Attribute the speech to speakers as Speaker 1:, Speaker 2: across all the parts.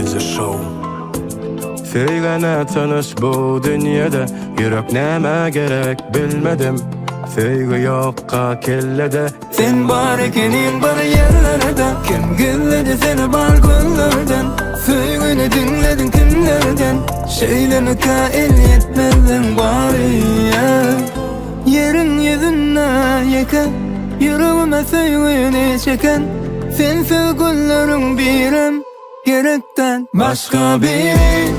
Speaker 1: Birinji show.
Speaker 2: Söýgene tanyş bu dünýede Ýürek nämä gerek bilmedim Söýgi ýokka kellede
Speaker 3: Sen bar ekeniň bir ýerlerde Kim gizledi seni bar gözlerden Söýgini diňlediň kimlerden Şeýlemika el ýetmezligiň bary Ýeriň ýüzünde ýeke Ýüregime söýgini çeken Sensiz günleriň birem Gerek däl başga biri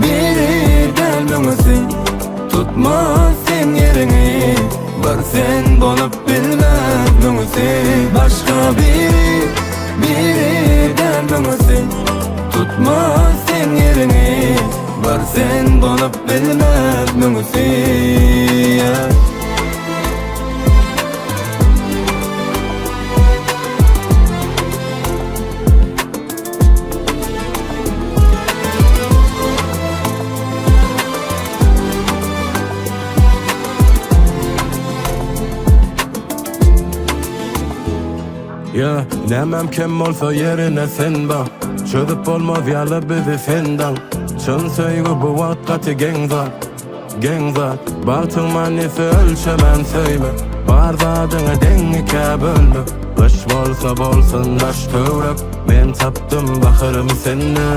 Speaker 3: Biri däl müňüsi Tutmaz seň ýeriňi Bir sen bolup bilmez müňüsi Başga biri Biri däl müňüsi Tutmaz seň ýeriňi Bir sen bolup bilmez müňüsi yeah.
Speaker 2: Ýa, nämem kem bolsa ýerine sen bak Çözüp bolmaz ýaly bizi sendan Çyn söýgi bu wagt gaty geň zat Geň zat, bagtyň manysy ölçemän söýme Bar zadyňy deň ikä bölme Gyş bolsa bolsun daş töwrek Men tapdym baharymy sende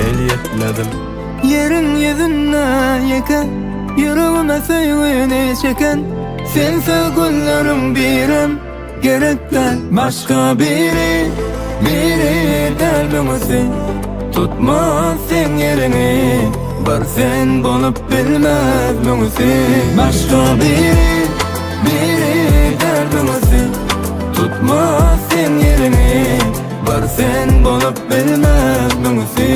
Speaker 2: El ýetmezim
Speaker 3: Ýeriň ýüzünde ýeke Ýüregime söýgini çeken Sensiz günleriň birem Gerek däl başga biri Biri däl müňüsi Tutmaz seň ýeriňi Bir sen bolup bilmez müňüsi Başga biri Biri däl müňüsi Tutmaz seň ýeriňi Bir sen bolup bilmez müňüsi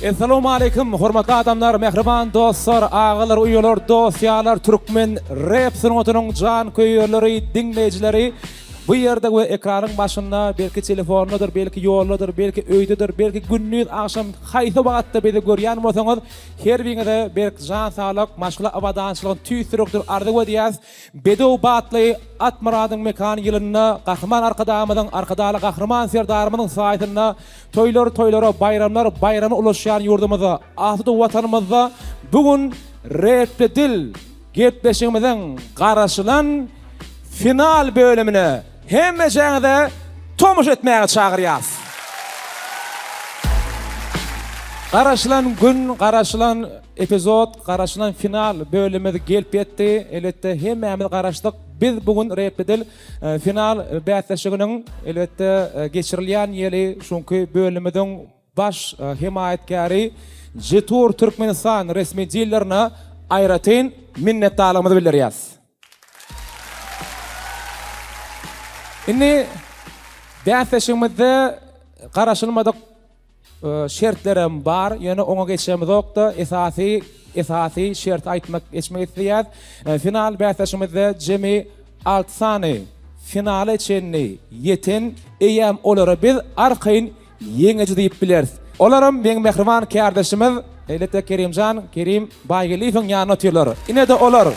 Speaker 4: Essalawmaleýkim hormatly adamlar, mähriban dostlar, agalar, uýalar, dost-ýarlar, türkmen rep sungatynyň janköýerleri, diňleýjileri bu ýerde we ekranyň başynda, belki telefondadyr, belki ýoldadyr, belki öýdedir, belki gündiz, agşam haýsy wagtda bizi görýän bolsaňyz, her biriňize berk jan saglyk, maşgala abadançylygyny tüýs ýürekden arzuw edýäs. Bedew batly at myradyň mekany ýylynda Gahryman Arkadagymyzyň, Arkadagly Gahryman Serdarymyzyň saýasynda toýlar toýlara, baýramlar baýrama ulaşýan ýurdumyzda, asuda Watanymyzda bu gün Repli dil gepleşigimiziň garaşylan final bölümine hemmejäňize tomaşa etmäge çagyrýarys. Garaşylan gün, garaşylan Epizod garaşylan final bölümimiz gelip ýetdi. Elbetde hemmämiz garaşdyk. Biz bu gün Repli dil final bäsleşiginiň elbetde geçirilýän ýeri şuňky bölümimiziň baş hemaýatkäri Jetour Türkmenistan resmi dillerine aýratyn minnetdarlygymyzy bildirýäs. Indi bäsleşigimizde garaşylmadyk Şertlerem bar, ýöne oňa geçemizok-da, esasy esasy şerti aýtmak geçmek isleýäs. Final bäsleşigimizde jemi alty sany finala çenli ýeten eýýäm olara biz arkaýyn ýeňiji diýip bileris. Olaram meň mähriban kärdeşimiz, elbetde Kerimjan, Kerim Baýgeldiýewiň ýanynda otyrlar. Ine-de olar.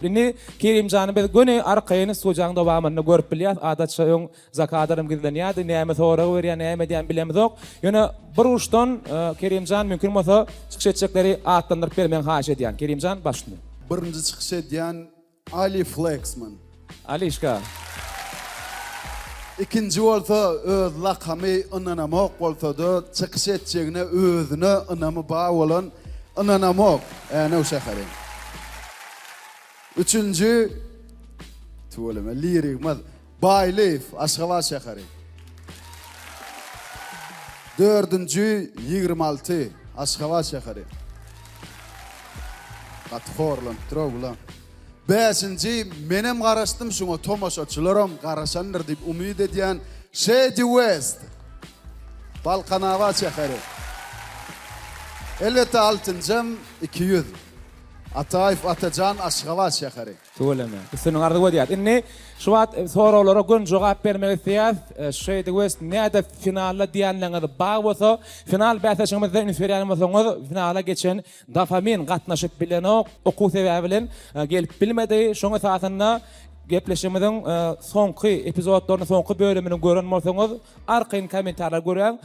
Speaker 4: Indi Kerimjany biz göni arkaýyn studiýanyň dowamynda görüp bilýäs. Adatça öň zakadram gizlenýärdi. Näme sorag berýär, näme edýän bilemizok. Ýöne bir uçdan Kerimjan mümkin bolsa çykyş etjekleri atlandyryp bermegiňi haýyş edýän. Kerimjan baş üstüne.
Speaker 5: Birinji çykyş edýän Ali Fleksman.
Speaker 4: Alişka.
Speaker 5: Ikinji bolsa öz lakamy ynanamok bolsada çykyş etjegine özüne ynamy bar bolan ynanamok Änew şäheri. Üçünji tüweleme lirigimiz Baýlyýew Aşgabat şäheri. Dördünji 26 Aşgabat şäheri. Gaty horlanypdyr-ow bular. Bäşinji menem garaşdym şuňa tomaşaçylaram garaşandyr diýip umyt edýän Şedi West. Balkanabat şäheri. Elbetde altynjam 200. Ataýew Atajan, Aşgabat şäheri.
Speaker 4: Tüweleme. Üstünlik arzuw edýäs. Indi şu wagt soraglara göni jogap bermek isleýäs. Şeýdi West nädip finalda diýenleriňiz bar bolsa, final bäsleşigimizde üns berýän bolsaňyz, finala geçen Dofamin gatnaşyp bilenok, okuw sebäbi bilen gelip bilmedi. Şoň esasynda gepleşigimiziň soňky epizodlaryny, soňky bölümini gören bolsaňyz, arkaýyn kommentariýalar göräň.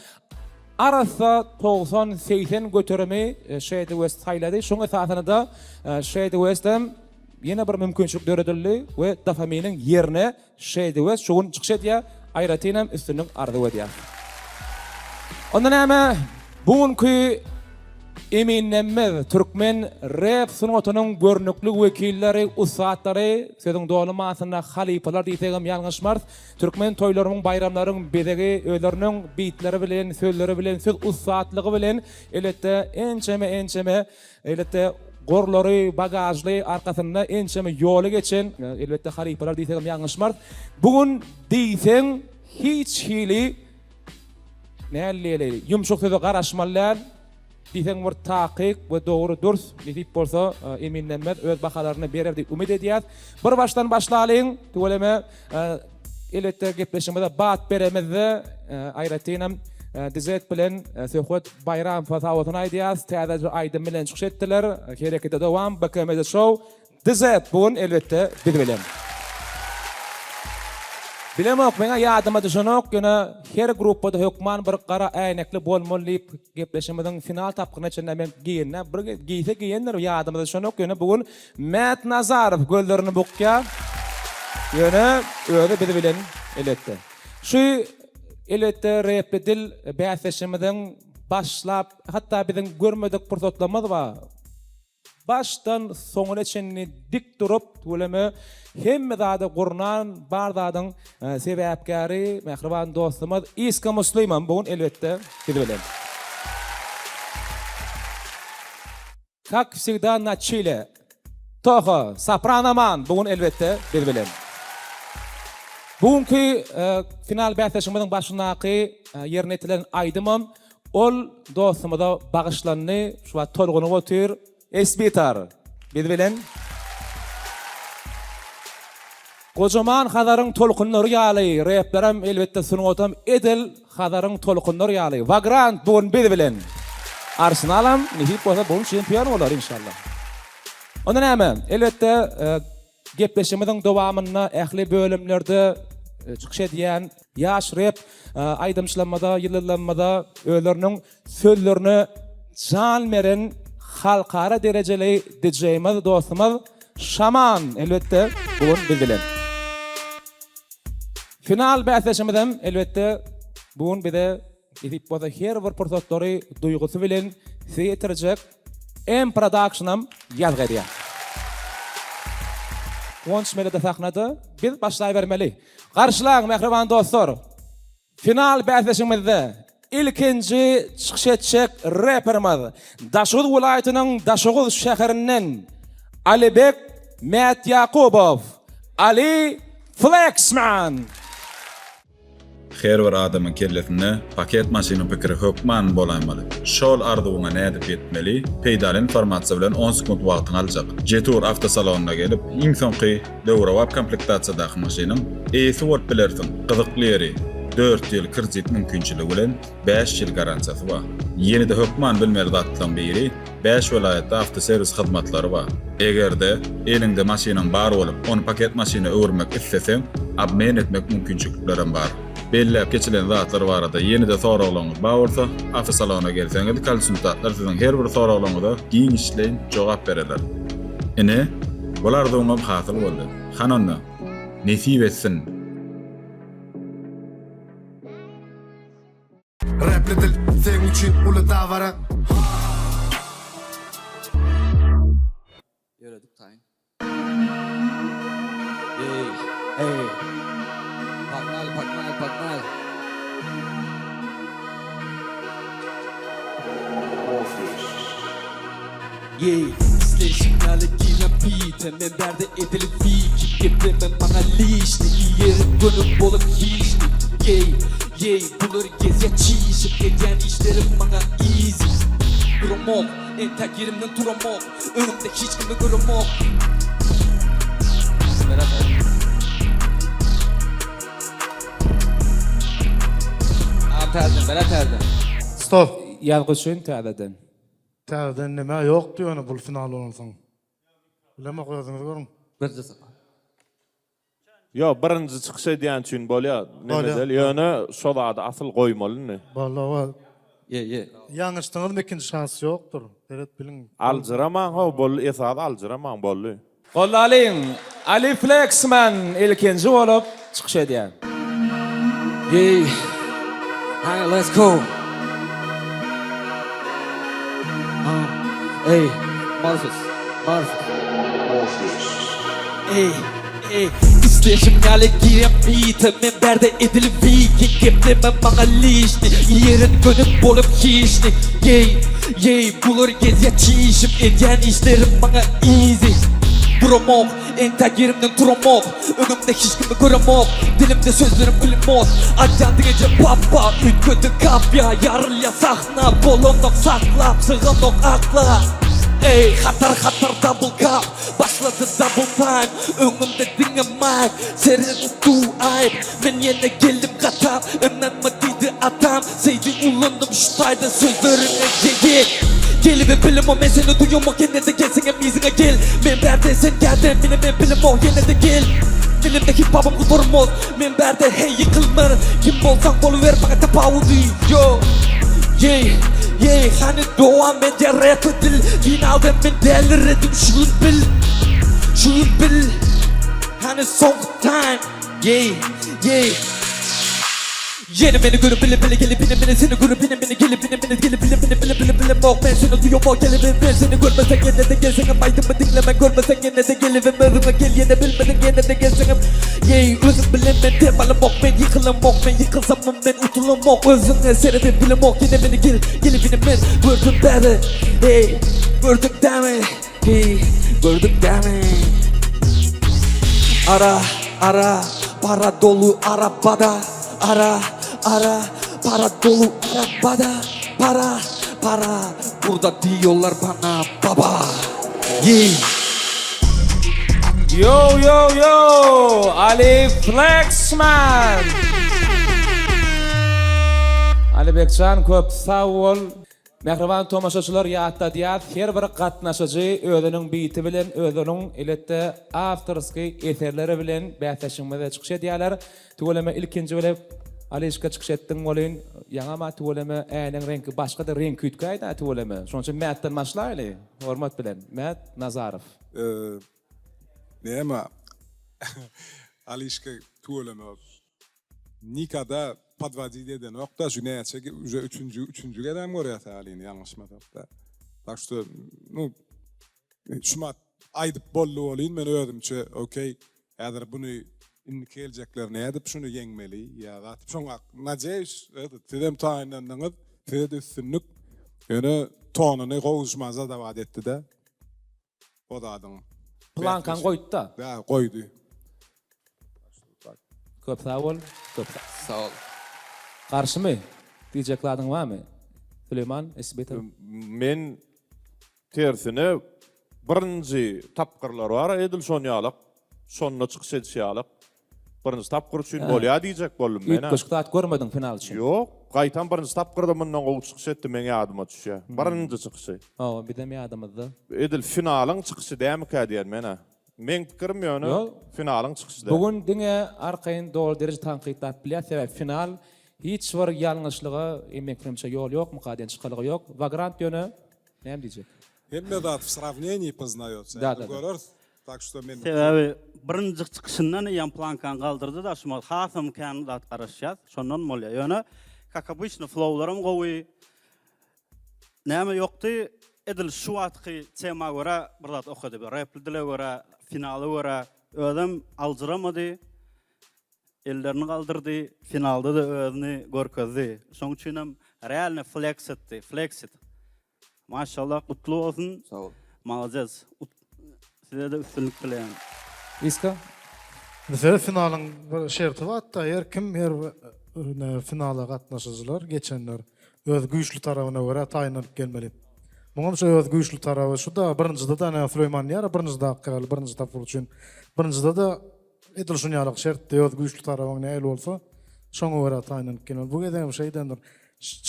Speaker 4: Arassa 90, 80 göterimi Şeýdi West saýlady. Şoň esasynda-da Şeýdi Westem ýene bir mümkinçilik döredildi we Dofaminiň ýerine Şeýdi West şu gün çykyş edýär. Aýratynam üstünlik arzuw edýäris. Onda näme, bu günki eminlemmiz türkmen rep sungatynyň görnükli wekilleri, ussatlary, sözüň doly manysynda halypalar diýsegem ýalňyşmarys. Türkmen toýlarynyň, baýramlaryň bezegi özleriniň bitleri bilen, sözleri bilen, söz ussatlygy bilen elbetde ençeme-ençeme Elbetde, gorlary, bagažly, arkasynda ençeme ýoly geçen, elbetde, halypalar diýsegem ýalňyşmarys. Bu gün diýseň hiç hili näl diýeli, ýumşak söze garaşmaly däl. Diýseň bir takyk we dogry dürs, nesip bolsa eminlenmez öz bahalaryny berer diýip umyt edýäs. Bir başdan başlalyň, tüweleme. Elbetde gepleşigimize bat beremizde aýratynam Dizet bilen Söhbet Baýramowa sagbolsun aýdýas. Täze aýdym bilen çykyş etdiler. Herekete dowam BKMD Show. Dizet bu gün elbetde biz bilen. Bilemok meňä ýadyma düşenok ýöne her gruppada hökman bir gara äýnekli bolmaly diýip gepleşigimiziň final tapgyryna çenli men geýende bir geýse geýendir ýadymyza düşenok ýöne bu gün Mät Nazarow gözlerini bukýar. Ýöne özi biz bilen elbetde. Şu elbetde repli dil bäsleşigimiziň başlap, hatda biziň görmedik pursatlarymyz bar. Başdan soňuna çenli dik durup, tüweleme hemme zady gurnan, bar zadyň sebäpkäri mähriban dostumyz Iska Muslymam bu gün elbetde biz bilen. Kak wsegda na çile. Toho, Soprano Man bu gün elbetde biz bilen. Bu günki final bäsleşigimiziň başyndaky ýerine ýetirilen aýdymam ol dostumyza bagyşlandy. Şu wagt tolgunyp otyr. Esbitar biz bilen. Gojaman Hazaryň tolkunlary ýaly replerem elbetde sungatam edil Hazaryň tolkunlary ýaly Wagrant bu gün biz bilen. Arsenalam nesip bolsa bu gün çempion bolar inşallah. Onda näme elbetde gepleşigimiziň dowamynda ähli bölümlerde çykyş edýän ýaş rep aýdymçylarymyza ýyldyzlarymyza özleriniň Sözlerine jan beren halkara derejeli DJ-miz dostumyz Şaman elbetde bu gün biz bilen. Final bäsleşimizem elbetde bu gün bize nesip bolsa her bir pursatlary duýgusy bilen size ýetirjek M Productionam ýazgy edýär. Guwanç Melede sahnada biz başlaýbermeli. Garşylaň mähriban dostlar! Final bäsleşigimizde ilkinji çykyş etjek reperimiz Daşoguz welaýatynyň Daşoguz şäherinden Alibek Mätýakubow, Ali Flexman.
Speaker 1: Her bir adamyň kellesinde paket maşynyň pikiri hökman bolaýmaly. Şol arzuwyňa nädip ýetmeli? Peýdaly informasiýa bilen on sekunt wagtyňy aljak. Jetour awtosalonyna gelip, iň soňky Döwrebap komplektasiýadaky maşynyň eýesi bolup bilersiň. Gyzykly ýeri, dört ýyl kredit mümkinçiligi bilen bäş ýyl garantiýasy bar. Ýene-de hökman bilmeli zatlaryň biri, bäş welaýatda awtoserwis hyzmatlary bar. Eger-de, eliňde maşynyň bar bolup, ony paket maşyna öwürmek isleseň, obmen etmek mümkinçiliklerem bar. Belläp geçilen zatlar barada ýene-de soraglaryňyz bar bolsa, awtosalona gelseňiz, konsultantlar siziň her bir soraglaryňyza giňişleýin jogap bererler. Ine, bul arzuwyňam hasyl boldy. Hany onda, nesip etsin!
Speaker 6: Rapli dil seň üçin uly dabara.
Speaker 7: Ýöredik taýyn. Ey, ey. Pagnal, pagnal, pagnal. Ýeý, isleýşiň ýaly giýme pite Men bärde edil wiki Gepleme maňa lişni Iýerin göni bolup hiçni Ýeý, ýeý, bular gezýä çişip Edýän işlerim maňa easy Duramok. Entäk ýerimden turamok Öňümde hiç kimi göremok.
Speaker 8: Agam täzeden bela täzeden.
Speaker 6: Stop.
Speaker 4: Ýazgy üçin täzeden.
Speaker 6: Täzeden neme ýokdy ýöne bul final bolansoň. Bilemok özüňiz görüň.
Speaker 8: Birje sapar.
Speaker 9: Ýok birinji çykyş edýän üçin bolýa neme del ýöne şo zady asyl goýmaly indi.
Speaker 6: Boldy owa.
Speaker 8: Ýe ýe.
Speaker 6: Ýalňyşdyňyzmy ikinji şans ýokdur. Seret biliň.
Speaker 9: Aljyramaň how boldy esasy aljyramaň boldy.
Speaker 4: Goldalyň! Ali Flexman ilkinji bolup çykyş edýär.
Speaker 7: Ýeý. Hany let's go. Ah, ey, Morpheus, Morpheus. Ey, ey, isleşim ýaly girýän beate Men bärde edil wiking gepleme maňa lişni Ýerin gönük bolup hiçni Ýeý, ýeý, bular gezýä çişip Edýän işlerim maňa easy Duramok, entäk ýerimden turamok Öňümde hiç kimi göremok Dilimde sözlerim pulemot Aýdýan diňeje papa Üýtgedi kapýa Ýarylýa sahna Bolanok saklap Syganok akla Eý hatar hatar double cup Başlady double time Öňümde diňe mic Seret du aýyp Men ýene geldim gatap Ynanma diýdi atam Seýdi ulandym şu taýda sözleriňe ýe ýe Gelibem bilemok men seni duýamok ýenede gelseňem yzyňa gel Men bärde sen gärde mine men bilemok ýenede gel Dilimde hip hopym gutarmaz men bärde heý ýykylmaryn Kim bolsaň boluber maňa tapawudy ýok Ýeý ýeý hany dowam edýär rap dil Finalda men däliredim şu gün bil Şu gün bil Hany soňky time Ýeý ýeý Ýene meni görüp bile bile gelip ine meni seni görüp ine meni gelip ine meni gelip bile bile bile bile bile mok men seni duýamok gelibim men seni görmeseň ýene-de gelseňem aýdymy diňlemen görmeseň ýene-de gelibim özüňe gel ýene bilmediň ýene-de gelseňem Ýeý özüm bilen men dem alamok men ýykylamok men ýykylsamam men utulamok özüňe seredip bilemok ýene meni gel gelip ine men gördüm bäri Eý gördüň dämi Heý gördüň dämi Ara ara para dolu arabada Ara, ara, para dolu arabada Para, para, burada diýýorlar bana baba Yeah.
Speaker 4: Yo yo yo Ali Flexman Ali Bekjan köp sag bol. Mähriban tomaşaçylar ýatladýas her bir gatnaşyjy özüniň biti bilen özüniň elbetde awtorskiý eserleri bilen bäsleşigimizde çykyş edýärler. Tüweleme ilkinji bolup Alişka çykyş etdiň welin ýaňama tüweleme äýnegiň reňki başgada reňki üýtgäýdä tüweleme. Şonuň üçin Mätden başlaýly hormat bilen. Mät Nazarow.
Speaker 10: Näme Alişka tüweleme nikada podwodit edenokda şu näçe uje üçünji üçünji gezegem görýäs Alyny ýalňyşmasakda. Tak şto nu şumat aýdyp boldy welin men özümçe okey Häzir buny indiki geljekler nädip şuny ýeňmeli ýa zat şoňa nadeýus этот sizem taýynlandyňyz size-de üstünlik ýöne tonuny gowy şuma zadawat etdide o zadyň
Speaker 4: Plankany goýdy-da.
Speaker 10: Da goýdy.
Speaker 4: Köp sag bol. Köp sag.
Speaker 8: Sag bol.
Speaker 4: Garşymy? Diýjek zadyň barmy? Süleýman Esbetow.
Speaker 9: Men Tersine, birinji tapgyrlar bar, edil şon ýalak, şonda çykyş edişi ýalak. Birinji tapgyr üçin bolýar diýjek boldum men-ä.
Speaker 4: Üýtgeşik zat görmediň final üçin.
Speaker 9: Ýok, gaýtam birinji tapgyrda mundan gowy çykyş etdi meň ýadyma düşýär. Birinji çykyşy.
Speaker 4: Hawa, bizem ýadymyzda.
Speaker 9: Edil finalyň çykyşy dämikä diýen men-ä. Meň pikirim ýöne finalyň çykyşy däl.
Speaker 4: Bu gün diňe arkaýyn doly dereje tankytlap bilýäs, sebäbi final hiç bir ýalňyşlyga meň pikirimçe ýol ýokmuka diýen çykalga ýok. Wagrant ýöne Näme diýjek?
Speaker 10: Hemme zat w sravnenii poznaýotsa.
Speaker 4: Da, da, da.
Speaker 10: Göreris. Tak şto men
Speaker 11: Sebäbi birinji çykyşyndan eýýäm plankany galdyrdy-da şumat hasam kän zat garaşýas. Şondan bolýar. Ýöne kak obyçno flowlaram gowy. Näme ýokdy? Edil şu wagtky tema görä bir zat okady. Repli dile görä, finala görä özem aljyramady. Ellerini galdyrdy, finalda-da özüni görkezdi. Şoň üçinem realno flex etdi, flexit. Maşallah gutly bolsun.
Speaker 8: Sag bol.
Speaker 11: Malades. Size-de üstünlik dileýän.
Speaker 4: Iska.
Speaker 6: Bizde finalyň bir şerti bar-da, her kim her finala gatnaşyjylar, geçenler öz güýçli tarabyna görä taýynlanyp gelmeli. Muňam şu öz güýçli taraby şu-da birinjide-de ene Süleýman diýýär-ä birinji daky ýaly birinji tapgyr üçin. Birinjide-de edil şuny ýalak şertdi öz güýçli tarabyň nähili bolsa şoňa görä taýynlanyp gelmeli. Bu gezegem şeýdendir.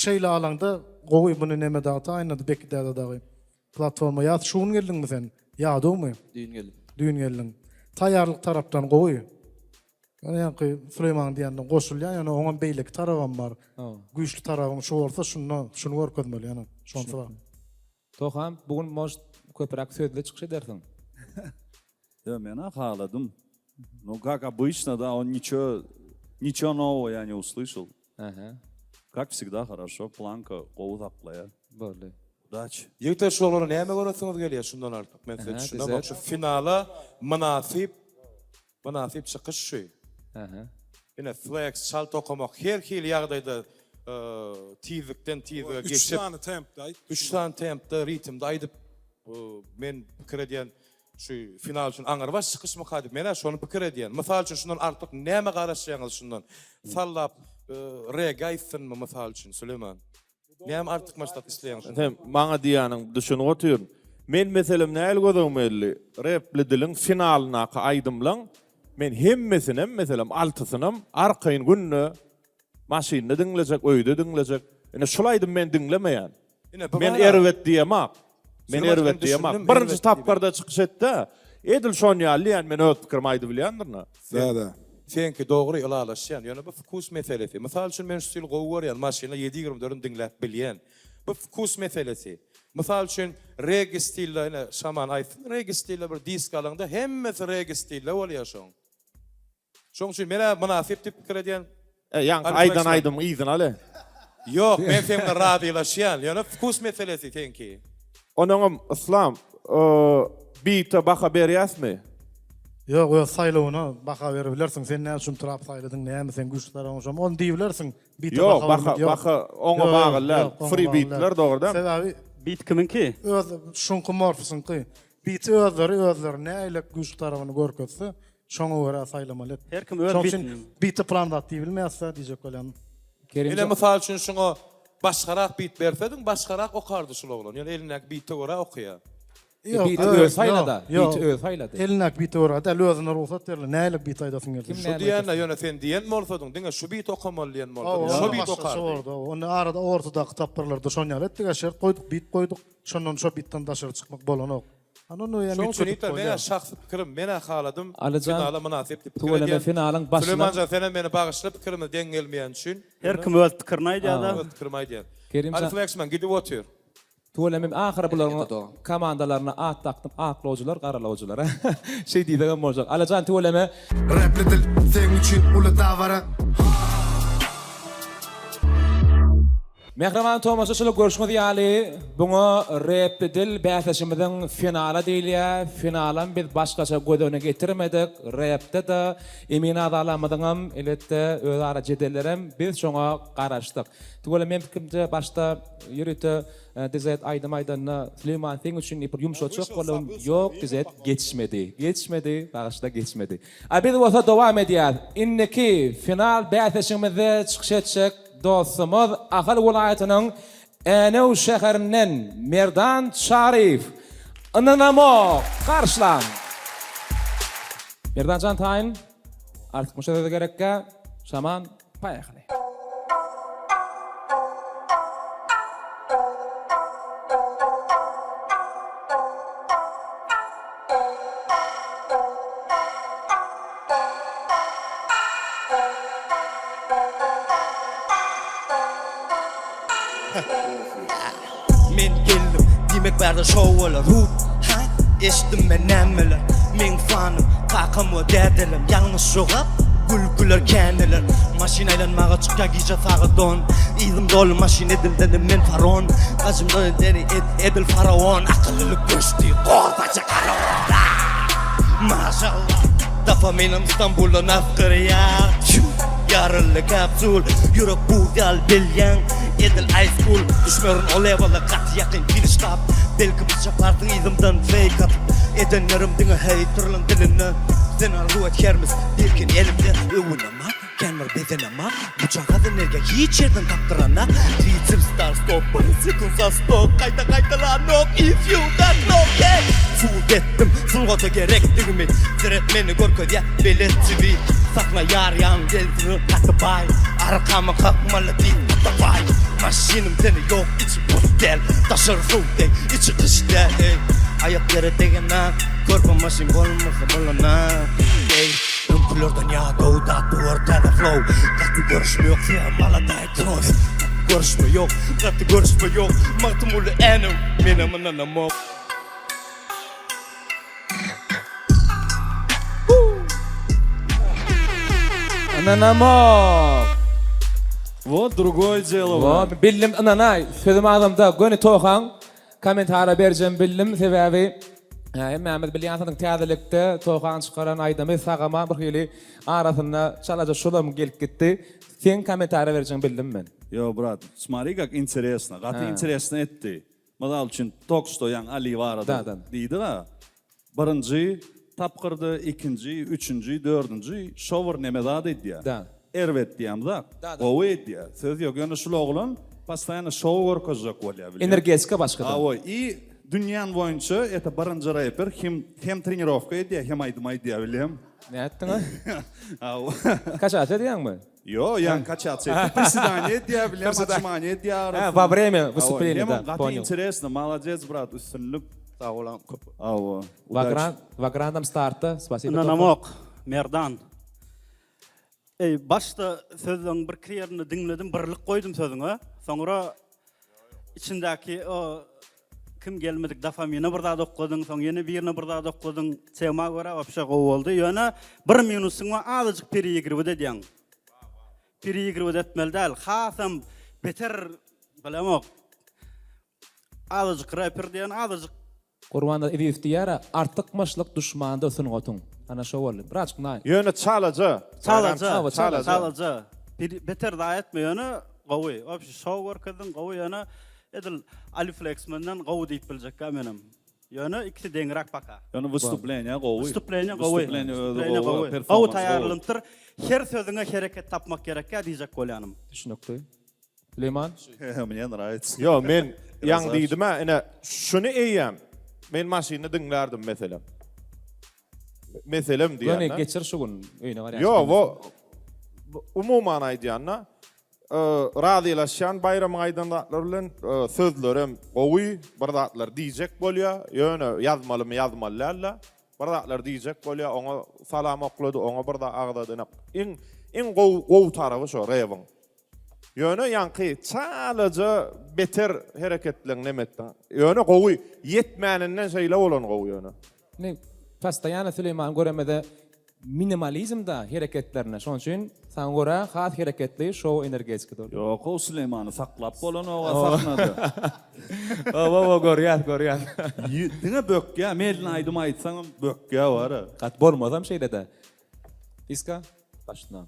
Speaker 6: Şeýle alaňda gowy muny neme dagy taýynlady Beki däde dagy. Platforma ýaz şu gün geldiňmi sen? Ýadawmy?
Speaker 8: Düýn geldim.
Speaker 6: Düýn geldiň. Taýýarlyk tarapdan gowy. Ýöne ýaňky Süleýmanyň diýenine goşulýan, ýöne oňam beýleki tarabam bar. Güýçli tarabyň şu bolsa şunda şuny görkezmeli ýöne şonsy bar.
Speaker 4: Toham bu gün может köpüräk sözli çykyş edersiň.
Speaker 12: Ýa men-a haladym. Nu kak obyçno da on niço niço nowogo ýa ne uslyşal.
Speaker 4: Aha.
Speaker 12: Kak wsegda haraşo planka gowy saklaýa.
Speaker 4: Boldy.
Speaker 12: Udaç.
Speaker 13: Ýigitler şu oglana näme göresiňiz gelýär şundan artyk men size düşünemok şu finala mynasyp Mynasyp çykyş şu. Ine flex çalt okamak her hili ýagdaýda tizlikden tizlige geçip.
Speaker 10: Üç sany tempde aýt.
Speaker 13: Üç sany tempde ritmde aýdyp men pikir edýän şu final üçin aňrybaş çykyşmyka diýip men-ä şony pikir edýän. Mysal üçin şundan artyk näme garaşýaňyz şundan? Sallap reggae aýtsynmy mysal üçin Süleýman? Näme artykmaç zat isleýäň şundan?
Speaker 9: Sen maňa diýýäniň düşünip otyryn. Men meselem nähili göz öňüme geldi. Repli diliň finalyndaky aýdymlaň men hemmesinem meselem altysynam arkaýyn günde maşynda diňlejek, öýde diňlejek. Ine şul aýdym men diňlemeýän.
Speaker 13: Ine bu
Speaker 9: Men
Speaker 13: bar-a.
Speaker 9: erbet diýemak. Men
Speaker 13: Süleyman
Speaker 9: erbet
Speaker 13: men
Speaker 9: diýemak.
Speaker 13: düşündim,
Speaker 9: Birinji
Speaker 13: erbet
Speaker 9: tapgyrda çykyş etdi. Edil şon ýaly diýýän men öz pikirimi aýdybilýändirin-a.
Speaker 10: Da da.
Speaker 13: Seňki dogry ylalaşýan, ýöne bu wkus meselesi. Mysal üçin men şu stili gowy görýän, maşynda ýedi 24 diňläp bilýän. Bu wkus meselesi. Mysal üçin reggae stilde ine Şaman aýtsyn, reggae stilde bir disk alaňda hemmesi reggae stilde bolýar şoň. Şoň üçin men-ä mynasyp diýip pikir edýän.
Speaker 9: E, ýaňky aýdan aýdymyň yzyny al-e.
Speaker 13: Ýok, men seň bilen razylaşýan. Ýöne wkus meselesi seňki.
Speaker 9: Onuňam Yslam, bite baha berýäsmi?
Speaker 6: Ýok, öz saýlawyna baha beribilersiň. Sen näme üçin trap saýladyň, näme seň güýçli tarabyň şomy, ony diýibilersiň. Bite
Speaker 9: Ýok,
Speaker 6: baha
Speaker 9: baha,
Speaker 6: bermek ýok.
Speaker 9: baha oňa
Speaker 6: Ýok,
Speaker 9: bagly däl.
Speaker 6: ýok, oňa
Speaker 9: Free
Speaker 6: bagly däl.
Speaker 9: bitler dogry dälmi?
Speaker 6: Sebäbi
Speaker 11: Bit kimiňki?
Speaker 6: Öz şuňky Morphysyňky. Biti özleri özleri nähili güýçli tarabyny görkezse, şoňa görä saýlamaly.
Speaker 11: Her kim öz
Speaker 6: Şoň üçin
Speaker 11: bitini.
Speaker 6: biti plan zat diýibilmeýärse diýjek bolýan.
Speaker 13: Ine mysal üçin şuňa başgarak bit bersediň başgarak okardy şul oglan. Ýöne elindäki bite görä okaýar.
Speaker 6: Ýok,
Speaker 4: Biti
Speaker 6: öz-
Speaker 4: özi saýlada,
Speaker 6: ýok,
Speaker 4: biti özi saýlady.
Speaker 6: Elindäki bite görä däl, özüne rugsat berildi. Nähili bit aýdasyň geldi?
Speaker 13: Şu diýende ýöne sen diýen bolsadyň diňe şu bit okamaly diýen bolsadyň şo bit okardy.
Speaker 6: Boldy, onda arada ortadaky tapgyrlarda şon ýaly etdik, şert goýduk, bit goýduk. Şondan şo bitden daşary çykmak bolanok. Hany ony ýa
Speaker 13: Şoň üçin
Speaker 6: üýtgedip
Speaker 13: Ýigitler
Speaker 6: bolýar.
Speaker 13: men-ä şahsy pikirim, men-ä haladym,
Speaker 4: Alyjan,
Speaker 13: finala mynasyp diýip pikir
Speaker 4: tüweleme
Speaker 13: edýän.
Speaker 4: finalyň başyna.
Speaker 13: Süleýmanjan senem meni bagyşla pikirimiz deň gelmeýäni üçin.
Speaker 11: Her kim öz pikirini aýdýada.
Speaker 13: Öz pikirimi aýdýan.
Speaker 4: Kerimjan.
Speaker 13: Ali Flexman gidip otyr.
Speaker 4: Tüweleme men ahyry bularyň komandalaryna at dakdym aklawjylar garalawjylar şeý diýsegem boljak. Alyjan tüweleme.
Speaker 14: Repli dil seň üçin uly dabara.
Speaker 4: Mähriban tomaşaçylar görşüňiz ýaly buňa Repli dil bäsleşigimiziň finaly diýilýär. Finalam biz başgaça göz öňüne getirmedik. Repde-de emin agzalarymyzyňam elbetde özara jedellerem biz şoňa garaşdyk. Tüweleme meň pikirimçe başda ýörite DZ aýdym aýdanda Süleýman seň üçin diýip bir ýumşatjak boldum. Ýok DZ geçmedi. Geçmedi bagyşla geçmedi. A biz bolsa dowam edýäs. Indiki final bäsleşigimizde çykyş etjek dostumyz Ahal welaýatynyň Änew şäherinden Merdan Çaryýew. Ynanamok! Garşylaň! Merdanjan taýyn? Artykmaç söze gerekkä? Şaman, poýehali!
Speaker 7: Men geldim, diýmek bärde şow bolar Hu, ha, eşitdim men nämeler Meň fanym, kakam we dädelem Ýalňyş jogap, gülküler käneler Maşyn aýlanmaga çykýar gije sagat on Yzym doly maşyn edildenim men faron Gajymdan edeni edil faraon Akyllylyk göçdi, gorbaça garaon Maşallah Dopaminem Stambuldan asgyrýar Ýaryldy kapsul Ýürek buz ýaly bilýäň Edil ice cool Düşmerin o lewela gaty ýakyn finiş tap Belki pyçaklarsyň yzymdan fake atyp Edenlerim diňe heýterleň dilinde Sen arzuw et Hermes Birkin elimde Öwünemok. Kän bir bezenemok Bujagaz energiýa hiç ýerden tapdyranak Triceps star stop bir sekund zastok Gaýta gaýtalanok if you got no yeah Subut etdim sungata gerekdigimi Seret meni görkezýä belet TV Sahna ýarýan gelsin gaty baý Arkama kakmaly diýip daway Maşynym seni ýok içi boş däl Daşary sowuk deý içi gyş däl eý Aýak ýere degenak Körpe maşyn bolmasa bolanak eý Öňkülerden ýadaw da duwar täze flow Gaty görüşme ýok sen maladaý kros Görüşme ýok gaty görüşme ýok Magtymguly Änew menem ynanamok.
Speaker 4: Ynanamok.
Speaker 12: Вот другое дело.
Speaker 4: Wo, bildim ynanaý. Sözüm agzymda göni Tohaň kommentariýa berjegini bildim. Sebäbi hemmämiz bilýänsiňiz täzelikde Tohaň çykaran aýdymy sagama bir hili arasynda çalaja şulam gelip gitdi. Seň kommentariýa berjegiňi bildim men.
Speaker 12: Ýo brat, smari kak interesno, gaty interesno etdi. Mysal üçin, tok şto ýaňy Ali barada diýdi-ga. Birinji tapgyrda, ikinji, üçünji, dördünji şo bir neme zat edýär. Erbet diýemzak. Gowy edýär. Söz ýok. Ýöne şul oglan postoýanno şou görkezjek bolýar bilýäň.
Speaker 4: Energetika başga-da.
Speaker 12: Hawa, i dünýän boýunça eta birinji reper kim hem trenirowka edýär, hem aýdym aýdýar bilýäň.
Speaker 4: Nätdiň-a?
Speaker 12: Hawa.
Speaker 4: Kaçat edýäňmi?
Speaker 12: Ýo, ýaňy kaçaça etdi. Prisedaniýe edýär, bilýän, otžimaniýe edýär arasynda.
Speaker 4: Hä, wa wremýa wystuplenýa, da,
Speaker 12: Gaty
Speaker 4: ponýal.
Speaker 12: interesno, malades brat, üstünlik.
Speaker 11: Sag bol köp.
Speaker 12: Hawa,
Speaker 4: Wa
Speaker 12: udaçi.
Speaker 4: gran, wa grandam startda, spasibo Tofa.
Speaker 11: Ynanamok, Merdan. Eý, başda sözleň birki ýerini diňledim, birlik goýdum sözüňe. Soňra içindäki o kim gelmedik dofamine bir zat okladyň, soň ýene birine bir zat okladyň. Tema görä wapşe gowy boldy. Ýöne bir minusyň bar, azajyk pereigriwat edýäň. Pereigriwat etmeli däl. Hasam beter bilemok. Azajyk reper diýen azajyk
Speaker 4: Gurbannazar Ezizow diýýär-ä, Artykmaçlyk duşmandyr sungatyň. Ana şo boldy. Birazjyk naý.
Speaker 9: Ýöne çalaja.
Speaker 11: Çalaja, çalaja. Çalaja. Beter zaý etme ýöne gowy. Wapşe şou görkezdiň gowy ýöne edil Ali Fleksmenden gowy diýip biljekkä menem. Ýöne ikisi deňräk paka.
Speaker 12: Ýöne wystupleniýa gowy.
Speaker 11: Wystupleniýa gowy.
Speaker 12: Wystupleniýa özi gowy.
Speaker 11: Gowy taýýarlanypdyr. Her sözüňe hereket tapmak gerekkä diýjek bolýanym.
Speaker 4: Düşnükli. Süleýman.
Speaker 12: Mne nrawica.
Speaker 9: Ýo men ýaňy diýdim-ä ine şuny eýýäm men maşynda diňlärdim meselem. Meselem diýýän.
Speaker 4: Göni geçir şu gün öýüne barýan.
Speaker 9: Ýo wo umuman aýdýanda razylaşýan Baýramyň aýdan zatlary bilen sözlerem gowy bir zatlar diýjek bolýa ýöne ýazmalymy ýazmaly dälde bir zatlar diýjek bolýa oňa salam oklady oňa bir zat agzady ine iň iň gowy gowy taraby şo rebiň. Ýöne ýaňky çalaja beter hereketleň neme etdiň. Ýöne gowy, ýetmäninden şeýle bolany gowy ýöne.
Speaker 4: Indi postoýano Süleýmany göremede minimalizmda hereketlerinde şonuň üçin saňa görä has hereketli şou energetika dur.
Speaker 12: Ýok ow Süleýmany saklap bolanoga sahnada.
Speaker 4: Ow ow görýäs görýäs.
Speaker 12: Diňe bökýä melin aýdym aýtsaňam bökýä bara.
Speaker 4: Gaty bolmazam şeýlede. Iska başyndan.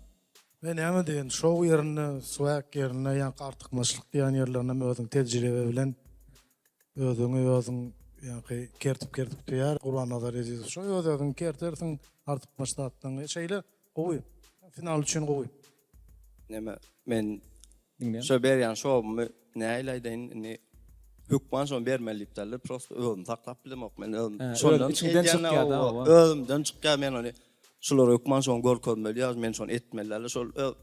Speaker 6: Men näme diýen, şou ýerinde, swag ýerinde, ýaňky artykmaçlyk diýen ýerlerinem özüň tejribe bilen özüňi özüň ýaňky kertip kertip diýýär Gurbannazar Ezizow. Şo öz özüňi kertersiň artykmaç zatlaryňy. Şeýle gowy. Final üçin gowy.
Speaker 15: Näme men Şo berýän şowumy nähili aýdaýyn indi hökman şony bermeli diýip däldir prosto özümi saklap bilemok men özüm şondan
Speaker 4: içiňden çykýar da
Speaker 15: özümden çykýar men ony şulara hökman şony görkezmeli ýa men şony etmeli däldir şol öz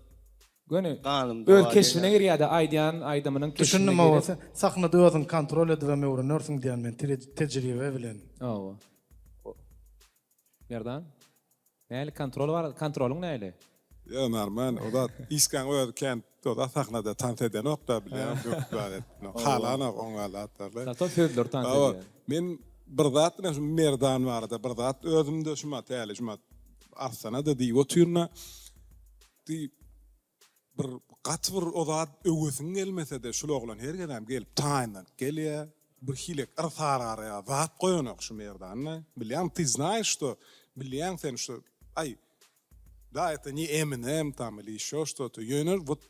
Speaker 4: Göni
Speaker 15: ganymda
Speaker 4: öz
Speaker 15: bar
Speaker 4: keşbine
Speaker 15: diýýän.
Speaker 4: girýär-de aýdýan aýdymynyň keşbine
Speaker 6: Düşündim
Speaker 4: girip.
Speaker 6: hawa sen sahnada özüňi kontrol edibem öwrenersiň diýýän men tejribe bilen.
Speaker 4: Hawa. Merdan. Näli kontrol bar, kontrolyň näli?
Speaker 10: Ýo normal, o zat Iskaň özi kän o zat sahnada tans edenok da bilýän böküp zat etnok. Halanok oň ýaly zatlarly.
Speaker 4: Zato sözleri tans edýär.
Speaker 10: Men bir zat bilen şu Merdan barada bir zat özümde şumat häli şumat Arslana-da diýip otyryn-a. Diý Bir gaty bir o zat öwesiň gelmesede şul oglan her gezem gelip taýynlanyp gelýä bir hilek yrsarara zat goýanok şu Merdanda bilýäňmi ty znaýeş şto bilýäň sen şto aý da eto ne Eminem tam ili ýeşo şto to ýöne wot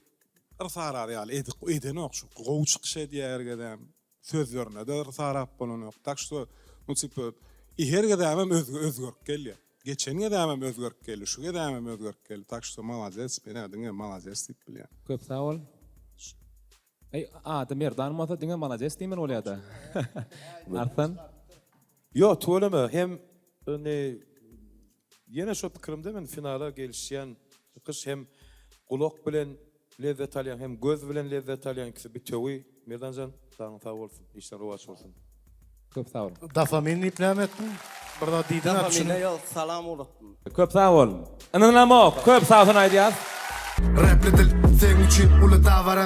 Speaker 10: yrsarara ýaly edip edenok şu gowy çykyş edýä her gezem sözlerine-de yrsarap bolanok tak şto nu tipa i her gezemem özge özgerip gelýä. Geçen gezämem özgerip geldi, şu gezämem özgerip geldi. Tak şto malades, men-ä diňe malades diýip bilýän.
Speaker 4: Köp sag bol. Eý, ady Merdan bolsa diňe malades diýmeli bolýada. Arslan.
Speaker 13: Ýok, tüweleme, hem indi ýene şo pikirimde men finala gelişýän çykyş hem gulak bilen lezzet alýaň hem göz bilen lezzet alýaň ikisi bitewi. Merdanjan janyň sag bolsun, işleň rowaç bolsun.
Speaker 4: Köp sag boluň.
Speaker 6: Dofamin diýip näme etdiň? Bir zat diýdiň a
Speaker 15: Dofamine ýok, salam ugratdym.
Speaker 4: Köp sag bol. Ynanamok. Köp sag bolsun aýdýas.
Speaker 14: Rapli dil seň üçin uly dabara.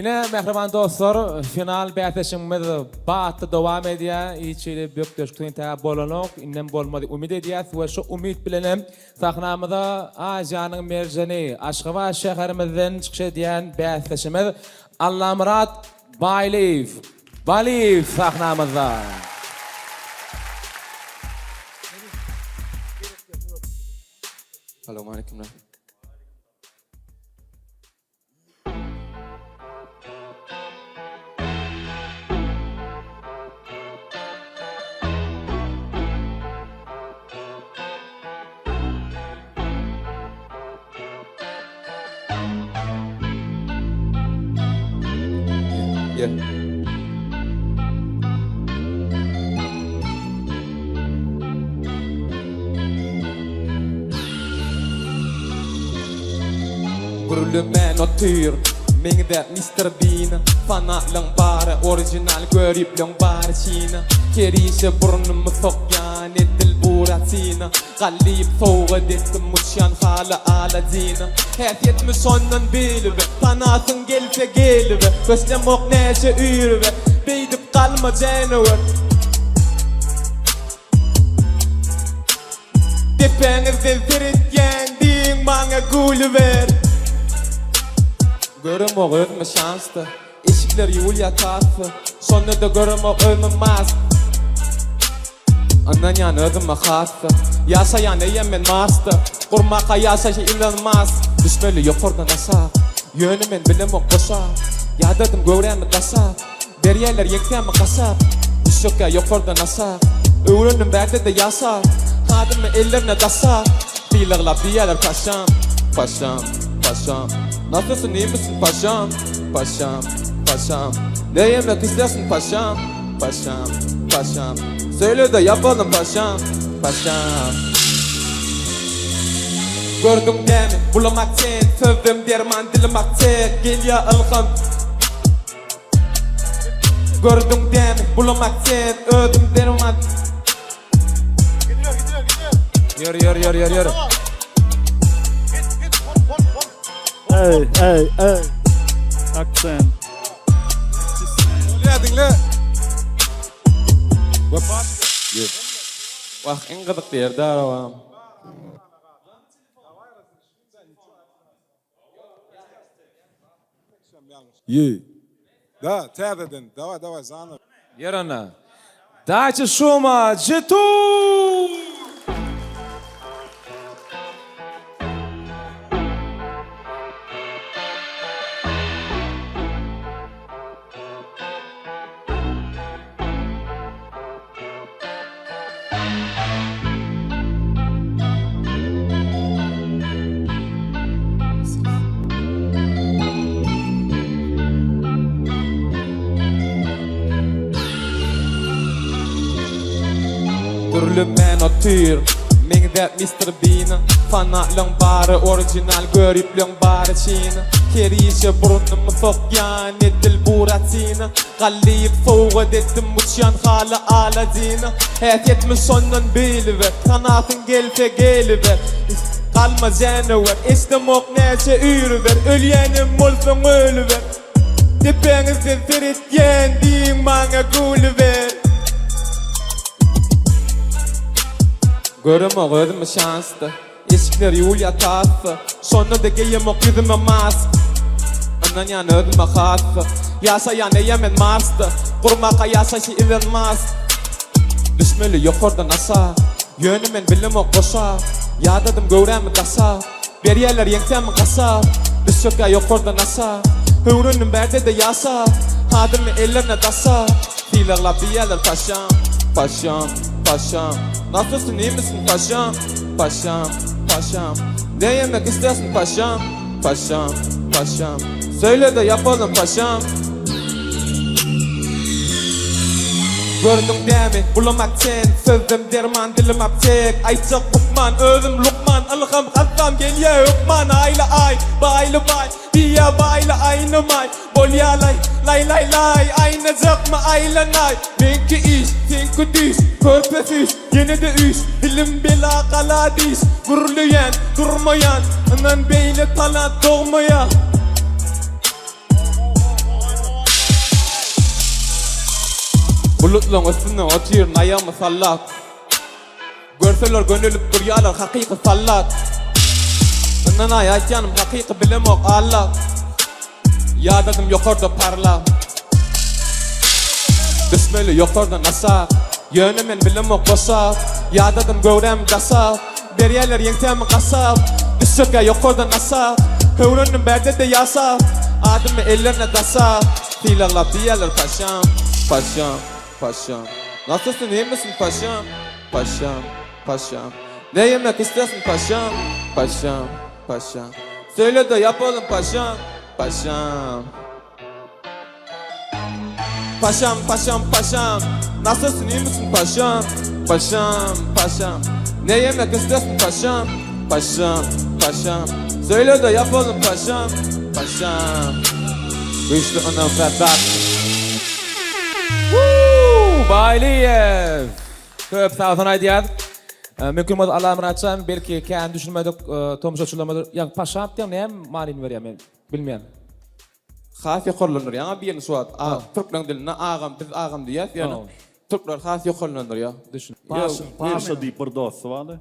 Speaker 4: Ine mähriban dostlar, final bäsleşigimiz batly dowam edýär. Hiç hili bökdeşlik entäge bolanok, indem bolmaz diýip umyt edýäs we şu umyt bilenem Sahnamyza Aziýanyň merjeni, Aşgabat şäherimizden çykyş edýän bäsdeşimiz Allamyrat Baýlyýew, Balyýew sahnamyzda.
Speaker 8: Salowmaleýkim. Yeah. Gürlemän otyr, meňzäp Mister Bean Fanatlaň bary original göripleň bary çyn Her işe burnumy sokýan edil Buratino Gallyp sowgat etdim uçýan haly Aladina Häsiýetimi şondan bilibe Tanasyň gelse gelibe Göçlemok näçe üýrübe Beýdip galma jänewür. Depäňizden seretýän diýiň maňa gülüber.
Speaker 7: Göremok özümi şansda Eşikler ýuwulýar tasda Şonda-da göremok özümi mast Ynanýan özüme hassa Ýaşaýan eýýäm men Marsda Gurmaka ýaşaýşy Ilon Mask Düşmeli ýokardan aşak Ýöne men bilemok boşap Ýadadym göwrämi daşap Berýärler ýeňsämi gaşap Düşjekkä ýokardan aşak Öwrendim bärde-de ýaşap Adymy ellerine daşap Sylaglap diýýärler paşam Paşam, paşam Nasylsyn iýmisin paşam Paşam, paşam Ne ýemek istersin paşam Paşam, paşam Söýle-de ýapalym paşam Paşam Gördüň dämi, bulam aksent Sözüm derman, dilim aptek Gelýär ylham Gördüň dämi, bulam aksent Özüm derman
Speaker 10: Gidiyor, gidiyor, gidiyor.
Speaker 4: Ýör, ýör, ýör, ýör, ýör.
Speaker 10: Git, git, hop, hop, hop.
Speaker 11: Ey, ey, ey. Aksent.
Speaker 10: Bolýa diňle. Wepa.
Speaker 7: Wah, iň gyzykly ýeri arabam.
Speaker 10: Ýe. Da, täzeden. Daway, daway, zanow.
Speaker 4: Ýör onda. Daýçy şuma Jetur!
Speaker 7: Gürlemän otyr, meňzäp Mister Bean Fanatlaň bary original, göripleň bary çyn Her işe burnumy sokýan edil Buratino Gallyýew sowgat etdim uçýan haly Aladina Häsiýetimi şondan biliber Tanasyň gelse geliber Galma jänewür Eşdemok näçe üýrüber Ölýänem bolsaň ölüber Depäňizden seretýän diýiň maňa gülüber Göremok özümi şansda Eşikler ýuwulýar tassa Şonda-da geýemok ýüzüme mask Ynanýan özüme hassa Ýaşaýan eýýäm men Marsda Gurmaka ýaşaýşy Ilon Mask Düşmeli ýokardan aşak Ýöne men bilemok boşa Ýadadym göwrämi daşap Berýärler ýeňsämi gaşap Düşjekkä ýokardan aşak Öwrendim bärde-de ýaşap Adymy ellerine daşap Sylaglap diýýärler paşam.
Speaker 8: Paşam, paşam Nasılsın iyi misin paşam? Paşam, paşam Ne yemek istersin paşam? Paşam, paşam Söyle de yapalım paşam Gördüň dämi, bulam aksen Sözüm derman, dilim aptek Aýtjak lukman, özüm lukman Ylham hassam gelýä hökman Aýly aý, baýly baý Diýýä baýly aýnamaý Bolýalaý, laý laý laý Aýnajakmy aýlanaý Meňki iş, seňki düýş Körpe süýş, ýene-de üýş Dilim bela gala diş Gürleýän, durmaýan Ynan beýle talant dogmaýa. Bulutlaň üstünde otyryn aýagymy sallap. Görseler gönelip durýarlar hakyky sallat. Ynanaý aýtýanym hakyky bilemok alla. Ýadadym ýokarda parlap. Düşmeli ýokardan aşak. Ýöne men bilemok boşap. Ýadadym göwrämi daşap. Berýärler ýeňsämi gaşap. Düşjekkä ýokardan aşak. Höwrendim bärde-de ýaşap. Adymy ellerine daşap. Sylaglap diýýärler paşam, paşam, paşam. Nasylsyn iyi misin paşam, paşam, paşam. Ne yemek istersin paşam, paşam, paşam. Söyle de yapalım paşam, paşam. Paşam paşam paşam Nasılsın iyi misin paşam Paşam paşam Ne yemek istersin paşam Paşam paşam Söyle de yapalım paşam Paşam Güýçli ynam production.
Speaker 4: Woo! Baýlyýew! Köp sag bolsun aýdýas. Mümkin bolsa Allamyratjan belki kän düşünmedik tomaşaçylarymyz ýa paşap diýen näme manyny berýär men bilmeýän.
Speaker 8: Has ýokarlandyrýaňa birini şu wagt a türkleriň dilinde agam biz agam diýýäs ýöne türkler has ýokarlandyrýa.
Speaker 4: Düşün.
Speaker 12: Paşa Paşa diýip bir dosty bardy.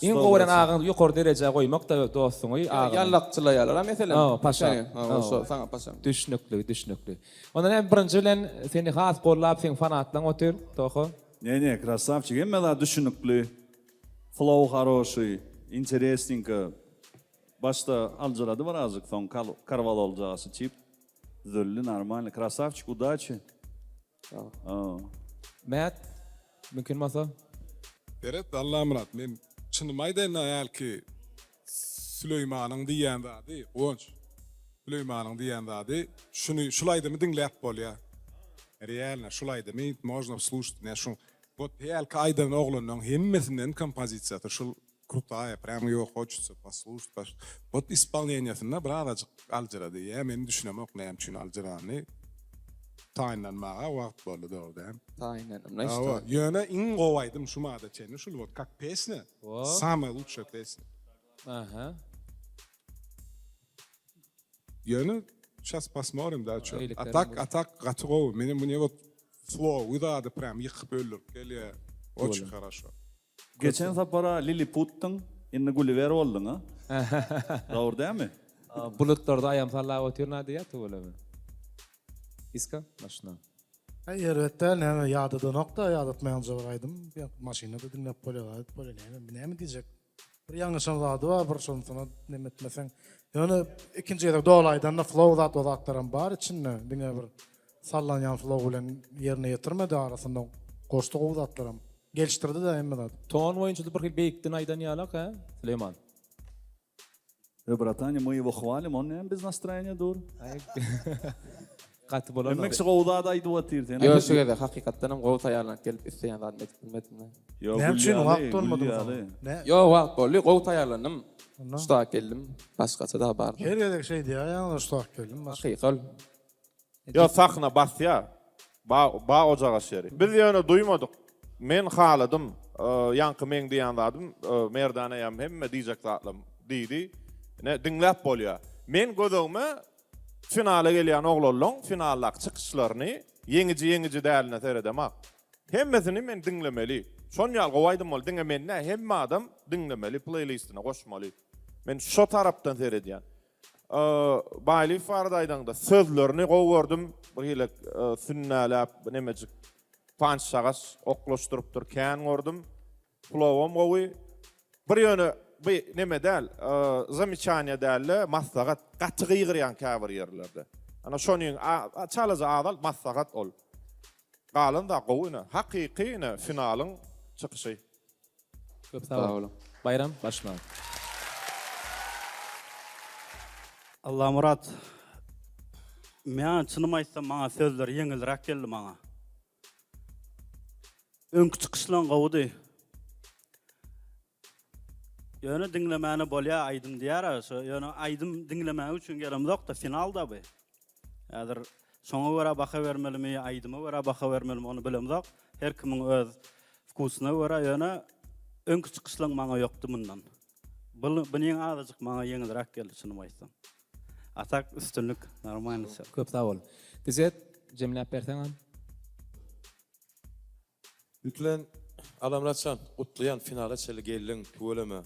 Speaker 4: Iň gowy gören agaňyzy ýokary derejä goýmak da dostuňy agaňy.
Speaker 8: Ýallakçylaýarlar a meselem.
Speaker 4: Hawa paşa.
Speaker 8: Hawa şo saňa paşam.
Speaker 4: Düşnükli düşnükli. Ondan hem birinji bilen seni has gollap seň fanatlaň otyr Toho.
Speaker 12: Ne ne krasawçik hemme zat düşünikli flow haroşyý interesninko Başda aljyrady birazjyk soň karwalol jagasy çip düzeldi normalny krasavçik udaçi.
Speaker 4: Mät mümkin bolsa.
Speaker 10: Seret Allamyrat men çynymy aýdaýyn-da hälki Süleýmanyň diýýän zady Guwanç Süleýmanyň diýýän zady şuny şul aýdymy diňläp bolýa realno şul aýdymy można sluşat ine şu wot hälki aýdan oglanlaň hemmesinden kompozisiýasy şul Krutaýa prýam ýo hoçitsa posluşat baş wot ispolneniýasynda birazajyk aljyrady ýa men düşünemok näme üçin aljyranyny taýynlanmaga wagt boldy dogry däl
Speaker 8: Taýynlandym
Speaker 10: Hawa ýöne iň gowy aýdym şu mada çenli şul wot kak pesnýa samaya lutşaya pesnýa
Speaker 4: Aha.
Speaker 10: Ýöne şas posmorim da ço a tak a tak gaty gowy meni mne wot flowy zady prýam ýykyp öldürip gelýä oçin haraşo.
Speaker 12: Geçen sapara Liliputdyň, indi Gulliwer bolduň a? Dogry dälmi?
Speaker 4: Bulutlarda aýam sallap otyryn a diýýär tüweleme. Iska maşyna.
Speaker 6: Äý erbet däl näme ýadadanokda ýadatmaýanja bir aýdym maşynda-da diňläp bolýar zat bolýar näme näme diýjek bir ýalňyşan zady bar bir şonsyna neme etmeseň ýöne ikinji gezek doly aýdanda flow zat o zatlaram bar içinde diňe bir sallanýan flow bilen ýerine ýetirmedi arasynda goşdy gowy zatlaram Gelişdirdi-de hemme zat.
Speaker 4: Ton boýunça-da bir hili beýikden aýdan ýalak hä, Süleýman?
Speaker 12: E bratany my ýewo hwalim on näme bez nastroýeniýa dur.
Speaker 4: Gaty bolanok.
Speaker 12: Hemme kişi gowy zat aýdyp otyr sen.
Speaker 8: Ýok şu gezek hakykatdanam gowy taýýarlanyp gelip isleýän zadymy edip bilmedim.
Speaker 12: Ýok
Speaker 6: Näme
Speaker 12: gül
Speaker 6: üçin
Speaker 12: ýaly,
Speaker 6: wagt
Speaker 12: gül
Speaker 6: bolmadymy
Speaker 12: ýaly.
Speaker 6: saňa? Nä?
Speaker 8: Ýok wagt boldy gowy taýýarlandym.
Speaker 6: Onda?
Speaker 8: Şutak geldim. Başgaça da bardym.
Speaker 6: Her gezek şeý diýýär ýaňy şutak geldim. Başga.
Speaker 8: Hakyky ol.
Speaker 9: Ýok sahna basýa. Ba ba ojagaş ýeri. Biz ýöne duýmadyk. Men haladym. Ýaňky meň diýýän zadym Merdana ýam hemme diýjek zatlam diýdi. Ine diňläp bolýa. Men gözegime finala gelýän oglanlaň finaldaky çykyşlaryny ýeňiji ýeňiji däline seredemak. Hemmesini men diňlemeli. Şon ýaly gowy aýdym boldy. Diňe men däl hemme adam diňlemeli playlistine goşmaly. Men şo tarapdan seredýän. Baýlyýew barada aýdaňda sözlerini gowy gördüm. Bir hili sünnäläp nemejik pançjagaş oklaşdyrypdyr kän gördüm. Flowam gowy. Bir ýöne bu neme däl, zameçaniýa däl-de maslahat gaty gygyrýan käbir ýerlerde. Ana şonyň çalaja azalt maslahat ol. Galan zat gowy ine. Hakyky ine finalyň çykyşy.
Speaker 4: Köp sag boluň. Baýram başla.
Speaker 11: Allamyrat men çynymy aýtsam maňa sözler ýeňilräk geldi maňa. Öňki çykyşlaň gowudy. Ýöne diňlemäne bolýa aýdym diýýär-ä şo ýöne aýdym diňlemäge üçin gelemzok-da final-da bu. Häzir şoňa görä baha bermelimi, aýdyma görä baha bermelimi ony bilemzok. Her kimiň öz wkusyna görä ýöne öňki çykyşlaň maňa ýokdy mundan. Bu bunyň azajyk maňa ýeňilräk geldi çynymy aýtsam. A tak üstünlik normalny wsё.
Speaker 4: Köp sag bol. Dizet jemläp berseňem.
Speaker 13: Ilkilen Alamyratjan gutlaýan finala çenli geldiň tüweleme.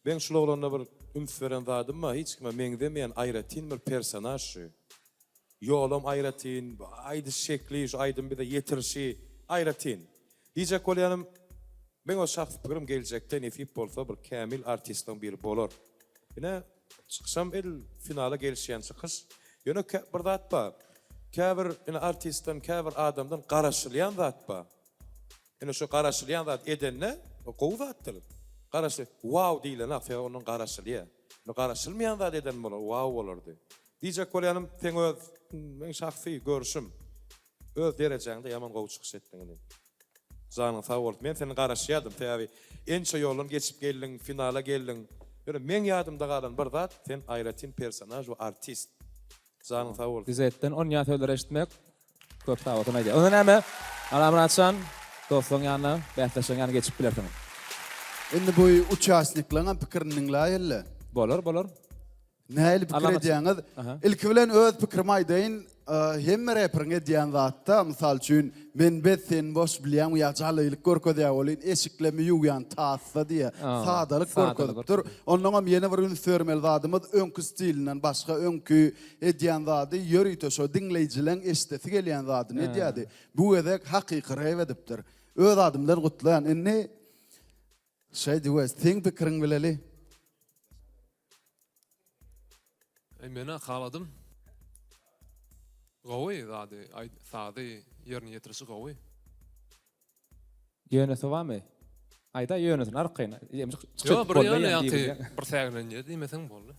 Speaker 13: Meň şul oglanda bir üns beren zadym bar hiç kime meňzemeýän aýratyn bir personaž şu. Ýolam aýratyn, aýdyş şekli, şu aýdymy bize ýetirişi aýratyn. Diýjek bolýanym meň öz şahsy pikirim geljekde nesip bolsa bir kämil artistleň biri bolar. Ine çykyşam edil finala gelişýän çykyş. Ýöne bir zat bar. Käbir ine artistden käbir adamdan garaşylýan zat bar. Ine şu garaşylýan zat edende gowy zatdyr. Garaşy wow diýilenok sebäbi ondan garaşylýar. Ine garaşylmaýan zat eden bolar wow bolardy. Diýjek bolýanym seň öz meň şahsy görüşim öz derejäňde ýaman gowy çykyş etdiň inim. Janyň sag bolsun. Men senden garaşýadym. Sebäbi ençe ýoldan geçip geldiň, finala geldiň. Ýöne meň ýadymda galan bir zat, sen aýratyn personaž we artist. Janyň sag bolsun.
Speaker 4: Dizetden onýa sözleri eşitmek köp sag bolsun aýdýar. Onda näme Alamyratjan dostlaryň ýanyna, bäsdeşleriň ýanyna geçip bilersiň.
Speaker 5: Indi bu uçastniklaňam pikirini diňläýeli.
Speaker 4: Bolar, bolar.
Speaker 5: Nähili pikir edýäňiz? Ilki bilen öz pikrimi aýdaýyn. Hemme reperiň edýän zatda, mysal üçin, men bet sen boş bilýäňmi ýa jalylyk görkezýär welin, eşiklemi ýuwýan tasda diýýär. Sadalyk görkezipdir. Onnoňam ýene bir üns bermeli zadymyz, öňki stilinden başga öňki edýän zady ýörite şo diňleýjileň eşidesi gelýän zadyny edýärdi. Bu gezek hakyky rep edipdir. Öz adymdan gutlaýan. Indi Şeýdi we seň pikiriň bileli.
Speaker 16: Eý menä haladym. Gowy zady aý sazy ýerine ýetirişi gowy.
Speaker 4: Ýönesi barmy? Aýdaý ýönesini arkaýyn.
Speaker 16: Ýok bir ýöne ýaňky bir säginenje diýmeseň boldy.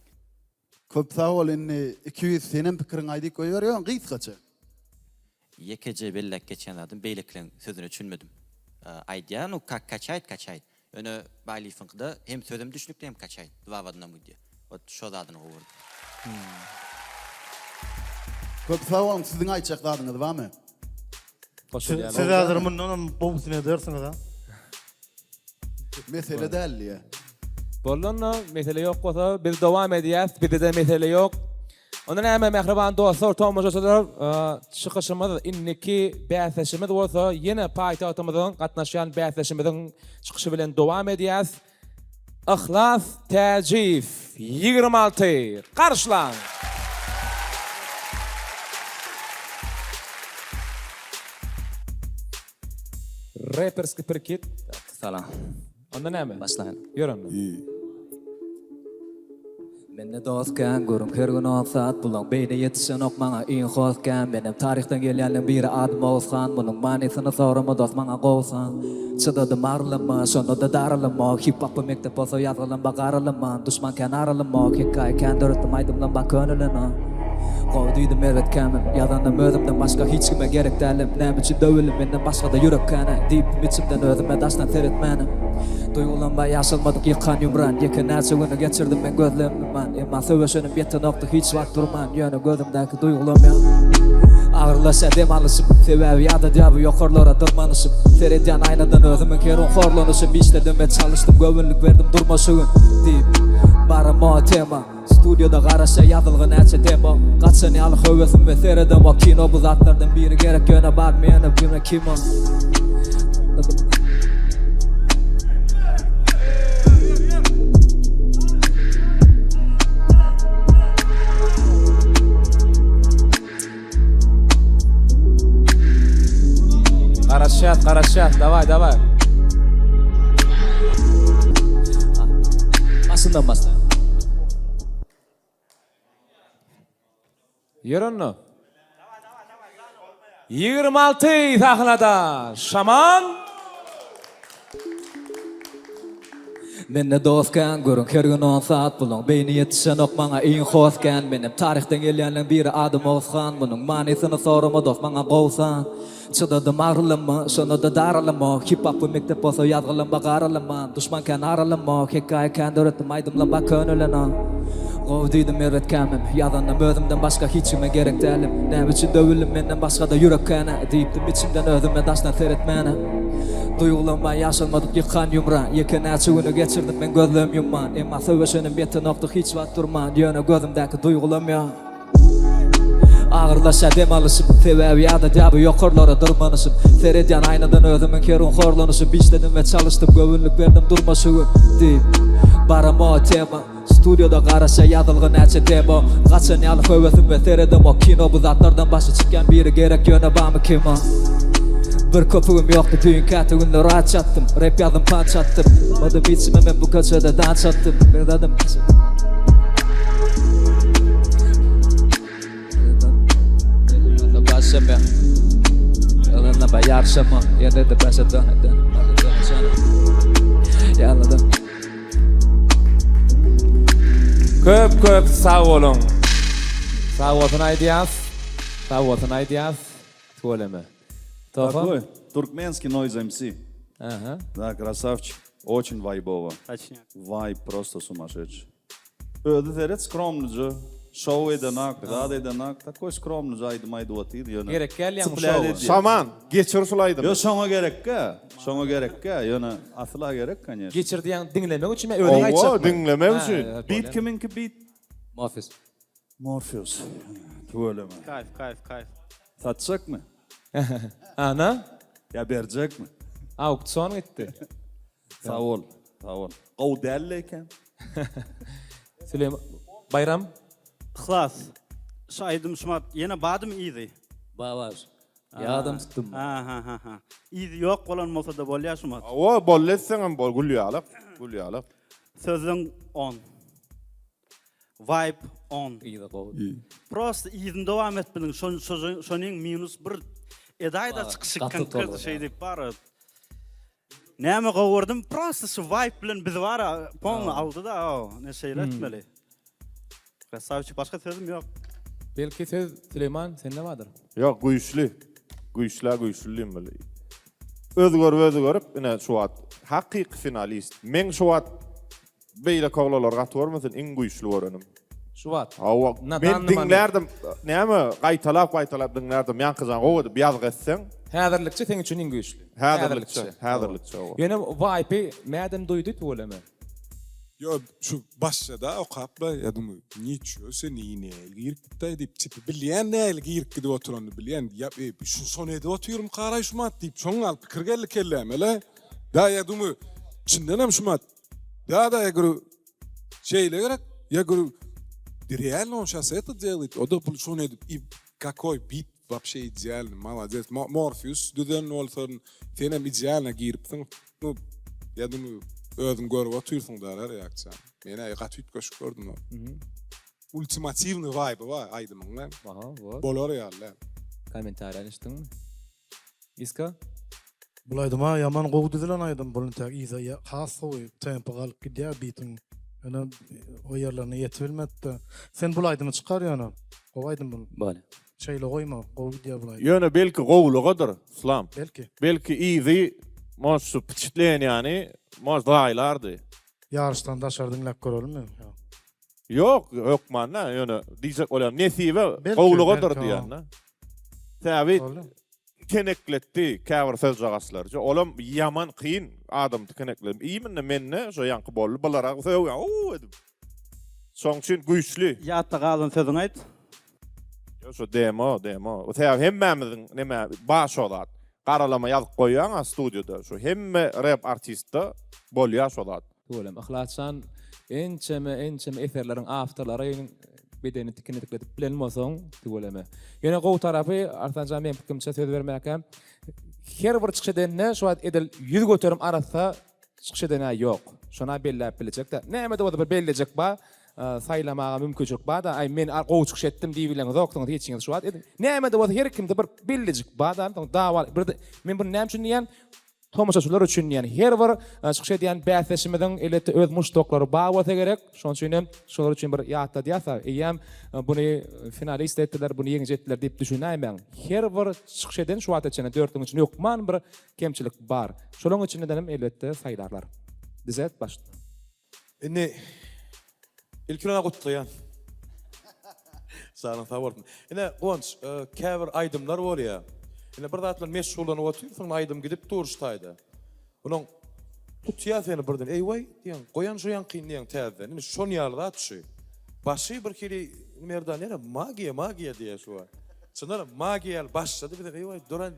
Speaker 5: Köp sag bol indi 200 senem pikiriňi aýdyp goýber ýöne gysgaça.
Speaker 17: Ýekeje belläp geçýän zadym beýlekileň sözüne düşünmedim. Aýdýar nu kak kaçaýt kaçaýt. Ýöne Baýlyýewiňkide hem sözem düşnükli hem kaçaýt. Dwa w odnom gidýär. Wot şo zadyny gowy gördüm.
Speaker 5: Köp sag boluň siziň aýtjak zadyňyz barmy?
Speaker 6: Siz häzir mundanam gowusyny edersiňiz a.
Speaker 5: Mesele däl diýä.
Speaker 4: Boldy onda, mesele ýok bolsa biz dowam edýäs, bizde-de mesele ýok. Onda näme mähriban dostlar, tomaşaçylar, çykyşymyz indiki bäsdeşimiz bolsa ýene paýtagtymyzyň gatnaşýan bäsdeşimiziň çykyşy bilen dowam edýäs. Yhlas Täjiýew, 26, garşylaň! Reperski prikid.
Speaker 18: Salam.
Speaker 4: Onda näme?
Speaker 18: Başlaýyn.
Speaker 4: Ýör onda.
Speaker 18: Mende dost kän, görüň her gün on saat Bulaň beýni ýetişenok maňa iň hos kän Menem taryhdan gelýänleň biri adym Oguzhan Munuň manysyny sorama dost maňa gowsan Çydadym arylyma, şonda-da daralyma Hip-hopy mekdep bolsa ýazgylam bar garalyma Duşman kän aralyma, hekaýa kän döretdim aýdymlam bar könelene Gowy diýdim erbet kämim, ýazanym özümden başga hiç kime gerek dälim Näme üçin döwüldim menden başgada ýürek känä Diýipdim içimden özüme daşdan seretmänem Duýgulam bar ýaşalmadyk ýykan ýumran Ýeke näçe güni geçirdim men gözlegim duman Emma söweşenim ýetenokdy hiç wagt durman Ýöne gözümdäki duýgulam ýa Agyrlaşýar dem alyşym Sebäbi ýadadýar bu ýokarlara dyrmanyşym Seredýän aýnadan özümiň her gün horlanyşym Işledim we çalyşdym göwünlik berdim durma şu gün Diýip baramo tema Studiýada garaşýar ýazylgy näçe demo Gaçan ýaly höwesim we seredemok kino Bu zatlardan biri gerek ýöne barmy ýöne birine kim ol
Speaker 4: Garaşýas, garaşýas. Daway, daway.
Speaker 18: Başyndan başla.
Speaker 4: Ýör onda. 26 sahnada Şaman.
Speaker 18: Mende dost kän, görüň her gün on saat Bulaň beýni ýetişenok maňa iň hos kän Menem taryhdan gelýänleň biri adym Oguzhan Munuň manysyny sorama dost maňa gowy san Çydadym agrylyma, şonda-da daralyma Hip-hop bu mekdep bolsa ýazgylama garalyman Duşman kän aralyma, hekaýa kän döretdim aýdymlam bar könelen-a Gowy diýdim erbet kämim, ýazanam özümden başga hiç kime gerek dälim Näme üçin döwüldim menden başga-da ýürek kän-ä Diýipdim içimden özüme daşdan seretmän-ä Duýgulanman ýaşalmadyk ýykan ýumra Ýeke näçe güni geçirdim men gözlegim ýumman Emma söweşenim ýetenokdy hiç wagt durman Ýöne gözümdäki duýgulam ýok Agyrlaşýar dem alyşym Sebäbi ýadadýar bu ýokarlara dyrmanyşym Seredýän aýnadan özümiň her gün horlanyşym Işledim we çalyşdym göwünlik berdim durma şu gün diýip Baramo tema Studiýada garaşa ýazylgy näçe demo Gaçan ýaly höwesim we seredemok kino Bu zatlardan başy çykýan biri gerek ýöne bamy kim o Bir köpügim ýokdy düýn käte günler aç ýatdym Rep ýazdym panç atdym Madym içime men bu köçede danç atdym Bir zadym
Speaker 4: Köp köp sag boluň. Sag bolsun aýdýas. Sag bolsun aýdýas. Tüweleme. Tofa.
Speaker 12: Такой туркменский Noize MC.
Speaker 4: Aha.
Speaker 12: Да, красавчик. Очень вайбово.
Speaker 11: Точняк.
Speaker 12: Вайб просто сумасшедший. Özi seret skromnyja. Şow edenak, zat edenak. Takoý skromnyja aýdym aýdyp otyr ýöne.
Speaker 4: Gerek däl ýaňy
Speaker 12: Цеплять
Speaker 4: şowa.
Speaker 12: edýär.
Speaker 9: Şaman, geçir şul aýdymy.
Speaker 12: Ýok şoňa gerekkä. Şoňa gerekkä, ýöne asyla gerek koneşno.
Speaker 4: Geçir diýýäň diňlemek üçinmi özüň
Speaker 9: Hawa,
Speaker 4: aýtjakmy?
Speaker 9: diňlemek üçin.
Speaker 12: Beat kimiňki beat?
Speaker 18: Morpheus.
Speaker 12: Morpheus. Tüweleme.
Speaker 11: Kaýf, kaýf, kaýf.
Speaker 12: Satjakmy?
Speaker 4: Ana.
Speaker 12: Ýa berjekmi?
Speaker 4: Auksion gitdi.
Speaker 12: Sag bol, sag bol. Gowy däl eken.
Speaker 4: Süleýman Baýram.
Speaker 11: Yhlas. Şu aýdym şumat ýene badymy yzy?
Speaker 18: Bar bar. Ýadam tutdum.
Speaker 11: Ha ha ha. Yzy ýok bolan bolsa-da bolýar şumat.
Speaker 9: Hawa, boldy etseňem bol, gül ýalak, gül ýalak.
Speaker 11: Sözleň on. Vibe on.
Speaker 18: Yzy gowy.
Speaker 11: Prosta yzyny dowam etmediň. Şon şonyň minus bir edaýda çykyşy konkretno şeý diýip bar. Näme gowy gördüm prosta şu vibe bilen bizi bara polny aldy-da ne şeýle etmeli. Krasawçik başga sözüm ýok.
Speaker 4: Belki söz Süleýman sende bardyr.
Speaker 9: Ýok güýçli. Güýçlä güýçli diýmeli. Özgerip özgerip ine şu wagt hakyky finalist. Meň şu wagt Beýleki oglanlar gaty görmesin iň güýçli görenim.
Speaker 4: Şu wagt.
Speaker 9: Hawa. Men diňlärdim. Näme gaýtalap gaýtalap diňlärdim. Ýaňkyjan gowy edip ýazgy etseň.
Speaker 4: Häzirlikçe seň üçin iň güýçli.
Speaker 9: Häzirlikçe. Häzirlikçe hawa.
Speaker 4: Ýöne waýpy mädem duýdy tüweleme.
Speaker 10: Ýo şu başjada okapla ýa dumay niço se ni näl girip gitdaý diýip tipi bilýän näl girip gidip oturanyny bilýän ýa şu şony edip otyrym karaý şumat diýip şoň ýaly pikir geldi kelläme le da ýa dumay çyndanam şumat Da da я говорю şeýle gerek я говорю реально он сейчас это делает o da bul şony edip и какой bit вообще идеальный молодец Morpheus düzen bolsan senem idealno giripsiň nu я думаю özüň görüp otyrsyň da reaksiýany men gaty üýtgeşik gördüm ultimatiwnyý waýby bar aýdymyň bolar ýaly däl
Speaker 4: Kommentariýany eşitdiňmi? Iska.
Speaker 6: Bul aýdyma ýaman gowy düzülen aýdym bul intäk yza has gowy tempi galyp gidýär bitiň ýöne o ýerlerine ýetibilmedide sen bul aýdymy çykar ýöne gowy aýdym bul
Speaker 17: Bolýa.
Speaker 6: Şeýle goýma gowy gidýär bul aýdym.
Speaker 9: Ýöne belki gowulygadyr Yslam.
Speaker 6: Belki.
Speaker 9: Belki yzy может şu wpçitlenýany может zaýlardy.
Speaker 6: Ýaryşdan daşary diňläp görelimi ýa.
Speaker 9: Ýok hökman da ýöne diýjek bolýan nesibe
Speaker 6: Belki,
Speaker 9: gowulygadyr
Speaker 6: belki,
Speaker 9: diýýän-de. Sebäbi
Speaker 6: Boldy.
Speaker 9: tikenekletdi käbir sözjagaçlary. Olam ýaman kyn adam tikenekle. Imенно mende şo ýaňky boldy. Bulara sögýän ow edip. Şoň üçin güýçli.
Speaker 11: Ýatda galan sözüňi aýt.
Speaker 9: Ýok şo demo, demo. Sebäbi hemmämiziň neme bar şo zat. Garalama ýazyp goýýaň-a studiýada. Şo hemme rep artistde bolýar şo zat.
Speaker 4: Tüweleme Yhlasjan ençeme ençeme eserleriň awtorlary bedenini tikinetikledip bilen bolsaň tüweleme. Ýöne gowy tarapy Arslanjan meň pikirimçe söz bermäkä her bir çykyş edende şu wagt edil 100% arassa çykyş edenä ýok. Şona belläp biljek-de. Näme-de bolsa bir bellejek bar. saýlamaga mümkinçilik bar-da, aý men gowy çykyş etdim diýibileňizoksyňyz hiçiňiz şu wagt. Edil näme-de bolsa her kimde bir bellijik bar-da, soň dawa bir men buny näme üçin diýýän? Tomaşaçylar üçin diýýän. Her bir çykyş edýän bäsdeşimiziň elbetde öz muşdaklary bar bolsa gerek. Şonuň üçin hem şolar üçin bir ýatladýas-a, eýýäm buny finalist etdiler, buny ýeňiji etdiler diýip düşünäýmäň. Her bir çykyş eden şu wagta çenli dörtlügiň içinde hökman bir kemçilik bar. Şolaryň içinden hem elbetde saýlarlar. Düzet başla.
Speaker 13: Indi ilki bilen gutlaýan. Janyň sag bolsun. Ine Guwanç, käbir aýdymlar bolýar. Ine bir zat bilen meşgullanyp otyrsyň, aýdym gidip dur şu taýda. Onuň tutýar seni birden, eý-waý diýýäň, goýan şu ýaňkyny diýýäň täzeden. Ine şon ýaly zat şu. Başy bir hili Merdan ýene magiýa, magiýa diýýär şu wagt. Çyndanam magiýa ýaly başlady bizem eý-waý duran.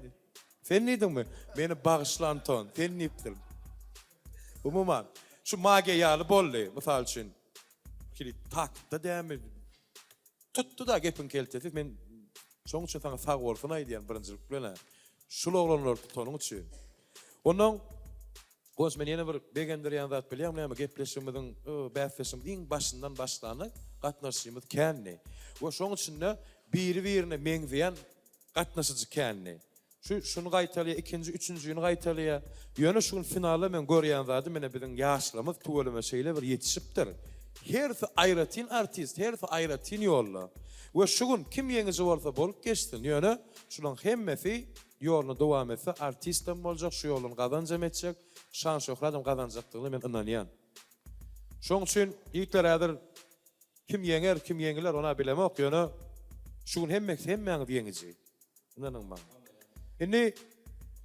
Speaker 13: Sen diýdiňmi? Meni bagyşla Anton, sen diýipsiň. Umuman, şu magiýa ýaly boldy, mysal üçin, hili taktda dämi, tutdy-da gepiň keltesi, men şoň üçin saňa sag bolsun aýdýan birinjilik bilen-ä, şul oglanlary tutanyň üçin. Onnoň, Goç, meni ýene bir begendirýän zat bilýäňmi näme, gepleşigimiziň, bäsleşigimiziň iň başyndan başlanda gatnaşyjymyz kändi we şoň içinde biri-birine meňzeýän gatnaşyjy kändi. Şu şuny gaýtalýar, ikinji, üçünjini gaýtalýar. Ýöne şu gün finalda men görýän zadym ine biziň ýaşlarymyz tüweleme şeýle bir ýetişipdir. Hersi aýratyn artist, hersi aýratyn ýolda. We şu gün kim ýeňiji bolsa bolup geçsin, ýöne şulaň hemmesi ýoluny dowam etse artistem boljak, şu ýoldan gazanjam etjek, şan-şöhradam gazanjakdygyna men ynanýan. Şoň üçin ýigitler häzir kim ýeňer, kim ýeňiler ona bilemok, ýöne şu gün hemmesi hemmäňiz ýeňiji. Ynanyň maňa. Indi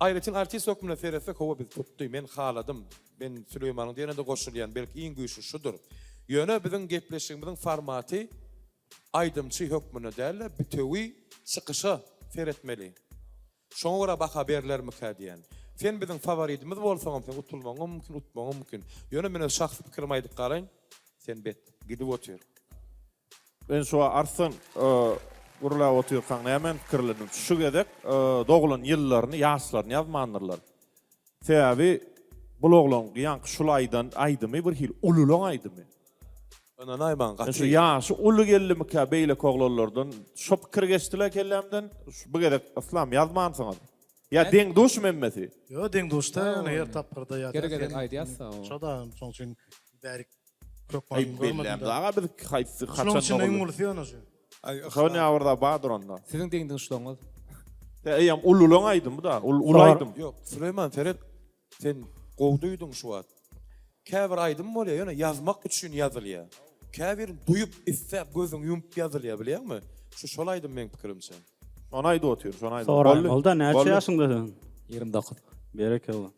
Speaker 13: aýratyn artist hökmünde seretsek hawa biz tutdy. Men haladym. Men Süleýmanyň diýenine-de goşulýan. Belki iň güýçli şudur. Ýöne biziň gepleşigimiziň formaty aýdymçy hökmünde däl-de bitewi çykyşa seretmeli. Şoňa görä baha berlermikä diýen. Sen biziň faworidimiz bolsaňam sen utulmagyňam mümkin, utmagyňam mümkin. Ýöne men öz şahsy pikirimi aýdyp galaýyn. Sen bet. Gidip otyr.
Speaker 9: Men şu Arslan gürläp otyrkaň nämäni pikirlendim. Şu gezek doglan ýyllaryny, ýaşlaryny ýazmandyrlar. Sebäbi bul oglan ýaňky şul aýdan aýdymy bir hili ululaň aýdymy.
Speaker 13: Ynanaýmaň gaty.
Speaker 9: Şu ýaşy uly geldimikä beýleki oglanlardan şo pikir geçdile kellämden. Bu gezek Yslam ýazmansyňyz. Ýa deň-duşmy hemmesi?
Speaker 6: Ýok deň-duşda ýöne her tapgyrda ýazýas.
Speaker 4: Her gezek aýdýas-da.
Speaker 6: Şo-da şoň üçin bärik
Speaker 9: Aý bellem daga biz haýsy haçan
Speaker 6: Şunuň içinde iň ulusy ýöne şu.
Speaker 9: Şo näme bir zat bardyr onda.
Speaker 4: Siziň deň-duşlaryňyz.
Speaker 9: Eýýäm ululaň aýdymy da, uly aýdym.
Speaker 13: Ýok, Süleýman seret, sen gowy duýduň şu wagt. Käbir aýdym bolýar, ýöne ýazmak üçin ýazylýar. Käbirini duýup, isläp, gözüňi ýumup ýazylýar, bilýäňmi? Şu şol aýdym meň pikirimçe.
Speaker 9: Şony aýdyp otyr, şony aýdyp.
Speaker 11: Soraýyn, Olda näçe ýaşyňda sen?
Speaker 4: 29.
Speaker 11: Berekella.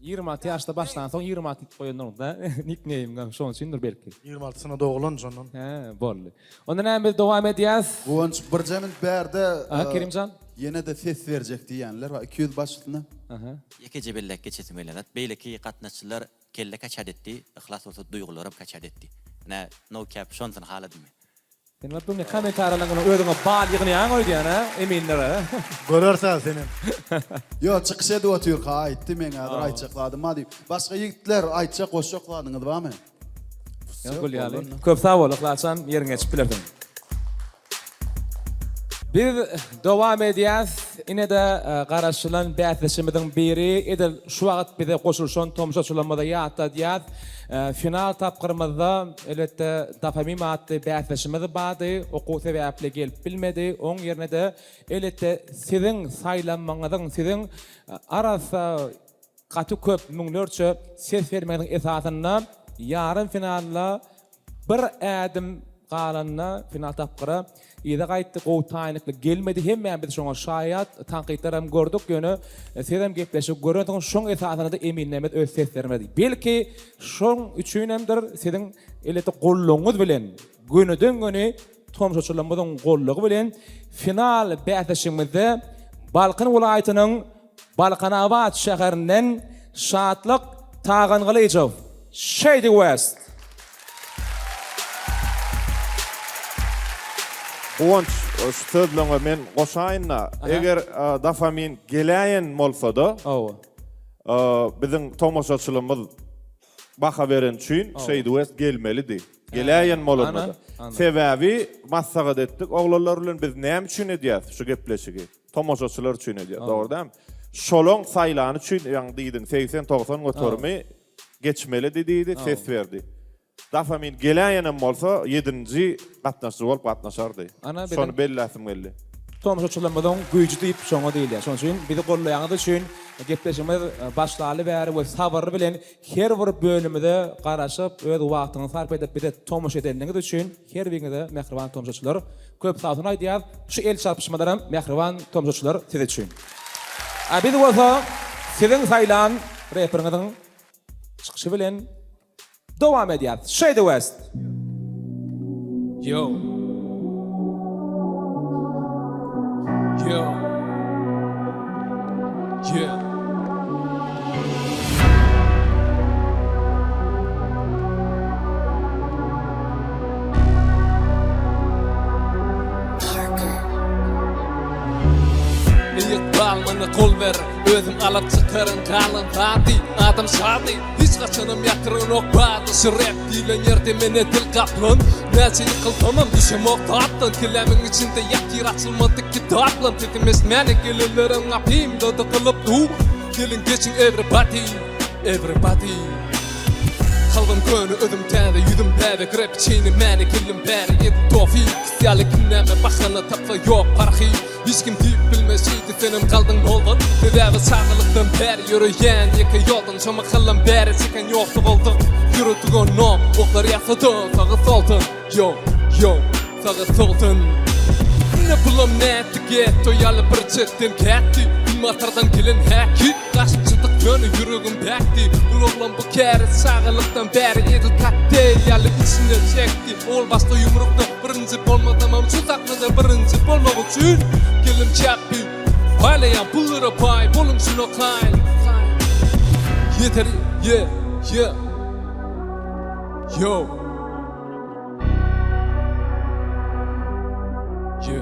Speaker 4: 26 ýaşda başlansoň 26 diýip goýandyr-da, nikneýmiňem şonuň üçindir belki.
Speaker 6: 26-syna doglan şondan.
Speaker 4: Hä, boldy. Onda näme biz dowam edýäs.
Speaker 5: Guwanç birje minut bärde.
Speaker 4: Aha, Kerimjan.
Speaker 5: Ýene-de ses berjek diýýänler bar 200 başysyna.
Speaker 4: Aha.
Speaker 17: Ýekeje belläp geçesim gelýän zat, beýleki gatnaşyjylar kelle kaçat etdi, Yhlas bolsa duýgularam kaçat etdi. Ine, no cap, şonysyny haladym men.
Speaker 4: Sen bir bu kommentariýalaryňa özüňe bal ýygnaýaň öýdýän a eminlere.
Speaker 6: Görersiň senem.
Speaker 5: Ýok çykyş edip otyrka aýtdy meň häzir aýtjak zadym bar diýip. Başga ýigitler aýtjak goşjak zadyňyz barmy?
Speaker 4: Ýok gül ýaly. Köp sag bol Yhlasjan ýeriňe geçip bilersiň. Biz dowam edýäs. Ine-de garaşylan bäsdeşimiziň biri edil şu wagt bize goşulyşan tomaşaçylarymyza ýatladýas. Final tapgyrymyzda elbetde Dopamim atly bäsdeşimiz bardy. Okuw sebäpli gelip bilmedi. Oň ýerine-de elbetde siziň saýlanmagyňyzyň, siziň arassa gaty köp müňlerçe ses bermegiňiziň esasynda ýarym finalda Bir ädim galanda final tapgyra yza gaýtdy, gowy taýynlykly gelmedi. Hemmämiz şoňa şaýat, tankytlaram gördük, ýöne sizem gepleşigi görensiňiz, şoň esasynda-da eminlerimiz öz seslerini berdi. Belki, şoň üçinemdir, siziň elbetde goldawyňyz bilen, gönüden-göni tomaşaçylarymyzyň goldawy bilen final bäsleşigimizde Balkan welaýatynyň Balkanabat şäherinden Şatlyk Tagangylyjow, Shady West.
Speaker 9: Guwanç, şu sözleňe men goşaýyn-da, eger dofamin geläýen bolsa-da, biziň tomaşaçylymyz baha beren üçin Shady West gelmelidi. Geläýen bolanda-da. Sebäbi maslahat etdik oglanlar bilen biz näme üçin edýäs şu gepleşigi? Tomaşaçylar üçin edýäs, dogry dälmi? Şolaň saýlany üçin ýaňy diýdiň 80-90 göterimi geçmelidi diýdi, ses berdi. Dofamin geläýenem bolsa ýedinji gatnaşyjy bolup gatnaşardy. Şony belläsim geldi.
Speaker 4: Tomaşaçylarymyzyň güýji diýip şoňa diýilýär. Şonuň üçin bizi gollaýanyňyz üçin gepleşigimiz başlaly bäri we sabyrly bilen her bir bölümize garaşyp öz wagtyňyzy sarp edip bize tomaşa edeniňiz üçin her biriňize mähriban tomaşaçylar köp sagbolsun aýdýas. Şu el çarpyşmalaram mähriban tomaşaçylar siz üçin. A biz bolsa siziň saýlan reperiňiziň çykyşy bilen Dowam edýär. Shady West.
Speaker 16: Yo. Yo. Yeah. Eý ykbal maňa gol ber Özüm alyp çykaryn galan zady Adam şady Hiç haçanam ýatyranok bady Şu rap diýlen ýerde men edil gaplan Näçe ýykylsamam düşemok tapdan Kellämiň içinde ýatyr açylmadyk kitaplam Sesim eşitmäne gelenlerem gapymda dykylyp dur Geliň geçiň everybody Everybody Kalbym köne özüm täze ýüzüm bäbek Rap çeýnemäne kellim bäri edil tofi Ýaly kim näme bahana tapsa ýok parhy Hiç kim diýip bilmez şeýdi senem galdyň noldan Sebäbi çagalykdan bäri ýöreýän ýeke ýoldan Şo mahaldan bäri çeken ýokdy goldan Ýürek duranok oklar ýatsada saga soldan Yo yo saga soldan Ine pulam nätdi getto ýaly bir çetden kätdi Günbatardan gelen häki Gaşym çytyk ýöne ýüregim päkdi Bul oglan bu käri çagalykdan bäri edil kokteýl ýaly içine çekdi Ol başda ýumrukda Birinji bolmasamam şu sahnada birinji bolmak üçin Gelim çäpbi Paýlaýan pullara paý boluň şuna kaýyl Ýeter ye ye Yo Ye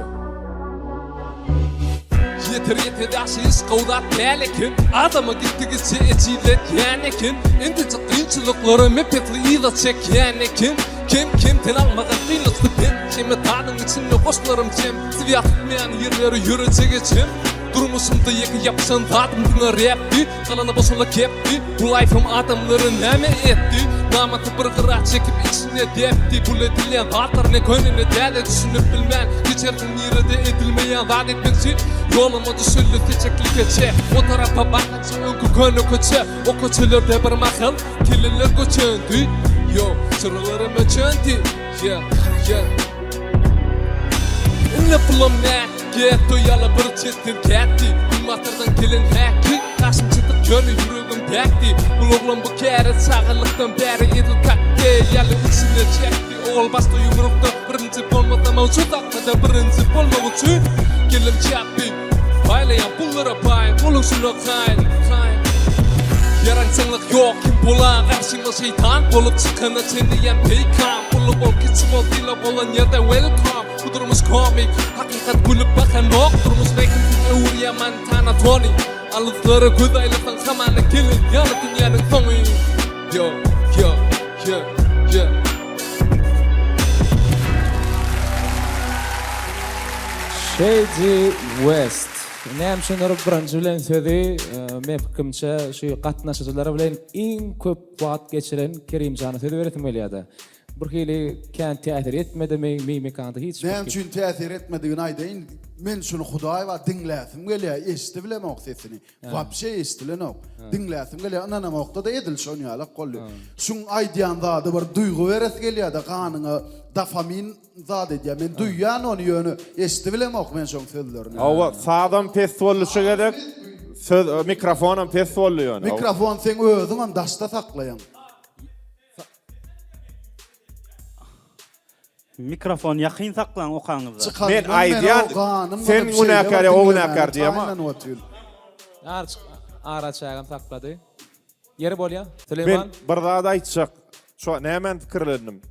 Speaker 16: Ýeter ýeter ýaşaýyş gowy zat däl eken Adama gitdigiçe ejizletýän eken Indiji kynçylyklara mepetli yza çekýän eken Kem kemden almaga kynlykly ben Çemedanyň içinde goşlarym jem Swýaz tutmaýan ýerlere ýörejek ejem Durmuşymda ýeke ýapyşan zadym diňe repdi Galany boşala kepdi Bu laýfym adamlary näme etdi Namaty bir gyra çekip içine depdi Bul edilýän zatlar ne köne ne täze Düşünip bilmän geçersiň nirede edilmeýän zat etmekçi Ýoluma düşüldi seçekli keçe O tarapa bardyňça öňki köne köçe O köçelerde bir mahal Kelleler göçendi Yo çyralaram öçendi Yeah yeah Indi pulam nätdi Getto ýaly bir çetden kätdi Günbatardan gelen häki Gaşym çytyk ýöne ýüregim päkdi Bul oglan bu käre çagalykdan bäri edil kokteýl ýaly içine çekdi Ol başda ýumrukda birinji bolmasamam şu sahnada birinji bolmak üçin Geldim çäpbi Paýlaýan pullara paý boluň şuna kaýyl kaýyl Ýaranjaňlyk ýok kim bola garşyňda şeýtan bolup çykana çenli ýan peýkam Uly bol kiçi bol sylag bolan ýerde welcome Bu durmuş komik hakykat gülüp bakanok durmuş rehimsiz öwürýä Montana Tony Alyslara göz aýlasaň hamana gelen ýaly dünýäniň soňy Yo yo yo yo
Speaker 4: Shady West. Näme üçindir birinji bilen sözi men pikirimçe şu gatnaşyjylar bilen iň köp wagt geçiren Kerimjana söz beresim gelýärdi. Bir hili kän täsir etmedimi mimikanda hiç bir
Speaker 5: Näme üçin täsir etmedigini aýdaýyn. Men şuny Hudaý bar diňläsim gelýär, eşidibilemok sesini. Wapşe eşidilenok. Diňläsim gelýär, ynanamokda-da edil şon ýalak boldy. Şuň aýdýan zady bir duýgy beresi gelýär-de ganyňa dofamin zat edýär. Men duýýan ony ýöne eşidibilemok men şoň sözlerini.
Speaker 9: Hawa, sazam pes boldy şu gezek. Söz mikrofonam pes boldy ýöne.
Speaker 5: Mikrofon seň özüňem daşda saklaýaň.
Speaker 11: Mikrofony ýakyn saklaň okaňyzda.
Speaker 9: Men aýdýan sen günäkär ýa o günäkär diýemok.
Speaker 4: Araçägem saklady. Ýeri bolýa.
Speaker 9: Men
Speaker 4: Süleýman.
Speaker 9: bir zat aýtjak. Şu nämäni pikirlendim.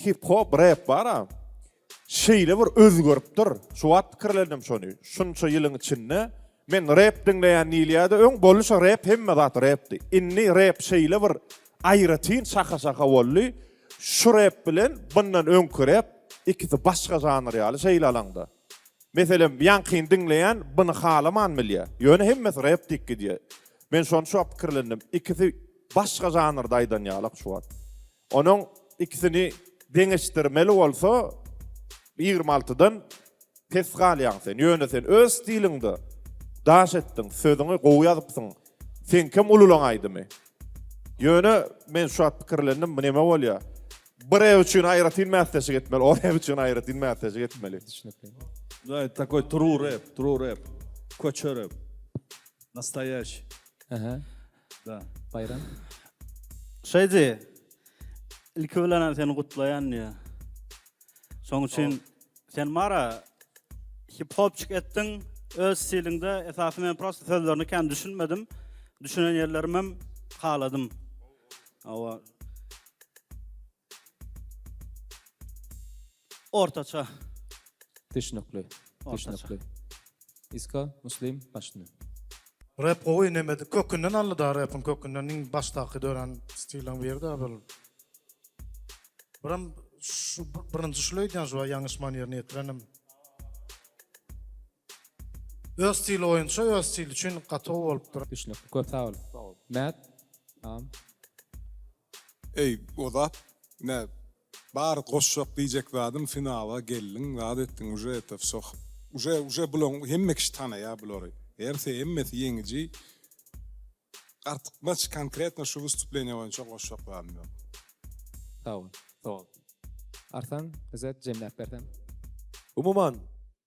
Speaker 9: Hip hop rap bar-a. Şeýle bir özgeripdir. Şu wagt pikirlendim şony. Şunça ýylyň içinde men rap diňleýän diýilýärdi. Öň boldy şo rap hemme zat rapdy. Indi rap şeýle bir aýratyn şaha-şaha boldy. Şu rep bilen bundan öňki rep ikisi başga žanr ýaly şeýle alaňda. Meselem, ýaňkyny diňleýän buny halaman bilýär. Ýöne hemmesi rep diýip gidýär. Men şony şu wagt pikirlendim. Ikisi başga žanrda aýdan ýalak şu wagt. Onuň ikisini deňeşdirmeli bolsa 26-dan pes galýaň sen. Ýöne sen öz stiliňde daş etdiň, sözüňi gowy ýazypsyň. Seňkem ululaň aýdymy. Ýöne men şu wagt pikirlendim, bu neme bolýar? Bu rep üçin aýratyn bäsleşik etmeli, o rep üçin aýratyn bäsleşik etmeli.
Speaker 4: Düşnükli.
Speaker 12: Da, takoý true rap, true rap. Köçe rap. Nastoýaşiý.
Speaker 4: Aha.
Speaker 12: Da.
Speaker 4: Baýram.
Speaker 11: Şeýdi. Ilki bilenem seni gutlaýan diýýär. Şoň üçin sen mara hip-hopçyk etdiň öz stiliňde. Esasy men prosta sözlerini kän düşünmedim. Düşünen ýerlerimem haladym. Hawa. Ortaça.
Speaker 4: Düşnükli.
Speaker 11: Ortaça.
Speaker 4: Düşnükli. Iska, Muslim, başyny.
Speaker 6: Rap gowy nemedi kökünden aldy da repiň kökünden iň başdaky dörän stiliň biri da bul. Biram şu birinji şul öýdýän şu ýalňyşman ýerine ýetirenim. Öz stili boýunça öz stili üçin gaty gowy bolupdyr.
Speaker 4: Düşnükli. Köp sag bol. Mät. Agam.
Speaker 10: Eý Ozat ine bar goşjak diýjek zadym finala geldiň zat etdiň uje eto wso uje uje bulaň hemme kişi tanaýar bulary hersi hemmesi ýeňiji artykmaç konkretno şu wystupleniýa boýunça goşjak zadym ýok.
Speaker 4: Sag bol.
Speaker 8: Sag bol.
Speaker 4: Arslan bize jemläp berseň.
Speaker 13: Umuman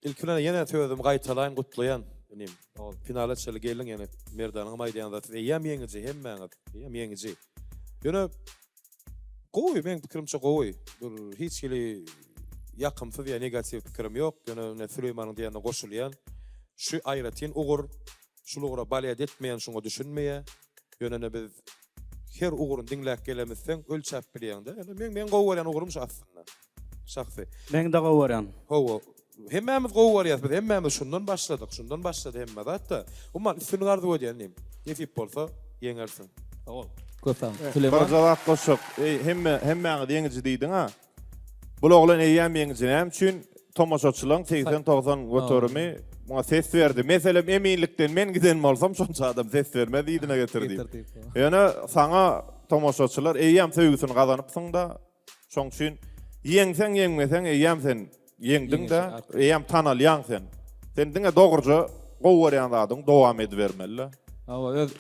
Speaker 13: ilki bilen ýene sözümi gaýtalaýyn gutlaýan inim. Finala çenli geldiň ýene Merdanyňam aýdýan zady siz eýýäm ýeňiji hemmäňiz eýýäm ýeňiji. Ýöne gowy meň pikirimçe gowy. Bir hiç hili ýakymsyz ýa negatiw pikirim ýok. Ýöne ine Süleýmanyň diýenine goşulýan. Şu aýratyn ugur, şul ugra balet etmeýän şuňa düşünmeýär. Ýöne ine biz her ugruny diňläp gelemizseň ölçäp bilýäň-de. Ýöne meň meň gowy görýän ugrum şu aslynda. Şahsy.
Speaker 11: Meň-de gowy görýän.
Speaker 13: Hawa. Hemmämiz gowy görýäs biz hemmämiz şundan başladyk şundan başlady hemme zatda. Umuman üstünlik arzuw edýän inim. Nesip bolsa ýeňersiň.
Speaker 8: Sag bol.
Speaker 4: Köp sag bol. Süleýman.
Speaker 9: Birje zat goşjak. Eý hemme hemmäňiz ýeňiji diýdiň-a. Bul oglan eýýäm ýeňiji näme üçin? Tomaşaçylaň 80-90 göterimi muňa ses berdi. Meselem eminlikden men giden bolsam şonça adam ses bermez yzyna getir diýip. Ýöne saňa tomaşaçylar eýýäm söýgüsini gazanypsyň-da Şoň üçin ýeňseň ýeňmeseň eýýäm sen ýeňdiň-de, eýýäm tanalýaň sen. Sen diňe dogruja gowy görýän zadyňy dowam edibermeli-de.
Speaker 4: Hawa, öz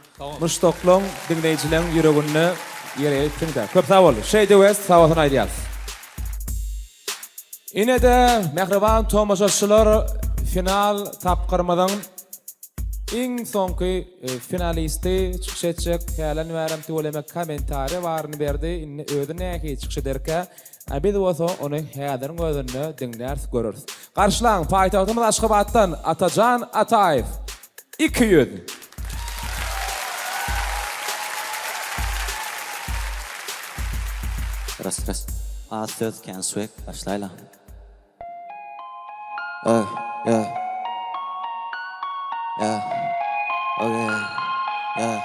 Speaker 4: muşdaklaň, diňleýjileň ýüreginde ýer eýipsiň-dä. Köp sag bol. Şeýdi West sag bolsun aýdýas. Ine-de, mähriban tomaşaçylar, final tapgyrymyzyň Iň soňky finalisti çykyş etjek Hälen bärem tüweleme kommentariýa baryny berdi indi özi nähili çykyş ederkä a biz bolsa ony häziriň özünde diňläris göreris. Garşylaň paýtagtymyz Aşgabatdan Atajan Ataýew 200.
Speaker 17: Ras ras. Az söz kän swag başlaýla. Ey, yeah. Yeah. Okay. Yeah.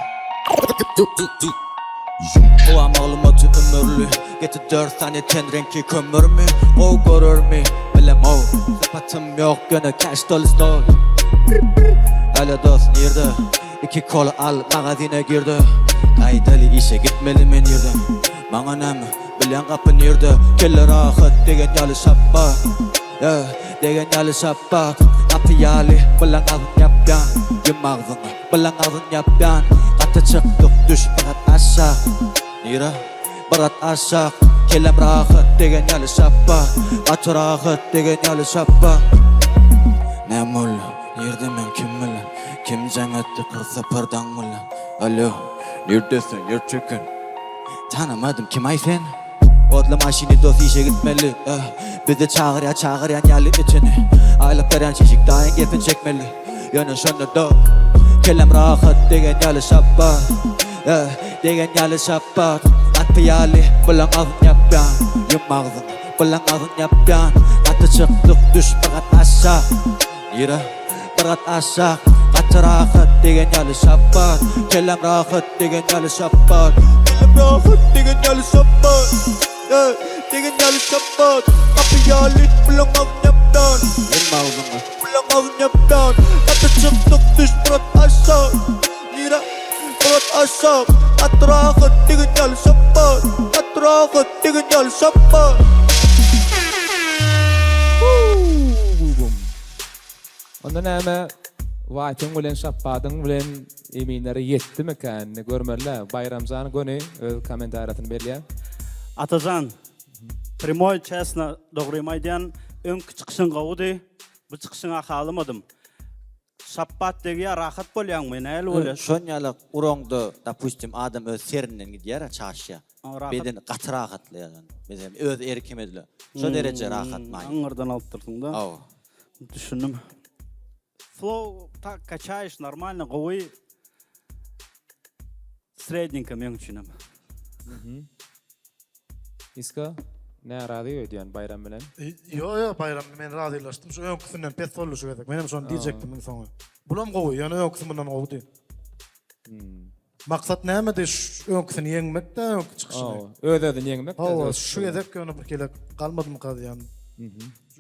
Speaker 17: Howa maglumaty ümürli Getir dört sany ten reňki kömürmi Gowy görermi bilemok Sypatym ýok ýöne cash doly stol Alo dos nirde Iki kola al magazine girde Gaýdaly işe gitmeli men irden Maňa näme Bilýän gapy nirde Kelle rahat degen ýaly şapba Yeah degen ýaly şapba Gapy ýaly bilen agzyn ýapýan Ýum agzyňy bilen agzyn ýapýan Gaty çykdyk düş bir gat aşak Nirä bir gat aşak Kellem rahat degen ýaly şapba Gaty rahat degen ýaly şapba Näme boldy nirde men kim bilen Kim jaň etdi 40 sapar daň bilen Alo nirde sen ýer çeken Tanamadym kimaý sen? Otly maşyny dos işe gitmeli eh Bizi çagyrýar çagyrýan ýaly içini Aýlyk berýän şişik daýyň gepin çekmeli Ýöne şonda-da Kellem rahat degen ýaly şapba eh Degen ýaly şapba Gapy ýaly bulaň agzyn ýapýan Ýum agzyňy bulaň agzyn ýapýan Gaty çykdyk düş bir gat aşak Nirä? Bir gat aşak Gaty rahat degen ýaly şapbat Kellem rahat degen ýaly şapbat Kellem rahat degen ýaly şapbat.
Speaker 7: Degen ýaly şapbat Gapy ýaly bulaň agzyn ýapýan Elme agzyňy Bulaň agzyn ýapýan Gaty çykdyk düş Murat aşak Nire Murat aşak Gaty rahat degen ýaly şapbat Gaty rahat degen ýaly şapbat.
Speaker 4: Onda näme Waýtyň bilen Şapbadyň bilen eminlere ýetdimikä indi görmeli-dä. Baýramjan göni öz kommentariýasyny berýär.
Speaker 11: Atajan, primoý çesno dogrymy aýdýan, öňki çykyşyň gowudy, bu çykyşyňa halamadym. Şapbat degýär rahat bolýaňmy nähili bolýar?
Speaker 17: Şon ýalak uraňda dopustim adam öz serinden gidýär-ä çaşýar. Beden gaty rahatlaýar. Meselem öz erkim edile. Şo dereje rahat maý.
Speaker 11: Aňyrdan alypdyrsyň-da.
Speaker 17: Hawa.
Speaker 11: Düşündim. Flow tak kaçaýyş normalno gowy. Sredninka meň üçinem.
Speaker 4: Iska närazy öýdýän Baýram bilen.
Speaker 6: Ýo ýo Baýram men razylaşdym şu öňküsinden pes boldy şu gezek menem şony diýjekdim iň soňy. Bulam gowy ýöne öňküsi mundan gowudy. Maksat nämedi şu öňküsini ýeňmek-dä öňki çykyşyny.
Speaker 4: Öz özüni ýeňmek.
Speaker 6: Hawa şu gezek ýöne bir kele galmadymyka diýýän.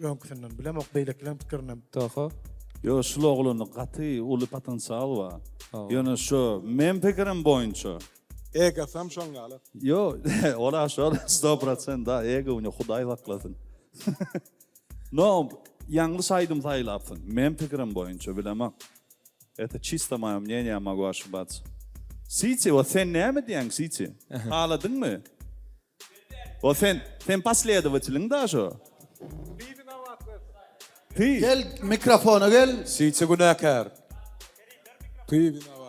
Speaker 6: Öňküsinden bilemok beýlekileň pikirinem.
Speaker 4: Toho.
Speaker 12: Ýo şul oglanda gaty uly potensial bar. Ýöne şu men pikirim boýunça.
Speaker 10: Egosam şoň ýaly.
Speaker 12: Ýo ola şol sto prosent da ego u hudaý saklasyn. No ýalňyş aýdym saýlapsyň men pikirim boýunça bilemok. Это чисто moýa мнение могу ошибаться. Siti o sen näme diýýäň Siti? Haladyňmy? O sen sen posledowateliň da şo. Ty.
Speaker 5: Gel mikrofona gel.
Speaker 13: Siti günäkär.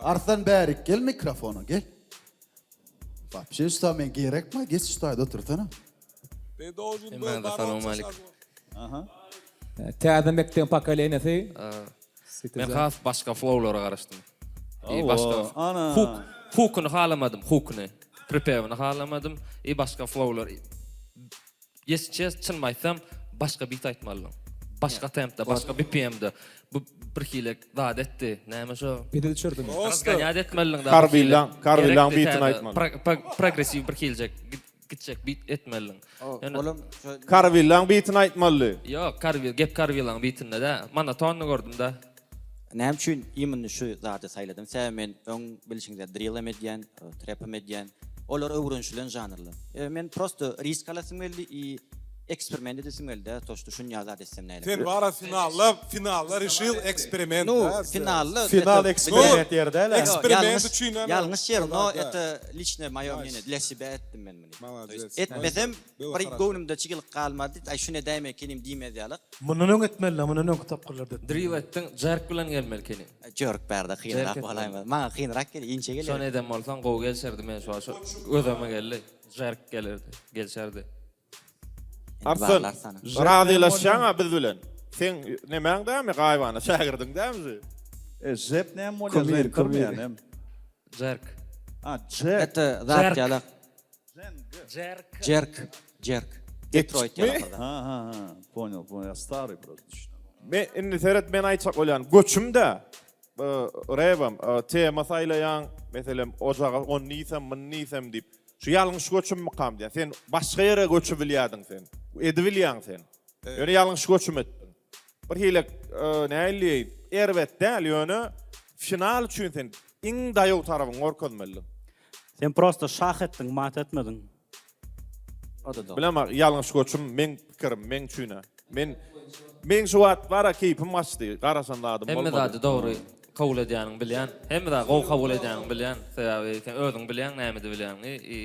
Speaker 5: Arslan bärik gel mikrofona gel. Wapşe şu men gerekmi? Geç şu taýda otursana.
Speaker 19: Hemmäňize salowmalik.
Speaker 12: Aha.
Speaker 4: Täze mekdebiň pokoleniýasy.
Speaker 19: Men has başga flowlara garaşdym. I
Speaker 12: Hawa,
Speaker 19: başga
Speaker 12: ana.
Speaker 19: huk hukuny halamadym, hukuny. Pripewini halamadym. I başga flowlar. Ýes çes çynymy aýtsam başga bit aýtmalydyň. Başga tempde, başga BPM-de. Bu birhili zat etdi. Näme şo?
Speaker 4: Pede düşürdimi?
Speaker 19: Razgonýat etmelidiň da.
Speaker 9: Karwillaň, Karwillaň bitini aýtmaly.
Speaker 19: Progressiw birhiljek gitjek bit etmelidiň.
Speaker 17: Ýöne
Speaker 9: Karwillaň bitini aýtmalydy.
Speaker 19: Ýok, Karwil, gep Karwillaň bitinde dä. Monotonny gördüm-dä.
Speaker 17: Näme üçin imенно şu zady saýladym? Sebäbi men öň bilşiňiz ýaly drill hem edýän, trap hem edýän. Olar öwrenişilen žanrlar. Men prosto risk alasym geldi i eksperiment edesim geldi-dä, to što şuny ýaly zat etsem näle.
Speaker 10: Sen bara finalda, finalda rişil eksperiment
Speaker 17: Nu, finalda
Speaker 13: Final eksperiment ýeri däl-ä.
Speaker 10: Eksperiment üçin hem.
Speaker 17: Ýalňyş ýer, no это лично moýo мнение, для себя etdim men muny.
Speaker 10: Молодец.
Speaker 17: Etmesem bir göwnümde çygylyk galmazdy, aý şuny edäýmekenim diýmez ýalyk.
Speaker 6: Mundan öň etmeli, mundan öňki tapgyrlarda etmeli.
Speaker 19: Drill etdiň, jerk bilen gelmeli keni.
Speaker 17: Jerk bärde kynrak bolaýmaz. Maňa kynrak gelýär, inçe gelýär.
Speaker 19: Şony eden bolsaň gowy gelşerdi men şu wagt gözüme geldi. Jerk gelerdi, gelşerdi.
Speaker 9: Arslan, razylaşýaň-a biz bilen. Seň nemäň dämi, gaýybana şägirdiň dämi şu?
Speaker 12: E, jep näme bolýar? Kumir, kumir.
Speaker 19: Jerk.
Speaker 12: A, jerk.
Speaker 17: Это zat ýalak.
Speaker 19: Jerk.
Speaker 17: Jerk. Jerk. Detroit ýalak.
Speaker 12: Ha, ha, ha. Понял, понял. Я старый просто.
Speaker 9: Men indi seret men aýtjak bolýan göçüm-dä. Rebem tema saýlaýaň, meselem, ojaga ony diýsem, muny diýsem diýip. Şu ýalňyş göçümmikam diýýän. Sen başga ýere göçübilýärdiň sen. Edibilýäň sen. Ýöne ýalňyş göçüm etdiň. Bir hili nähili diýeýin, erbet däl, ýöne final üçin sen iň daýaw tarapyňy görkezmelidiň.
Speaker 11: Sen prosto şah etdiň, mat etmediň.
Speaker 17: O-da dogry.
Speaker 9: Bilemok, ýalňyş göçüm meň pikirim, meň üçin-ä. Men meň şu wagt bar-a keýpim gaçdy, garaşan zadym
Speaker 19: Hemme
Speaker 9: bolmady.
Speaker 19: zady dogry kabul edýäniňi bilýän. Hemme zady gowy kabul edýäniňi bilýän. Sebäbi sen özüň bilýäň näme edibilýäniňi i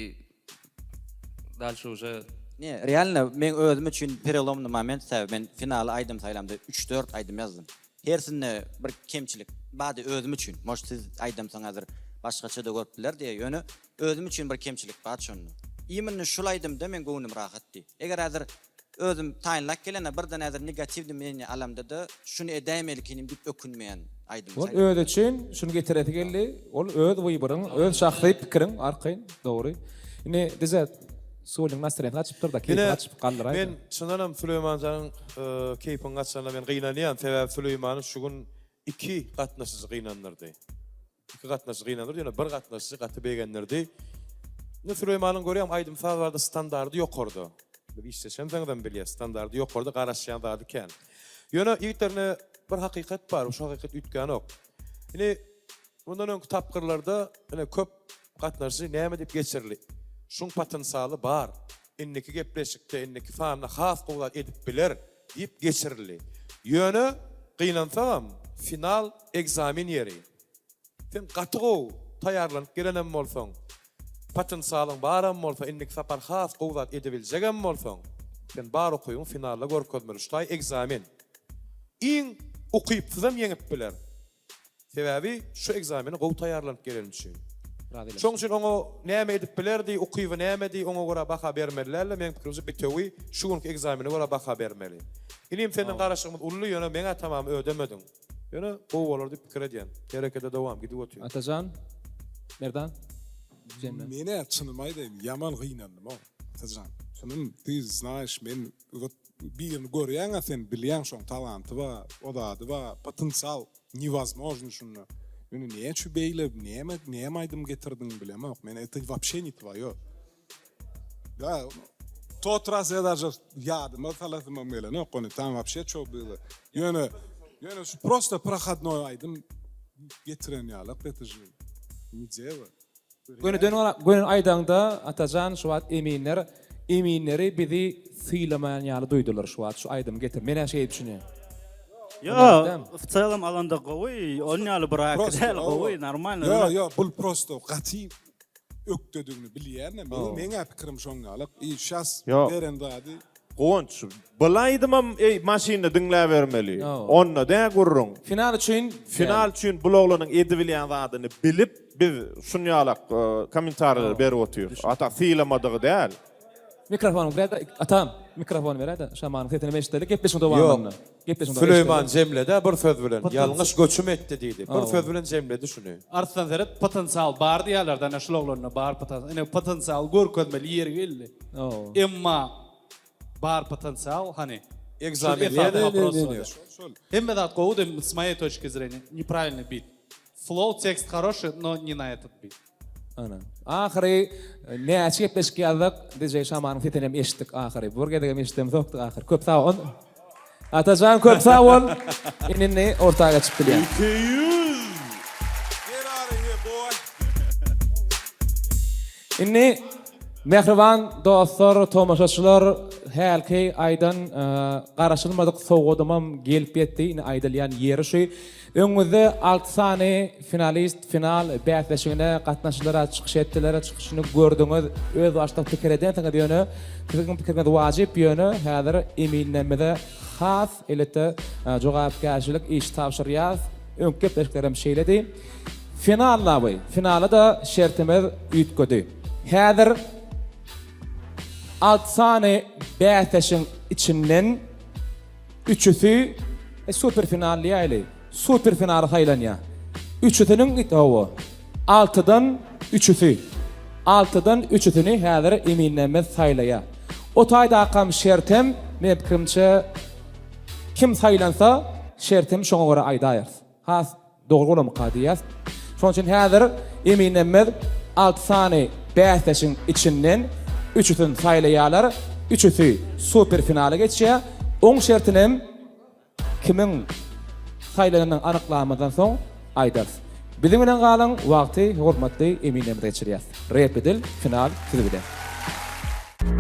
Speaker 19: dalşe uje.
Speaker 17: Ne, realno meň özüm üçin perelomny moment sebäbi men finala aýdym saýlamda üç-dört aýdym ýazdym. Hersinde bir kemçilik bardy özüm üçin. Может siz aýdamsoň häzir başgaça-da görüp biler diýe ýöne özüm üçin bir kemçilik bar şonda. Imенно şul aýdymda meň göwnüm rahatdy. Eger häzir özüm taýynlap gelende birden häzir negatiwny mneniýa alamda-da şuny edäýmelikinim diýip ökünmeýän aýdym
Speaker 4: Ol özi üçin şuny getiresi geldi. Ol öz wyboryň, öz şahsy pikiriň arkaýyn, dogry. Indi Dizet Sulyň nastroýeniýasy gaçypdyr-da, keýpi
Speaker 13: Ine,
Speaker 4: gaçyp galdyraýdy.
Speaker 13: men çyndanam Süleýmanjanyň keýpiň gaçanyna men gynanýan. Sebäbi Süleýmany şu gün iki gatnaşyjy gynandyrdy. Iki gatnaşyjy gynandyrdy, ýöne bir gatnaşyjy gaty begendirdi. Indi Süleýmanyň görýäň aýdym-saz barada standardy ýokarda. Biz işleşemsoňyzam bilýäs, standardy ýokarda, garaşýan zady kän. Ýöne ýigitler ine bir hakykat bar, şu hakykat üýtgänok. Indi mundan öňki tapgyrlarda ine köp gatnaşyjy näme diýip geçirildi? Şuň potensialy bar. Indiki gepleşikde, indiki sanda has gowy zat edip biler diýip geçirildi. Ýöne gynansagam final ekzamen ýeri. Sen gaty gowy taýýarlanyp gelenem bolsaň, potensialyň baram bolsa, indiki sapar has gowy zat edebiljegem bolsaň, sen bar ukybyňy finalda görkezmeli. Şu taý ekzamen. Iň ukypsyzam ýeňip biler. Sebäbi şu ekzamene gowy taýýarlanyp geleni üçin. Şoň üçin oňa näme edip bilerdi, ukyby nämedi, oňa görä baha bermeli däldi. Meň pikirimçe bitewi şu günki ekzamene görä baha bermeli. Inim senden garaşygymyz uly, ýöne meň-ä tamamy ödemediň. Ýöne gowy bolar diýip pikir edýän. Herekete dowam, gidip otyr.
Speaker 4: Atajan, Merdan, jemle.
Speaker 10: Menä çynymy aýdaýyn ýaman gynandym-ow Atajan. Çynym ty znaýyş men wot birini görýäňä sen bilýäň şoň talanty bar o zady bar potensial newozmožny şunda. Ýöne näme üçin beýle näme näme aýdym getirdiň bilemok men это wapşe ne twoýo. Da, tot raz ja daže ýadyma salasymam gelenok ony, tam wapşe ço bylo. Ýöne, ýöne şu prosto prohodnoý aýdym getiren ýalak это же ne дело.
Speaker 4: Gönüden göni aýdaňda Atajan şu wagt eminler eminleri bizi sylamaýan ýaly duýdular şu wagt şu aýdymy getir. Menä şeýdip düşünýän.
Speaker 11: Ýo, w celom alanda gowy, on ýaly bir aýky däl, gowy, normalno.
Speaker 10: Ýo, ýo, bul prosto gaty ökdedigini bilýän-de, meň meň-ä pikirim şoň ýaly. I şas beren zady.
Speaker 9: Guwanç, bul aýdymam eý maşynda diňläbermeli. Onda dä gürrüň.
Speaker 4: Final üçin.
Speaker 9: Final üçin bul oglanyň edibilýän zadyny bilip biz şunýalak kommentariýalar berip otyrys. Ata sylamadygy däl.
Speaker 4: Mikrofony beräýdä atam mikrofony beräýdä Şamanyň sesini eşideli gepleşigiň dowamynda.
Speaker 13: Ýok. Süleýman jemledä bir söz bilen ýalňyş göçüm etdi diýdi. Bir söz bilen jemledi şuny.
Speaker 20: Arslan seret potensial bar diýýärler-de ine şul oglanda bar potensial. Ine potensial görkezmeli ýeri geldi. Emma bar potensial hany.
Speaker 13: Ekzamen
Speaker 20: Hemme zat gowudy s moýey toçki zreniýa nepravilnyý bit. Flow tekst horoşiý no ne na etot bit.
Speaker 4: Ana. Ahyry näçe gepleşik ýazdyk, DJ Şamanyň sesini hem eşitdik ahyry. Bir gezegem eşidemzokdyk ahyry. Köp sag bol. Atajan köp sag bol. Indi indi orta geçip bilýän.
Speaker 9: 200!
Speaker 10: Get out of here boy.
Speaker 4: Indi mähriban dostlar, tomaşaçylar, hälki aýdan garaşylmadyk sowgadymam gelip ýetdi. Indi aýdylýan ýeri şu. Öňüňizde alty sany finalist final bäsleşigine gatnaşyjylara çykyş etdiler, çykyşyny gördüňiz, özbaşdak pikir edensiňiz, ýöne siziň pikiriňiz wajyp, ýöne häzir eminlerimize has elbetde jogapkärçilik iş tabşyrýas, öňki gepleşiklerem şeýledi. Final laby, finala-da şertimiz üýtgedi. Häzir alty sany bäsdeşiň içinden Üçüsi super final diýäýli. Super finala saýlanýar. Üçüsiniň hawa. Altydan üçüsi. Altydan üçüsini häzir eminlerimiz saýlaýar. O taýdakam şertem meň pikirimçe kim saýlansa şertem şoňa görä aýdaýarys. Has dogry bolarmyka diýýäs. Şonuň üçin häzir eminlerimiz alty sany bäsdeşiň içinden üçüsini saýlaýarlar. Üçüsi super finala geçýär. Oň şertinem kimiň saýlananyny anyklamazdan soň aýdarys. Biziň bilen galyň, wagty hormatly eminlerimize geçirýäs. Repli dil, final siz bilen.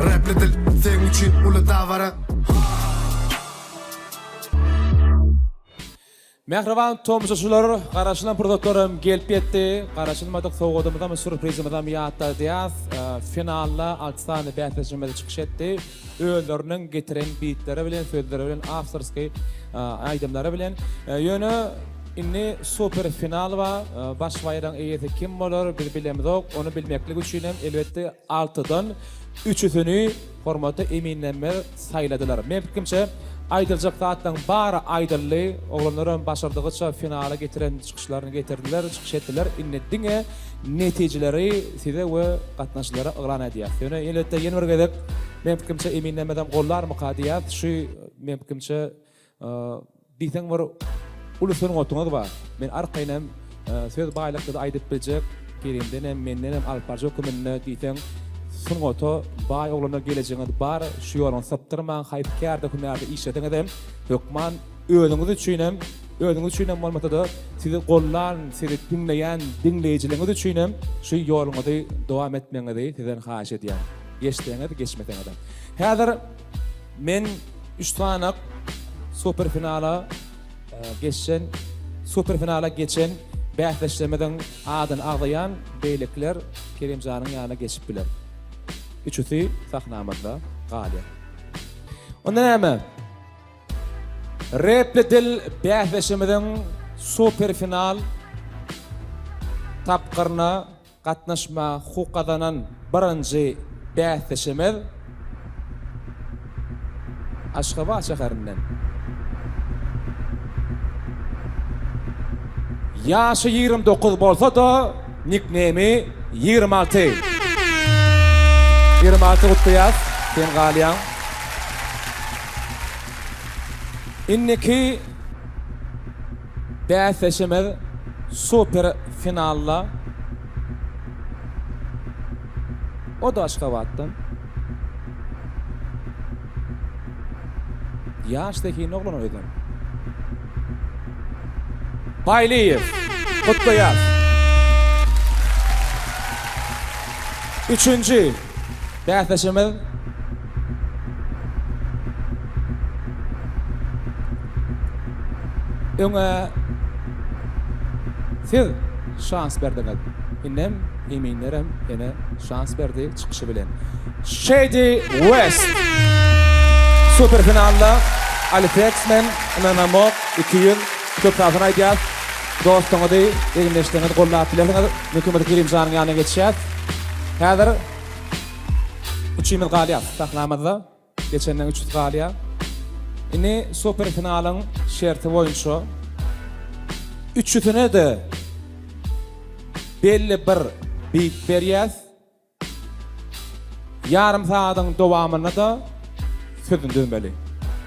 Speaker 14: Repli dil, seň üçin uly dabara.
Speaker 4: Mähriban tomaşaçylar, garaşylan pursatlar hem gelip ýetdi. Garaşylmadyk sowgadymyzam, sýurprizimizem ýatladýas. Finalda alty sany bäsdeşimiz çykyş etdi. Özleriniň getiren bitleri bilen, sözleri bilen, awtorskiý aýdymlary bilen. Ýöne indi super final bar. Baş baýragyň eýesi kim bolar, biz bilemizok. Ony bilmeklik üçin hem elbetde altydan üçüsini Hormatly eminlerimiz saýladylar. Meň pikirimçe, aýdyljak zatlaryň bary aýdyldy. Oglanlaram başardygyça finala getiren çykyşlaryny getirdiler, çykyş etdiler. Indi diňe netijeleri size we gatnaşyjylara yglan edýäs. Ýöne elbetde ýene bir gezek meň pikirimçe eminlerimizem gollarmyka diýýäs. Şu meň pikirimçe Diýseň bir uly sungatyňyz bar. Men arkaýyn hem söz baýlykda-da aýdyp biljek. Kerimdenem, mendenem alyp baryjy höküminde diýseň sungata baý oglanlar gelejegiňiz bar, şu ýoluny sypdyrmaň, haýsy kärde hünärde işleseňizem hökman özüňiz üçinem, özüňiz üçinem bolmasa-da sizi gollan, sizi diňleýän diňleýjileriňiz üçinem şu ýoluňyzy dowam etmegiňizi sizden haýyş edýän. Geçseňiz, geçmeseňizem. Häzir men üç sanak super finala Geçen super finala geçen bäsdeşlerimiziň adyny agzaýan beýlekiler Kerimjanyň ýanyna geçip biler. Üçüsi sahnamyzda galýar. Onda näme? Repli dil bäsdeşimiziň super final tapgyryna Gatnaşmaga hukuk gazanan birinji bäsdeşimiz Aşgabat şäherinden. Ýaşy 29 bolsa-da, nikneými 26. 26 gutlaýas, sen galýaň. Indiki Bäsdeşimiz super finalda O-da Aşgabatdan. Ýaş zehinli oglan özem. Baýlyýew. Gutlaýas. Üçünji bäsdeşimiz Öňe siz şans berdiňiz. Indem eminlerem ene şans berdi çykyşy bilen. Shady West super finalda Alifex men ynanamok 200 köp sagbolsun aýdýas. Dostuňyzy, egindeşleriňizi goldap bilersiňiz. Mümkin bolsa Kerimjanyň ýanyna geçýäs. Häzir üçimiz galýas sahnamyzda. Geçenden üçüsi galýar. Indi super finalyň şerti boýunça üçüsine-de belli bir bit berýäs. Ýarym sagadyň dowamynda-da sözüni düzmeli.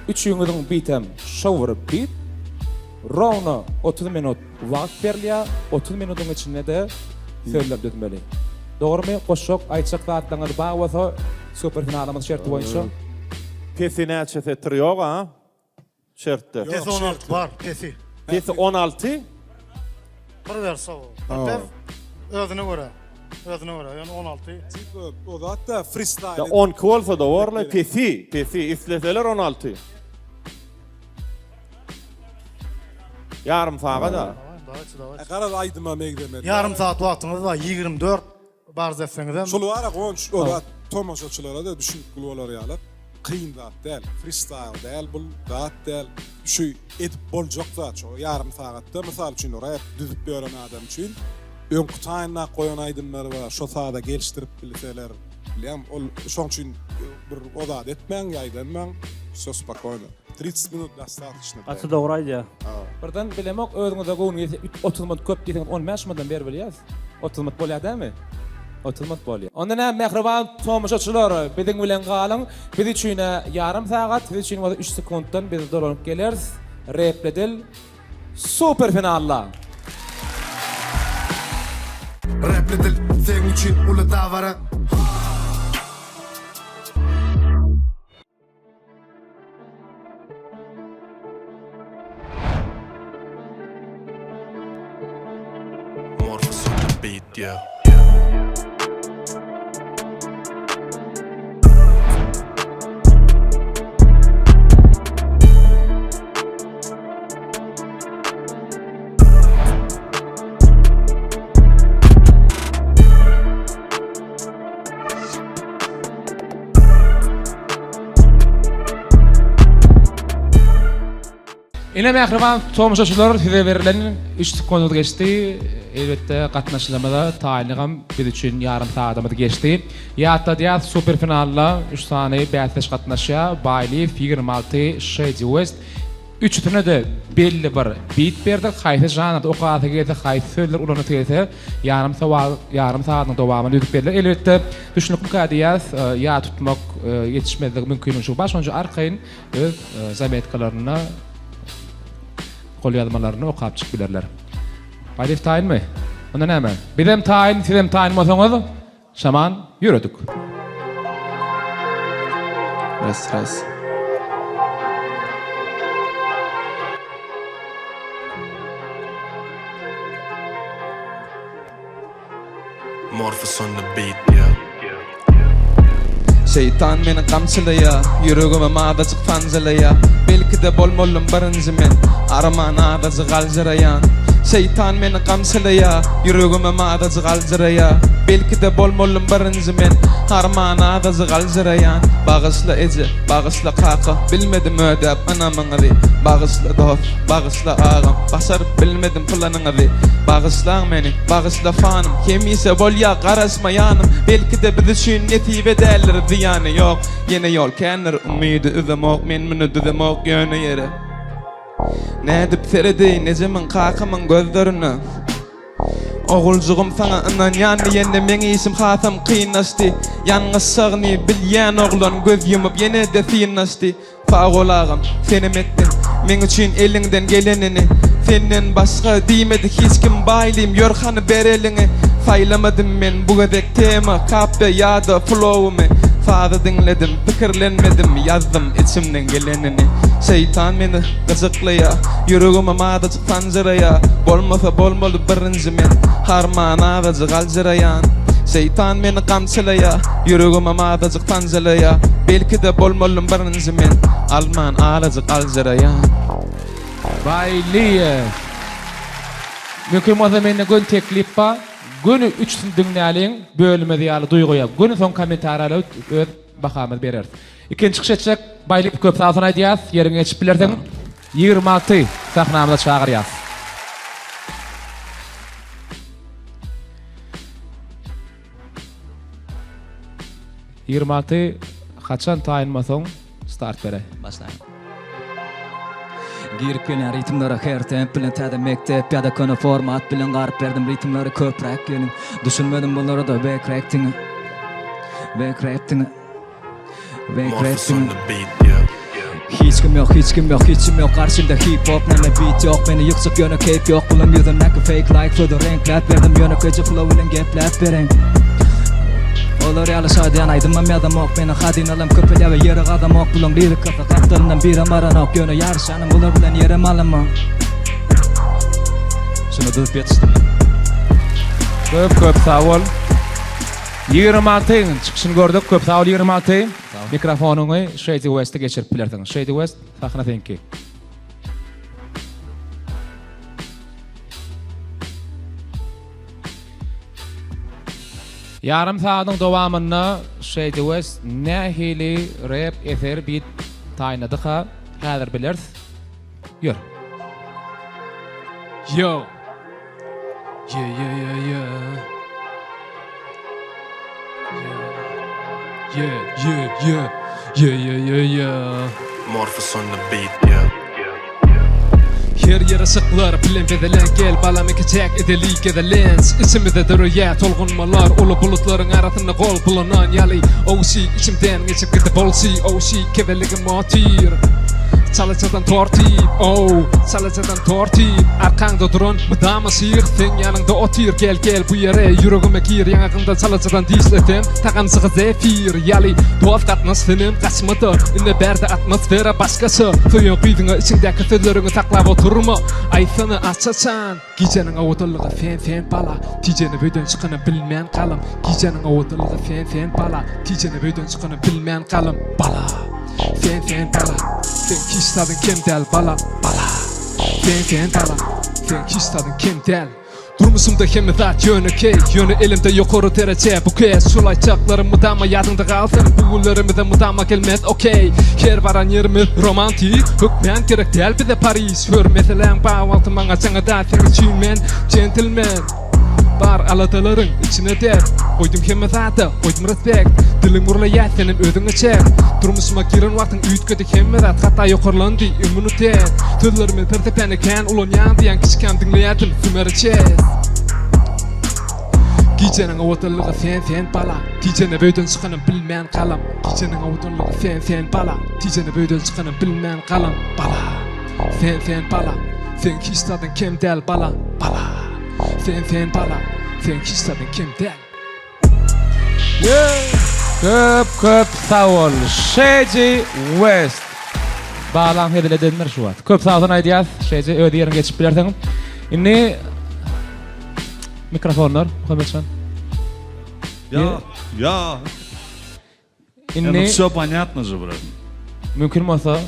Speaker 4: Üçüňiziň bitem şo bir bit. Rowno 30 minut wagt berilýär, 30 minudyň içinde-de sözler düzmeli. Dogrumy? Goşjak, aýtjak zatlaryňyz bar bolsa, super finalymyz şerti boýunça.
Speaker 9: Pesi näçe setir ýok a? Şertde.
Speaker 6: Pesi 16 bar, pesi.
Speaker 9: Pesi 16?
Speaker 6: Bir ber sag ol. Bir ber özüne görä. Özüne görä, ýöne 16.
Speaker 10: Tipo, o zat da freestyle.
Speaker 9: Ya 12 bolsa da borla pesi, pesi isleseler 16. Ýarym sagat-a.
Speaker 10: Garaz aýdyma megzemeli.
Speaker 6: Ýarym sagat wagtyňyz bar, 24 barz etseňizem.
Speaker 10: Şol bara Gonç o zat tomaşaçylara-da düşünikli bolar ýaly kyn zat däl. Freestyle däl bul zat däl. Şu edip boljak zat şo ýarym sagatda mysal üçin rap düzüp ýören adam üçin öňki taýynlap goýan aýdymlary bar şo saza gelişdirip bilseler bilýäňmi ol şoň üçin bir o zat etmäň ýaýdanmaň wsё spokoýno. 30 minut dostatoçno.
Speaker 11: Gaty dogry aýdýar.
Speaker 4: Birden bilemok özüňize göwnüňiz ýetse 30 minut köp diýseňiz 15 minutdan berip bilýäs. 30 minut bolýar dälmi? 30 minut bolýar. Onda näme mähriban tomaşaçylar biziň bilen galyň. Biz üçin-ä ýarym sagat, siz üçin bolsa 3 sekuntdan biz dolanyp geleris. Repli dil super finalda.
Speaker 14: Repli dil seň üçin uly dabara.
Speaker 2: Morphos on the beat, yeah.
Speaker 4: Ine mähriban tomaşaçylar size berlen 3 sekundymyz geçdi. Elbetde gatnaşyjylarymyza taýynlygam biz üçin ýarym sagadymyz geçdi. Ýatladýas super finalda 3 sany bäsdeş gatnaşýar. Baýlyýew 26, Şedi West Üçüsine-de belli bir bit berdik. Haýsy žanrda okasy gelse, haýsy sözleri ulanasy gelse, ýarym sowal, ýarym sagadyň dowamynda düzüp berdiler. Elbetde, düşnüklikä diýýäs, ýat tutmak ýetişmezligi mümkin şu bar. Şonuň üçin arkaýyn öz zametkalarynda, golýazmalarynda okap çykyp bilerler. Baýlyýew taýynmy? Onda näme? Bizem taýyn, sizem taýyn bolsaňyz, Şaman ýöredik.
Speaker 8: Ras ras.
Speaker 14: Morphos on the beat, yeah.
Speaker 8: Şeýtan meni gamçylaýa, ýüregimem azajyk sanjylaýa. Belki-de bolmalydym birinji men, arman azajyk aljyraýan. Şeýtan meni gamçylaýa, ýüregimem azajyk aljyraýa. Belki-de bolmalydym birinji men, arman azajyk aljyraýan. Bagyşla eje, bagyşla kaka, bilmedim ödäp ynamyňyzy. Bagyşla dost, bagyşla agam, başaryp bilmedim pylanyňyzy. Bagyşlaň meni, bagyşla fanym, hemişe bolýa garaşmaýanym. Belki-de biz üçin nesibe däldir, zyýany ýok. Ýene ýol kändir, umydy üzemok, men muny düzemok ýöne ýere. Nädip seredeýin ejemiň, kakamyň gözlerine? Oguljygym saňa ynanýan diýende meň işim hasam kynlaşdy. Ýalňyşjagyny bilýän oglan göz ýumup ýene-de synlaşdy. Sag bol agam, senem etdiň meň üçin eliňden gelenini. Senden başga diýmedi hiç kim baýlym ýör hany ber eliňi. Saýlamadym men bu gezek tema, kapýa ýa-da flowumy. Sazy diňledim, pikirlenmedim, ýazdym içimden gelenini. Şeýtan meni gyjyklaýa, ýüregimem azajyk sanjyraýa. Bolmasa bolmaly birinji men, harman azajyk aljyraýan. Şeýtan meni gamçylaýa, ýüregimem azajyk sanjylaýa. Belki-de bolmalym birinji men, alman azajyk aljyraýan.
Speaker 4: Baýlyýew. Mümkin bolsa mende göni teklip bar. Göni üçüsini diňläliň, bölünmez ýaly duýgy ýok. Göni soň kommentariýada öz bahamyzy bereris. Ikinji çykyş etjek Baýlyýew köp sag bolsun aýdýas. Ýeriňe geçip bilersiň. 26 sahnamyza çagyrýas. 26 haçan taýyn bolsaň start beräý.
Speaker 18: Başlaýyn. Girip gelýän ritmlere her temp bilen täze mekdep ýa-da köne format bilen garyp berdim ritmleri köpräk geliň. Düşünmedim bulara-da bekrek diňe. Bekrek diňe.
Speaker 14: Morphos on the beat, yeah.
Speaker 18: Hiç kim ýok, hiç kim ýok, hiç kim ýok Garşymda hip hop näme beat ýok Meni ýykjak ýöne keýp ýok Bulaň ýüzündäki fake like sözi reňkläp berdim Ýönekeýje flow bilen gepläp bereň Olar ýaly şadyýan aýdymam ýazamok Meniň hazynalam köpelýär we ýere gazamok Bulaň lirikasy gapdalyndan birem baranok Ýöne ýaryşýanym bular bilen ýerem alamok Şuna durup ýetişdim men.
Speaker 4: Köp köp sag bol. 26 çykyşyny gördük. Köp sag bol 26. Mikrofonyňy Shady West-e geçirip bilersiň. Shady West, sahna seňki. Ýarym sagadyň dowamynda Shady West nähili rep eser beat taýynladyka, häzir bileris. Ýör.
Speaker 16: Yo. Yeah yeah yeah yeah. Yeah yeah yeah yeah yeah yeah yeah.
Speaker 14: Morphos on the beat, yeah.
Speaker 16: Her ýere şyklar bilen bezelen gel balam ikiçäk edeli gezelenç Içimizde döreýär tolgunmalar uly bulutlaryň arasynda gol bulanan ýaly Oh şi içimden geçip gidip bolşy oh şi kezeligim otyr Çalajadan tort iýip oh çalajadan tort iýip Arkaňda duran mydama şyh seň ýanyňda otyr Gel gel bu ýere ýüregime gir ýaňagyňdan çalajadan dişlesem Tagamjygy zefir ýaly dost gatnaş senem gaçmada Ine bärde atmosfera başgaça Söýen gyzyňa içiňdäki sözleriňi saklap oturma Aýtsana aç-açan Gijäniň owadanlygy sen sen bala Tijenip öýden çykanyny bilmän galam Gijäniň owadanlygy sen sen bala Tijenip öýden çykanyny bilmän galam Bala Sen sen bala Seň hiç zadyň kem däl bala Bala Sen sen bala Seň hiç zadyň kem däl Durmuşymda hemme zat ýönekeý Ýöne elimde ýokary dereje bu kez Şul aýtjaklarym mydama ýadyňda galsyn Bu günlerimize mydama gelmez okey Her baran ýerimiz romantik Hökmän gerek däl bize Pariž Hör meseläň bar wagty maňa jaňada Seň üçin men jentlmen Bar aladalaryň içine dert Goýdum hemme zada, goýdum respekt Diliň gürleýär senem özüňe çek Durmuşyma giren wagtyň üýtgedi hemme zat Hatda ýokarlandy immunitet Sözlerimi pelsepäni kän ulanýan diýýän kiçikäm diňleýärdim Sümeri çes Gijäniň owadanlygy sen sen bala Tijenip öýden çykanym bilmän galam Gijäniň owadanlygy sen sen bala Tijenip öýden çykanym bilmän galam Bala Sen sen bala Seň hiç zadyň kem däl bala Bala. Sen sen bala, sen hiç zadyň kem däl.
Speaker 4: Köp köp sag bol Şeji West. Balaň hezil edendir şu wagt. Köp sag bolsun aýdýas. Şeji öz ýeriňe geçip bilersiň. Indi mikrofonlar Muhammetjan.
Speaker 12: Ýa, ýa.
Speaker 4: Indi
Speaker 12: Wsё ponýatno že brat.
Speaker 4: Mümkin bolsa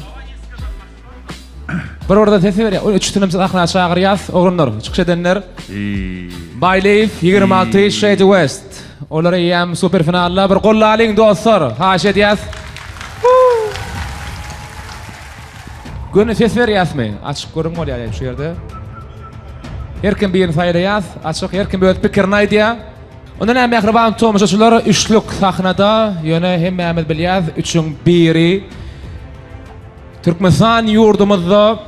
Speaker 4: Bir orada ses berýär. O üçüsini sahna çagyrýas. Oglanlar, çykyş edenler. Baýlyýew 26 Shady West. Olar eýýäm super finalda. Bir gollalyň dostlar. Haýyş edýäs. Göni ses berýäsmi? Açyk gürrüň bolýar şu ýerde. Her kim birini saýlaýas. Açyk her kim öz pikirini aýdýar. Onda näme mähriban tomaşaçylar üçlük sahnada ýöne hemmämiz bilýäs üçüň biri Türkmenistan ýurdumyzda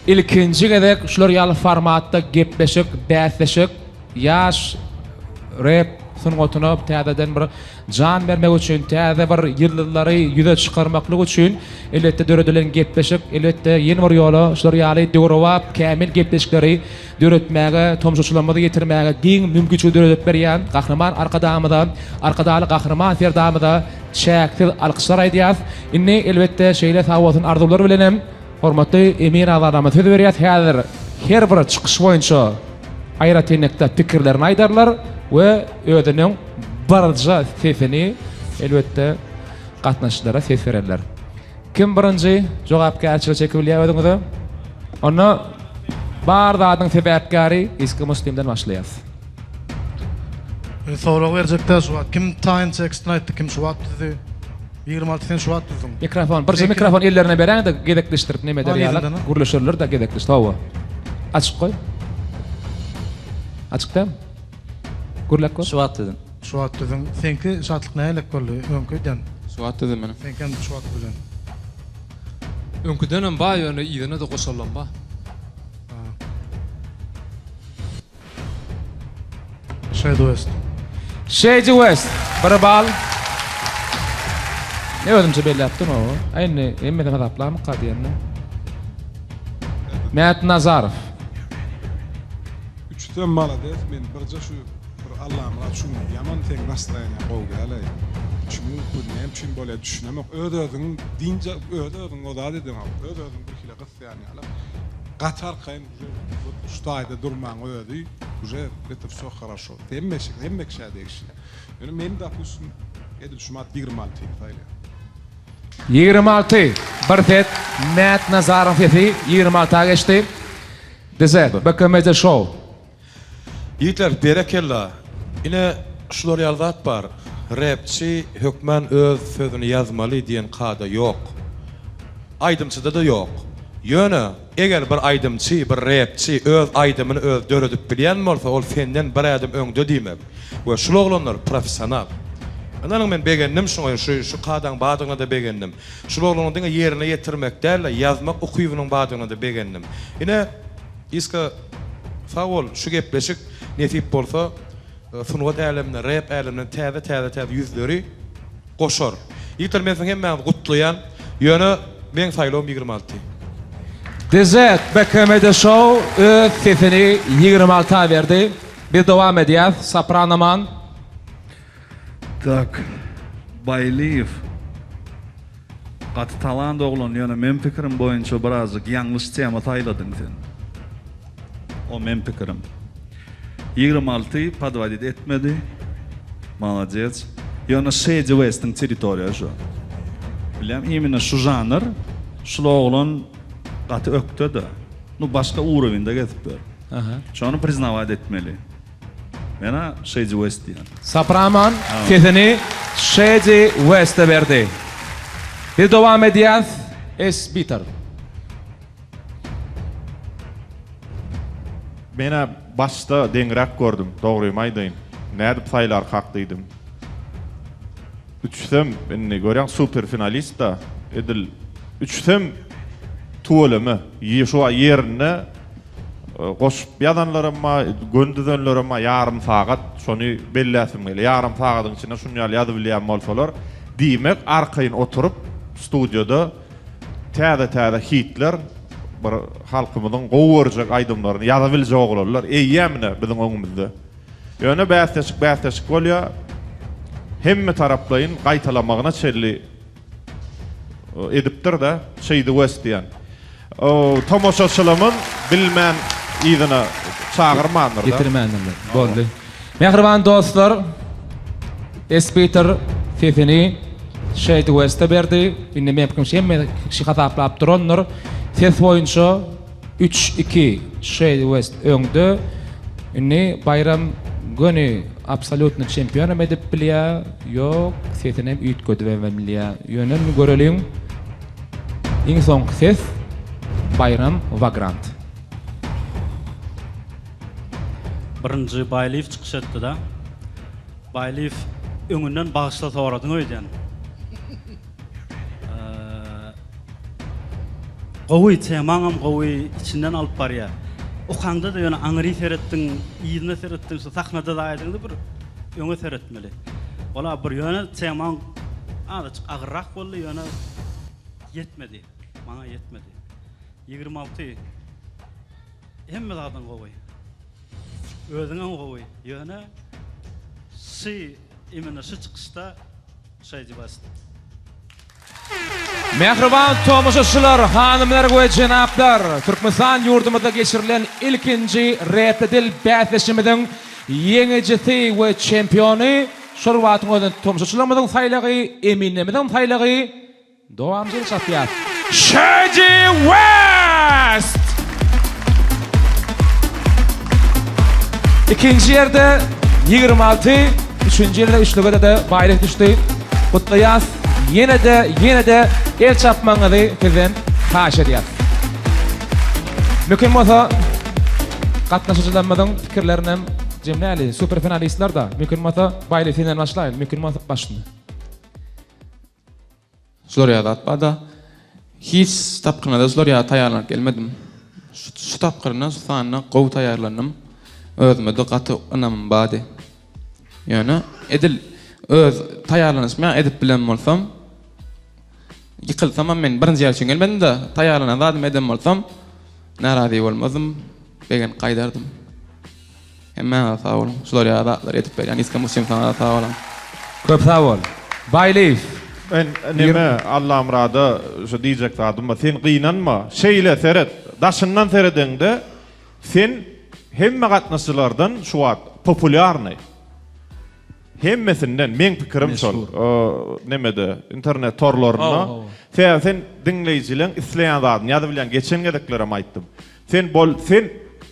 Speaker 4: ilkinji gezek şular ýaly formatda gepleşik, bäsleşik ýaş rep sungatyna täzeden bir jan bermek üçin, täze bir ýyldyzlary ýüze çykarmaklyk üçin elbetde döredilen gepleşik, elbetde ýene bir ýola şular ýaly döwrebap kämil gepleşikleri döretmäge, tomaşaçylarymyza ýetirmäge giň mümkinçilik döredip berýän Gahryman Arkadagymyza, Arkadagly Gahryman Serdarymyza çäksiz alkyşlar aýdýarys. Indi, elbetde, şeýle sagbolsun arzuwlar bilen hem hormatly emin agzalarymyza söz berýäris. Häzir her bir çykyş boýunça aýratynlykda pikirlerini aýdarlar we özüniň birje sesini, elbetde, gatnaşyjylara ses bererler. Kim birinji jogapkärçiligi çekip bilýär özüňize? Onda bar zadyň sebäpkäri Iski Muslimden başlaýas.
Speaker 6: Men sorag berjek däl şu wagt. Kim taýyn tekstini aýtdy, kim şu wagt düzdi? 26 sen şu wagt düzdüň.
Speaker 4: Mikrofon, birje mikrofon ellerine beräýiň-de gezekleşdirip neme eder ýaly gürleşerler-de gezekleşip. Hawa. Açyk goý. Açyk dälmi? Gürläp gör.
Speaker 6: Şu wagt düzdüm. Şu wagt düzdüň. Seňki Şatlyk nähilek boldy? Öňki öýden.
Speaker 8: Şu wagt düzdüm menem.
Speaker 6: Seňkem şu wagt düzülen.
Speaker 16: Öňküdenem bar ýöne yzyna-da goşalam bar.
Speaker 6: Shady West.
Speaker 4: Shady West bir bal. Ne özümçe belläpdim o. Aý indi hemmesini hasaplamyka diýende. Mät Nazarow.
Speaker 10: Üçüsem malades men birje şu bir Allamyrat şu gün ýaman seň nastroýeniýaň gowy dälaý içiňi bu näme üçin bolýa düşünemok öz özüň dynç öz özüň o zat edeňok öz özüň bir hile gysýan ýaly gaty arkaýyn uje şu taýda durmaň özi uje это все хорошо hemme hemme kişä degişli ýöne men dopustim edil şu mat 26-ny saýlaýan.
Speaker 4: 26 bir set Mät Nazaryň sesi 26-a geçdi. Dize BKMC Show.
Speaker 13: Ýigitler berekella. Ine şular ýaly zat bar. Repçi hökman öz sözüni ýazmaly diýen kada ýok. Aýdymçyda-da ýok. Ýöne eger bir aýdymçy, bir repçi öz aýdymyny öz döredip bilýän bolsa ol senden bir ädim öňde diýmek. We şul oglanlar professional. Ynanyň men begendim şuňa şu şu kadaň bardygyna-da begendim. Şul oglanyň diňe ýerine ýetirmek däl-de, ýazmak ukybynyň bardygyna-da begendim. Ine, Iska, sag bol, şu gepleşik, nesip bolsa, sungat älemine, rep älemine täze-täze-täze ýüzleri goşar. Ýigitler, men siziň hemmäňizi gutlaýan. Ýöne, meň saýlawym 26.
Speaker 4: DZ BKMD Show öz sesini 26-a berdi. Biz dowam edýäs. Sopranoman.
Speaker 12: Tak Baýlyýew gaty talant oglan ýöne meň pikirim boýunça birazjyk ýalňyş tema saýladyň sen. O meň pikirim. 26 podwodit etmedi. Malades. Ýöne Shady Westiň territoriýa şu. Bilýän imенно şu žanr şul oglan gaty ökde-de. Nu başga urowinde gezip ýör. Şony priznawat etmeli. Mena Shady West diýýän.
Speaker 4: Sopraman sesini Shady Weste berdi. Biz dowam edýäs S Bitter.
Speaker 9: Menä başda deňräk gördüm, dogrymy aýdaýyn. Nädip saýlarkak diýdim. Üçüsem indi görýäň super finalist-da. Edil üçüsem tüweleme. Şu ýerinde Goşup ýazanlaram bar, göni düzenlerem bar, ýarym sagat, şony belläsim gelýär. Ýarym sagadyň içinde şuny ýaly ýazybilýän bolsalar, diýmek, arkaýyn oturyp, studiýada täze-täze hitler. bir halkymyzyň gowy görjek aýdymlaryny ýazabiljek oglanlar eýýäm ine biziň öňümizde. Ýöne bäsleşik bäsleşik bolýar. Hemme taraplaýyn gaýtalamagyna çenli edipdir-de, Şeýdi West diýen. Tomaşaçylamyz bilmän yzyna çagyrmandyr-da.
Speaker 4: Getirmändirler. Boldy. Mähriban dostlar, Espiter sesini Şeýdi Weste berdi. Indi men pikirimçe hemme kişi hasaplap durandyr. Ses boýunça üç, iki Şeýdi West öňde. Indi Baýram göni absolýutny çempionam edip bilýär. Ýok, sesinem üýtgedibem bilýär. Ýöne indi göreliň. Iň soňky ses Baýram Wagrant.
Speaker 11: Birinji Baýlyýew çykyş etdi-de. Baýlyýew öňünden bagyşla soradyň öýdýän. Gowy, temaňam gowy, içinden alyp barýar. Okaňda-da ýöne aňry seretdiň, yzyna seretdiň, şu sahnada-da aýdyňda bir öňe seretmeli. Ola bir ýöne temaň azajyk agyrrak boldy, ýöne ýetmedi. Maňa ýetmedi. 26 Hemme zadyň gowy. Özüňem gowy. Ýöne şy imенно şu çykyşda şeýdi bast.
Speaker 4: Mähriban tomaşaçylar, hanymlar we jenaplar, Türkmenistan ýurdumyzda geçirilen ilkinji Repli dil bäsleşigimiziň ýeňijisi we çempiony, şol wagtyň özünde tomaşaçylarymyzyň saýlagy, eminlerimiziň saýlagy, Dowam jel çapýas. Shady West! Ikinji ýerde 26, üçünji ýerde üçlüge-de baýrak düşdi. Gutlaýas. Ýene-de, ýene-de el çapmagyňyzy sizden haýyş edýäs. Mümkin bolsa gatnaşyjylarymyzyň pikirlerinem jemläli. Super finalistler-de. Mümkin bolsa Baýly senden başlaýyn. Mümkin bolsa başla.
Speaker 8: Şular ýaly zat barda. Hiç tapgyryna-da şular ýaly taýýarlanyp gelmedim. Şu tapgyryna, şu sanyna gowy taýýarlandym. Özüme-de gaty ynamym bardy. Ýöne edil öz taýýarlanyşym ýaly edip bilen bolsam, ýykylsamam men birinji ýer üçin gelmedim-de, taýýarlanan zadymy eden bolsam, närazy bolmazdym, begenip gaýdardym. Hemmäňize sag boluň. Şular ýaly zatlary edip berýän Iska Muslim saňada sag boluň.
Speaker 4: Köp sag bol. Baýlyýew.
Speaker 9: Men neme Allamyrada şu diýjek zadym bar. Sen gynanma. Şeýle seret. Daşyndan seredeňde sen hemme gatnaşyjylardan şu wagt populýarnyý. Hemmesinden meň pikirim şol. Nemede internet torlarynda. Sebäbi sen diňleýjileň isleýän zadyny ýazybilýäň. Geçen gezeklerem aýtdym. Sen bol sen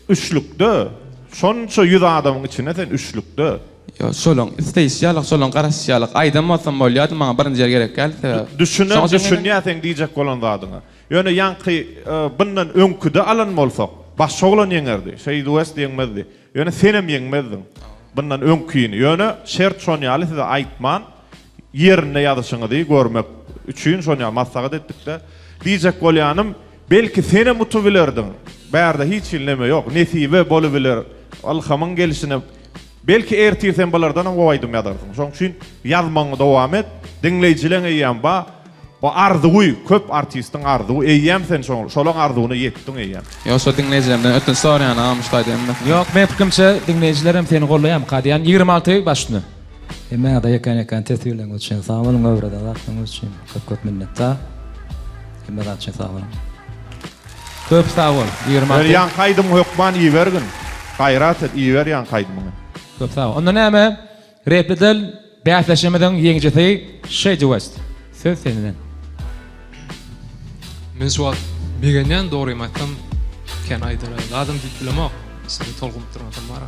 Speaker 9: üçlükde şonça ýüz adamyň içinde sen üçlükde.
Speaker 8: Ýok şolaň isleýşi ýalyk şolaň garaşyşy ýalyk aýdan bolsam bolýady maňa birinji ýer gerek däl sebäbi.
Speaker 9: Düşünen düşünýä seň diýjek bolan zadyňa. Ýöne ýaňky bundan öňküde alan bolsak başga oglan ýeňerdi. Şeýdi West ýeňmezdi. Ýöne senem ýeňmezdiň. Bundan öňkini. Ýöne şert şon ýaly size aýtman ýerinde ýazyşyňyzy görmek üçin şon ýaly maslahat etdikde. Diýjek bolýanym Belki senem utubilerdiň. Bärde hiç hili neme ýok. Nesibe bolubiler. Ylhamyň gelşine. Belki ertir sen bulardanam gowy aýdym ýazarsyň. Şoň üçin ýazmagyňy dowam et. Diňleýjileň eýýäm ba. Bu arzuwy, köp artistiň arzuwy. Eýýäm sen şoň, şolaň arzuwyna ýetdiň eýýäm.
Speaker 8: Ýok şo diňleýjilerimden ötünç soraýan agam şu taýda hemmesinden.
Speaker 4: Ýok meň pikirimçe diňleýjilerem seni gollaýamyka diýýän 26 baş üstüne.
Speaker 18: Hemmäňize ýekän ýekän teswirleriňiz üçin sag boluň öwreden zatlaryňyz üçin köp köp minnetdar hemme zat üçin sag boluň.
Speaker 4: Köp sag bol 26.
Speaker 9: Ýöne ýaňky aýdymyňy hökman ibergin. Gaýrat et iber ýaňky aýdymyňy.
Speaker 4: Köp sag bol. Onda näme Repli dil bäsleşigimiziň ýeňijisi Shady West. Söz senden.
Speaker 16: Men şu wagt begenýän dogrymy aýtsam kän aýdara zadam diýip bilemok. Içimde tolgunyp duran bar.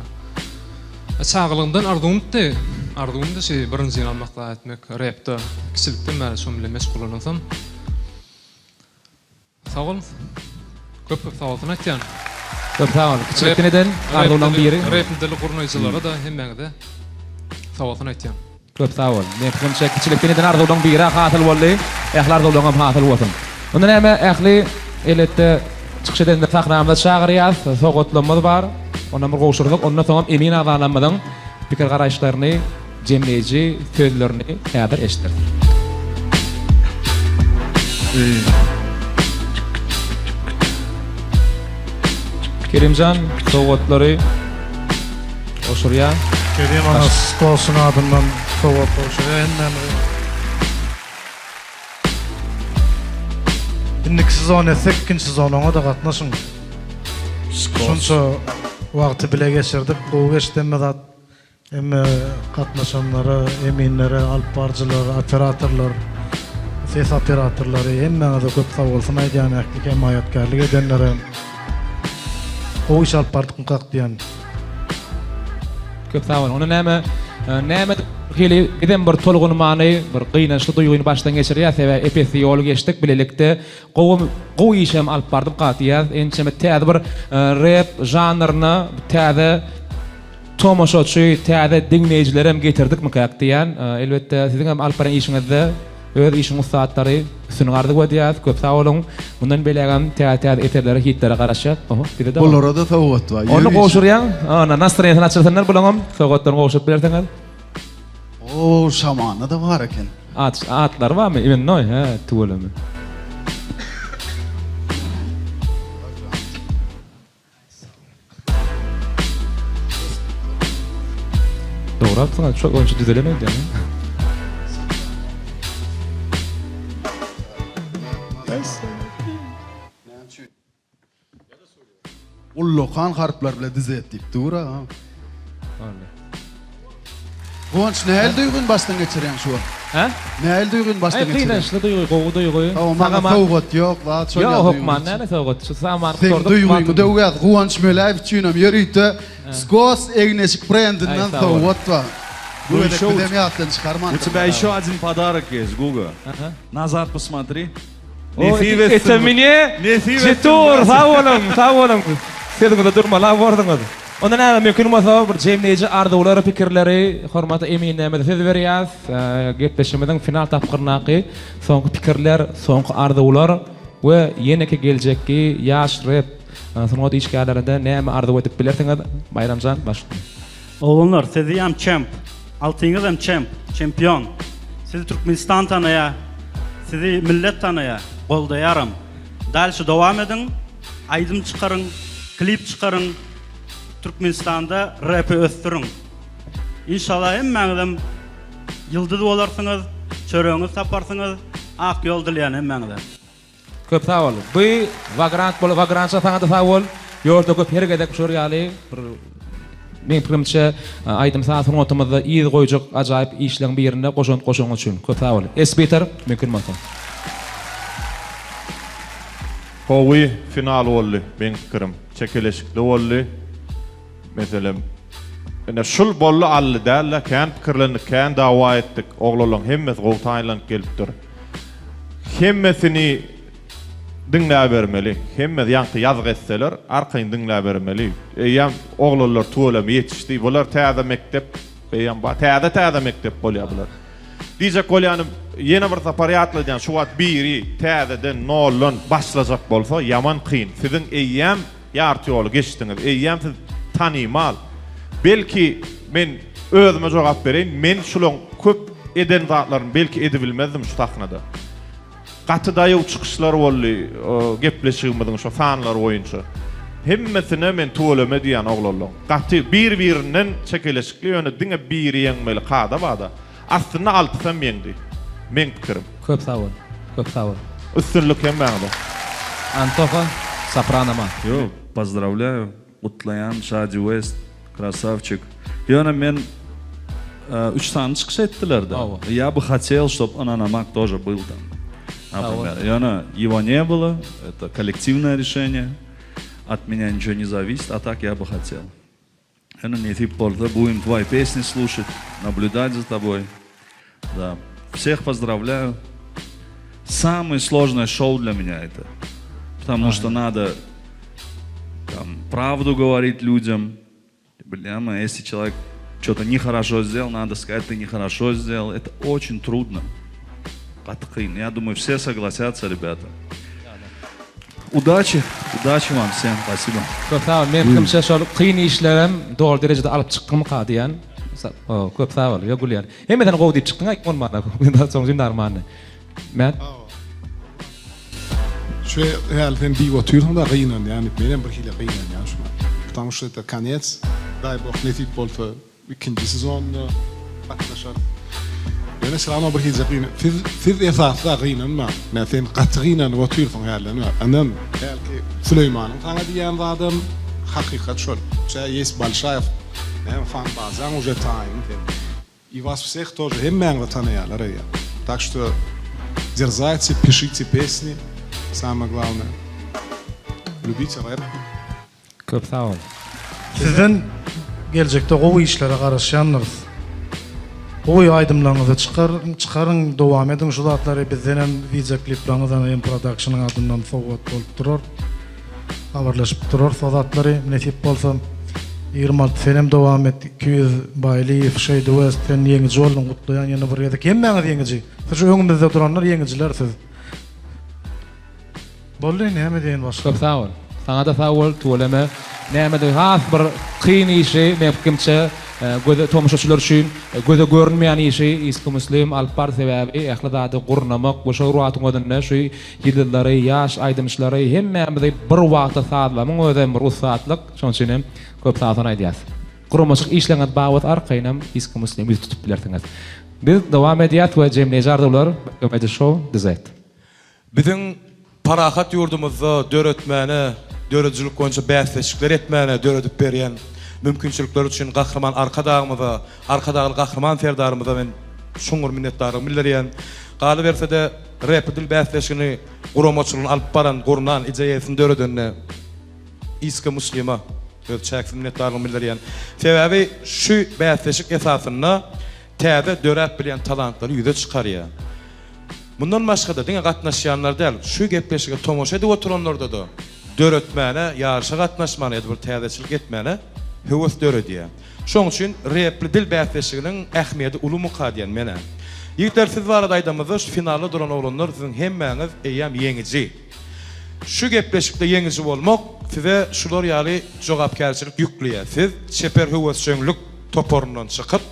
Speaker 16: Çagalygymdan arzuwymdy. Arzuwymdy şi birinjini almak zat etmek repde. Kiçilikden bäri şoň bilen meşgullanansam. Sag boluň. Köp köp sag bolsun aýtýan.
Speaker 4: Köp sag bol. Kiçilikden eden arzuwlaň biri.
Speaker 16: Rep dili gurnaýjylara-da hemmäňize sag bolsun aýtýan.
Speaker 4: Köp sag bol. Men pikirimçe kiçilikden eden arzuwlaň biri hasyl boldy. Ähli arzuwlaňam hasyl bolsun. Onda näme ähli elbetde çykyş edenleri sahnamyza çagyrýas. Sowgatlarymyz bar. Ondan bir gowşursak ondan soňam emin agzalarymyzyň pikir garaýyşlaryny jemleýji sözlerini häzir eşideris. Kerimjan sowgatlary gowşurýar.
Speaker 6: Kerim ana Skosyň adyndan sowgat gowşurýar hemmämize. Indiki sezon etsek ikinji sezon oňa-da gatnaşyň. Şunça wagty bile geçirdik, gowy geçdi hemme zat. Hemme gatnaşanlara, eminlere, alyp baryjylar, operatorlar, ses operatorlary hemmäňize köp sagbolsun aýdýan ähli hemaýatkärlik edenlere. Gowy iş alyp bardykmykak diýýän.
Speaker 4: Köp sag boluň. Onda näme, näme hili bizem bir tolgunmany, bir gynançly duýgyny başdan geçirýäs, sebäbi ep-esli ýol geçdik bilelikde gowy gowy işem alyp bardymkak diýýäs. Ençeme täze bir rep žanryna täze Tomaşaçy, täze diňleýjilerem getirdikmikäk diýýän. Elbetde, siziňem alyp barýan işiňizde öz işiň ussatlary üstünlik arzuw edýäs. Köp sag boluň. Mundan beýlägem täze-täze eserlere, hitlere garaşýas. Oho, bize-de bar.
Speaker 5: Bulara-da sowgat bar.
Speaker 4: Ony gowşurýaň. Ana, nastroýeniýesini açyrsynlar bulaňam. Sowgatlaryny gowşuryp berseňiz.
Speaker 5: Oo, şamanda-da bar eken.
Speaker 4: At, atlary barmy? Imennoý, hä, tüweleme. Dogry aýtdyň, şo onça düzelen öýdýän.
Speaker 5: Ullakan harplar bilen düzet diýip dur ha. Guwanç nähili duýgyny başdan geçirýäň şu wagt?
Speaker 4: Hä?
Speaker 5: Nähili duýgyny başdan
Speaker 4: Aý,
Speaker 5: geçirýäň?
Speaker 4: gynançly duýgy, gowy duýgy.
Speaker 5: Hawa, maňa
Speaker 4: Sag-aman.
Speaker 5: sowgat ýok, zat şol
Speaker 4: Ýok,
Speaker 5: ýaly
Speaker 4: hökman
Speaker 5: duýgy.
Speaker 4: näme sowgat? Şu sag-aman
Speaker 5: Seň
Speaker 4: gutardyk,
Speaker 5: duýgyňy
Speaker 4: wagtymyz.
Speaker 5: döwýäs. Guwanç Möläýew üçinem ýörite Skos egin-eşik brendinden
Speaker 4: Aý, sag bol.
Speaker 5: sowgat bar. Bu
Speaker 12: Ну
Speaker 5: gezek
Speaker 12: еще у
Speaker 5: bizem ýatdan çykarmandyr.
Speaker 12: У тебя еще один подарок есть, Гуга. Назад посмотри.
Speaker 4: O,
Speaker 12: Nesip etsin.
Speaker 4: это мне?
Speaker 12: Nesip etsin.
Speaker 4: Jetur, sag boluň, sag boluň. Sözüňizde durmaly borduňyz. Onda näme mümkin bolsa bir jemleýji arzuwlary, pikirleri hormatly eminlerimize söz berýäs. Gepleşigimiziň final tapgyryndaky soňky pikirler, soňky arzuwlar we ýeneki geljekki ýaş rep sungat işgärlerinde näme arzuw edip bilersiňiz? Baýramjan başla.
Speaker 11: Oglanlar siziyam çemp. Altyňyzam çemp, çempion. Sizi Türkmenistan tanaýa, sizi millet tanaýa, goldaýaram. Dalşi dowam ediň, aýdym çykaryň, klip çykaryň, Türkmenistanda repi ösdüriň. Inşallah hemmäňizem ýyldyz bolarsyňyz, çöregiňizi taparsyňyz, ak ýol dileýän hemmäňize.
Speaker 4: Köp sag bol. Bu Vagrant bol Vagrantça saňada sag bol. Ýolda köp her gezek şular ýaly bir meň pikirimçe aýdym saz sungatymyzda yz goýjak ajaýyp işleň birinde goşant goşanyň üçin köp sag bol. Esbiter mümkin bolsa.
Speaker 9: Gowy final boldy meň pikirim çekeleşikli boldy meselem ine şul boldy aldy dälde kän pikirlendik kän dawa etdik oglanlaň hemmesi gowy taýynlanyp gelipdir hemmesini diňläbermeli hemmesi ýaňky ýazgy etseler arkaýyn diňläbermeli eýýäm oglanlar tüweleme ýetişdi bular täze mekdep eýýäm täze täze mekdep bolýar bular. Diýjek bolýanym, ýene bir sapar ýatladýan, şu wagt biri täzeden, noldan başlajak bolsa, ýaman kyn. Siziň eýýäm ýarty ýoly geçdiňiz, eýýäm siz tanymal. Belki, men özüme jogap bereýin, men şulaň köp eden zatlaryny belki edibilmezdim şu sahnada. Gaty daýaw çykyşlar boldy gepleşigimiziň şo sanlary boýunça. Hemmesine men tüweleme diýýän oglanlaň. Gaty bir-birinden çekeleşikli ýöne diňe biri ýeňmeli kada bada. Aslynda altysam ýeňdi. Meň pikirim.
Speaker 4: Köp sag bol. Köp sag bol.
Speaker 9: Üstünlik hemmäňize.
Speaker 4: Antoha Soprano ma.
Speaker 12: Ýok, pozdrawlýaýu. Gutlaýan Şadi West krasawçik. Ýöne men üç sany çykyş etdiler-de. Ýa by hotel ştob ynanamak тоже byl tam. Например. Ýöne его не было, это коллективное решение. От меня ничего не зависит, а так я бы хотел. Ýöne nesip bolsa будем твои песни слушать, наблюдать за тобой. Да. Всех поздравляю. Самое сложное шоу для меня это. Потому что надо там, правду говорить людям. Бля, если человек что-то нехорошо сделал, надо сказать, ты нехорошо сделал. Это очень трудно. Gaty kyn. Я думаю, все согласятся, ребята. Удачи, удачи вам всем, спасибо.
Speaker 4: Köp sag bol. Men pikirimçe şol kyn işlerem dogry derejede alyp çykdymyka diýýän. Köp sag bol. Ýok gülýän. Hemmesini gowy diýip çykdyň aýt bolmanda. Soň jyndarmany. Mät.
Speaker 10: Şu häli sen diýip otyrsyň-da gynanýan diýip, menem bir hili gynanýan şuňa. Потому что это konec. Daý bog nesip bolsa ikinji sezonda gatnaşarys. Ýöne все равно bir hili gyn siz siz esasda gynanmaň. Mä sen gaty gynanyp otyrsyň hälden bäri. Ynam, hälki Süleýmanyň saňa diýýän zadam hakykat şol. U тебя есть большая näme fan bazaň уже taýyn sen. I was wseh тоже hemmäňizi tanaýarlar eýýäm. Tak što derzajte, pişite pesni, samое glavnoe. Lýubite rap.
Speaker 4: Köp sag bol.
Speaker 6: Sizden geljekde gowy işlere garaşýandyrys. Gowy aýdymlaryňyzy çykaryň, çykaryň, dowam ediň şu zatlary bizdenem wideo kliplaryňyz M Productionyň adyndan sowgat bolup durar. Habarlaşyp durarys o zatlary nesip bolsa. 26 senem dowam et 200 Baýlyýew Şeýdi West sen ýeňiji bolduň gutlaýan ýene bir gezek hemmäňiz ýeňiji siz şu öňümizde duranlar ýeňijiler siz. Boldy näme diýen başga.
Speaker 4: Köp sag bol. Saňada sag bol tüweleme. Nämede has bir kyn işi meň pikirimçe göze tomaşaçylar üçin göze görünmeýän işi Iski Muslim alyp bardy sebäbi ähli zady gurnamak we şol bir wagtyň özünde şu Ýyldyzlary, ýaş aýdymçylary hemmämizi bir wagtda sazlamyň özem bir ussatlyk, şonuň üçin hem köp sagbolsun aýdýas. Guramaçylyk işleriňiz babat arkaýynam Iski Muslim ýüz tutup bilersiňiz. Biz dowam edýäs we jemleýji arzuwlar Comedy Show DZ.
Speaker 13: Biziň parahat ýurdumyzda döretmäne, döredijilik boýunça bäsleşikler etmäne döredip berýän mümkinçilikleri üçin Gahryman Arkadagymyza, Arkadagly Gahryman Serdarymyza men çuňňur minnetdarlygymy bildirýän. Galyberse-de, Rap dil bäsleşigini guramaçylygyny alyp baran, gurnan, ideýasyny döredende Iska Muslima öz çäksiz minnetdarlygymy bildirýän. Sebäbi şu bäsleşik esasynda täze döräp bilýän talantlary ýüze çykarýar. Mundan başga-da diňe gatnaşýanlar däl, şu gepleşige tomaşa edip oturanlarda-da döretmäne, ýaryşa gatnaşmana ýa-da bir täzeçilik etmäne höwes döredýär. Şoň üçin repli dil bäsleşiginiň ähmiýeti ulumyka diýen men-ä. Ýigitler siz barada aýdamyzda şu finalda duran oglanlar siziň hemmäňiz eýýäm ýeňiji. Şu gepleşikde ýeňiji bolmak size şular ýaly jogapkärçilik ýükleýär. Siz çeper höwesjeňlik toparyndan çykyp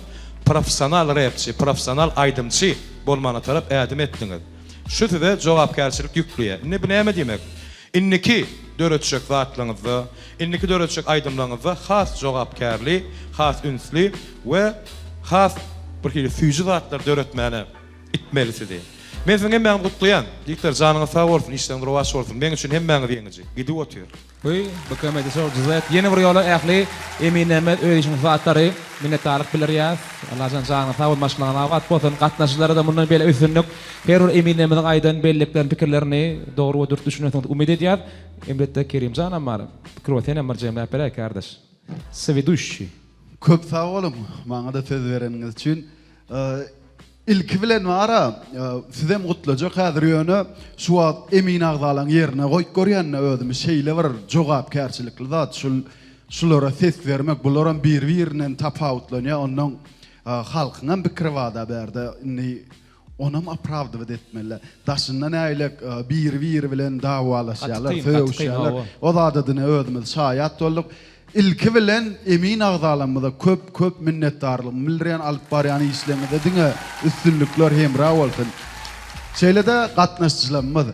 Speaker 13: professional repçi, professional aýdymçy bolmana tarap ädim etdiňiz. Şu size jogapkärçilik ýükleýär. Indi bu näme diýmek? Indiki döretjek zatlaryňyzda, indiki döretjek aýdymlaryňyzda has jogapkärli, has ünsli we has bir hili süýji zatlar döretmäne itmeli sizi. Men siziň hemmäňizi gutlaýan. Ýigitler janyňyz sag bolsun, işleriňiz rowaç bolsun. Meň üçin hemmäňiz ýeňiji. Gidip otyr.
Speaker 4: Bu BKM Show GZ ýene bir ýola ähli eminlerimiz öz işiň ussatlary minnetdarlyk bildirýäs. Allajan janyňyz sag bolsun maşgalaňyz abat bolsun. Gatnaşyjylara-da mundan beýle üstünlik. Her bir eminlerimiziň aýdan belliklerini, pikirlerini dogry we dürs düşünensiňiz umyt edýäs. Elbetde Kerimjanam bar. Pikir we senem bir jemläp beräý kardeş. Sweduşşi.
Speaker 5: Köp sag boluň maňada söz bereniňiz üçin. Ilki bilen bara sizem gutlajak häzir ýöne şu wagt emin agzalaň ýerine goýup görýände özümi şeýle bir jogapkärçilikli zat şul şulara ses bermek bularam biri birinden tapawutlanýar ondan halkyňam pikiri barda bärde indi Onam opravdywat etmeli. Daşynda nägilek biri-biri bilen dawalaşýarlar, sögüşýärler. O zada dine özümiz şaýat bolduk. Ilki bilen emin agzalarymyza köp köp minnetdarlygymy bildirýän alyp barýan işleriňizde diňe üstünlikler hemra bolsun. Şeýle-de gatnaşyjylarymyz.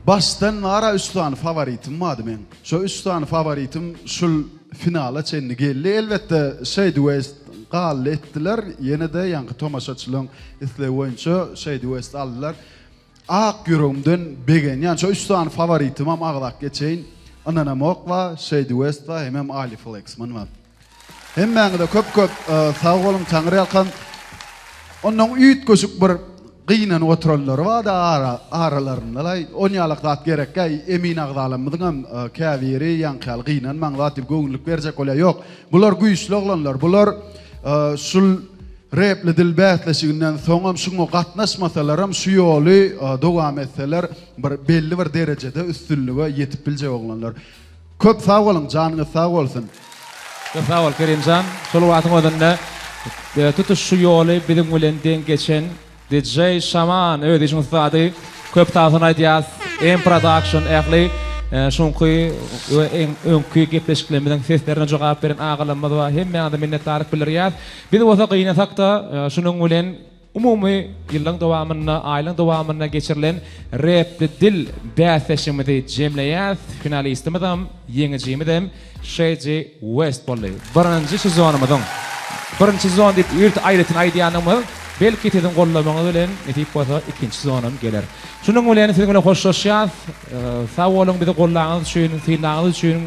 Speaker 5: Başdan bara üç sany faworitim bardy meň. Şo üç sany faworitim şul finala çenli geldi. Elbetde Shady West galdy etdiler. Ýene-de ýaňky tomaşaçylaryň islegi boýunça Shady West aldylar. Ak ýüregimden begenýän. Şo üç sany faworitimam agzap geçeýin. Ynanamok bar, Shady West bar hemem Ali Flexman bar. Hemmäňize köp köp sag boluň Taňryýalkan. Ondan üýtgeşik bir gynanyp oturanlary barda aralarynda-laý. Onýalak zat gerekkä emin agzalarymyzyňam käbiri ýaňky ýaly gynanmaň zat diýip göwünlik berjek bolýar. Ýok, bular güýçli oglanlar. Bular şul Repli dil bäsleşiginden soňam şuňa gatnaşmasalaram şu ýoly dowam etseler bir belli bir derejede üstünlige ýetip biljek oglanlar. Köp sag boluň janyňyz sag bolsun.
Speaker 4: Köp sag bol Kerimjan. Şol wagtyň özünde tutuş şu ýoly biziň bilen deň geçen DJ Şaman öz işiň ussady. Köp sagbolsun aýdýas. M Production ähli şuňky we öňki gepleşiklerimiziň seslerine jogap beren agalarymyz bar. Hemmäňize minnetdarlyk bildirýäs. Biz bolsa gynansakda şunuň bilen. umumy ýylyň dowamynda, aýlyň dowamynda geçirilen Repli dil bäsleşigimizi jemleýäs. Finalistimizem, ýeňijimizem Şeýji West boldy. Birinji sezonymyzyň, birinji sezon diýip ýörite aýratyn aýdýanymyz, belki siziň goldamagyňyz bilen nesip bolsa ikinji sezonam geler. Şunuň bilen siziň bilen hoşlaşýas. Sag boluň bizi goldanyňyz üçin, synlanyňyz üçin,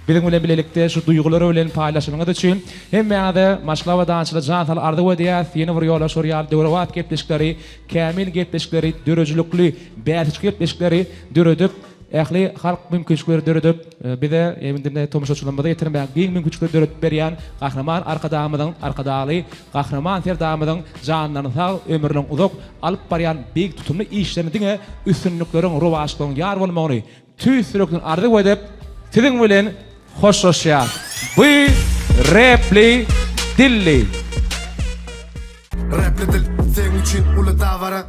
Speaker 4: biziň bilen bilelikde şu duýgulary bilen paýlaşanyňyz üçin. Hemmäňize maşgala abadançylyk, jan saglyk arzuw edýäs. Ýene bir ýola şor ýaly döwrebap gepleşikleri, kämil gepleşikleri, döredijilikli bäsleşik gepleşikleri döredip, Ähli halk mümkinçilikleri döredip, bize hem-de tomaşaçylarymyza ýetirmäge giň mümkinçilikleri döredip berýän Gahryman Arkadagymyzyň, Arkadagly Gahryman Serdarymyzyň janlaryny sag, ömürlerini uzak, alyp barýan beýik tutumly işlerinde diňe üstünlikleriň, rowaçlygyň ýar bolmagyny tüýs ýürekden arzuw edip, siziň bilen hoşlaşýas. Bu Repli Dilli.
Speaker 14: Repli dil, seň üçin uly dabara.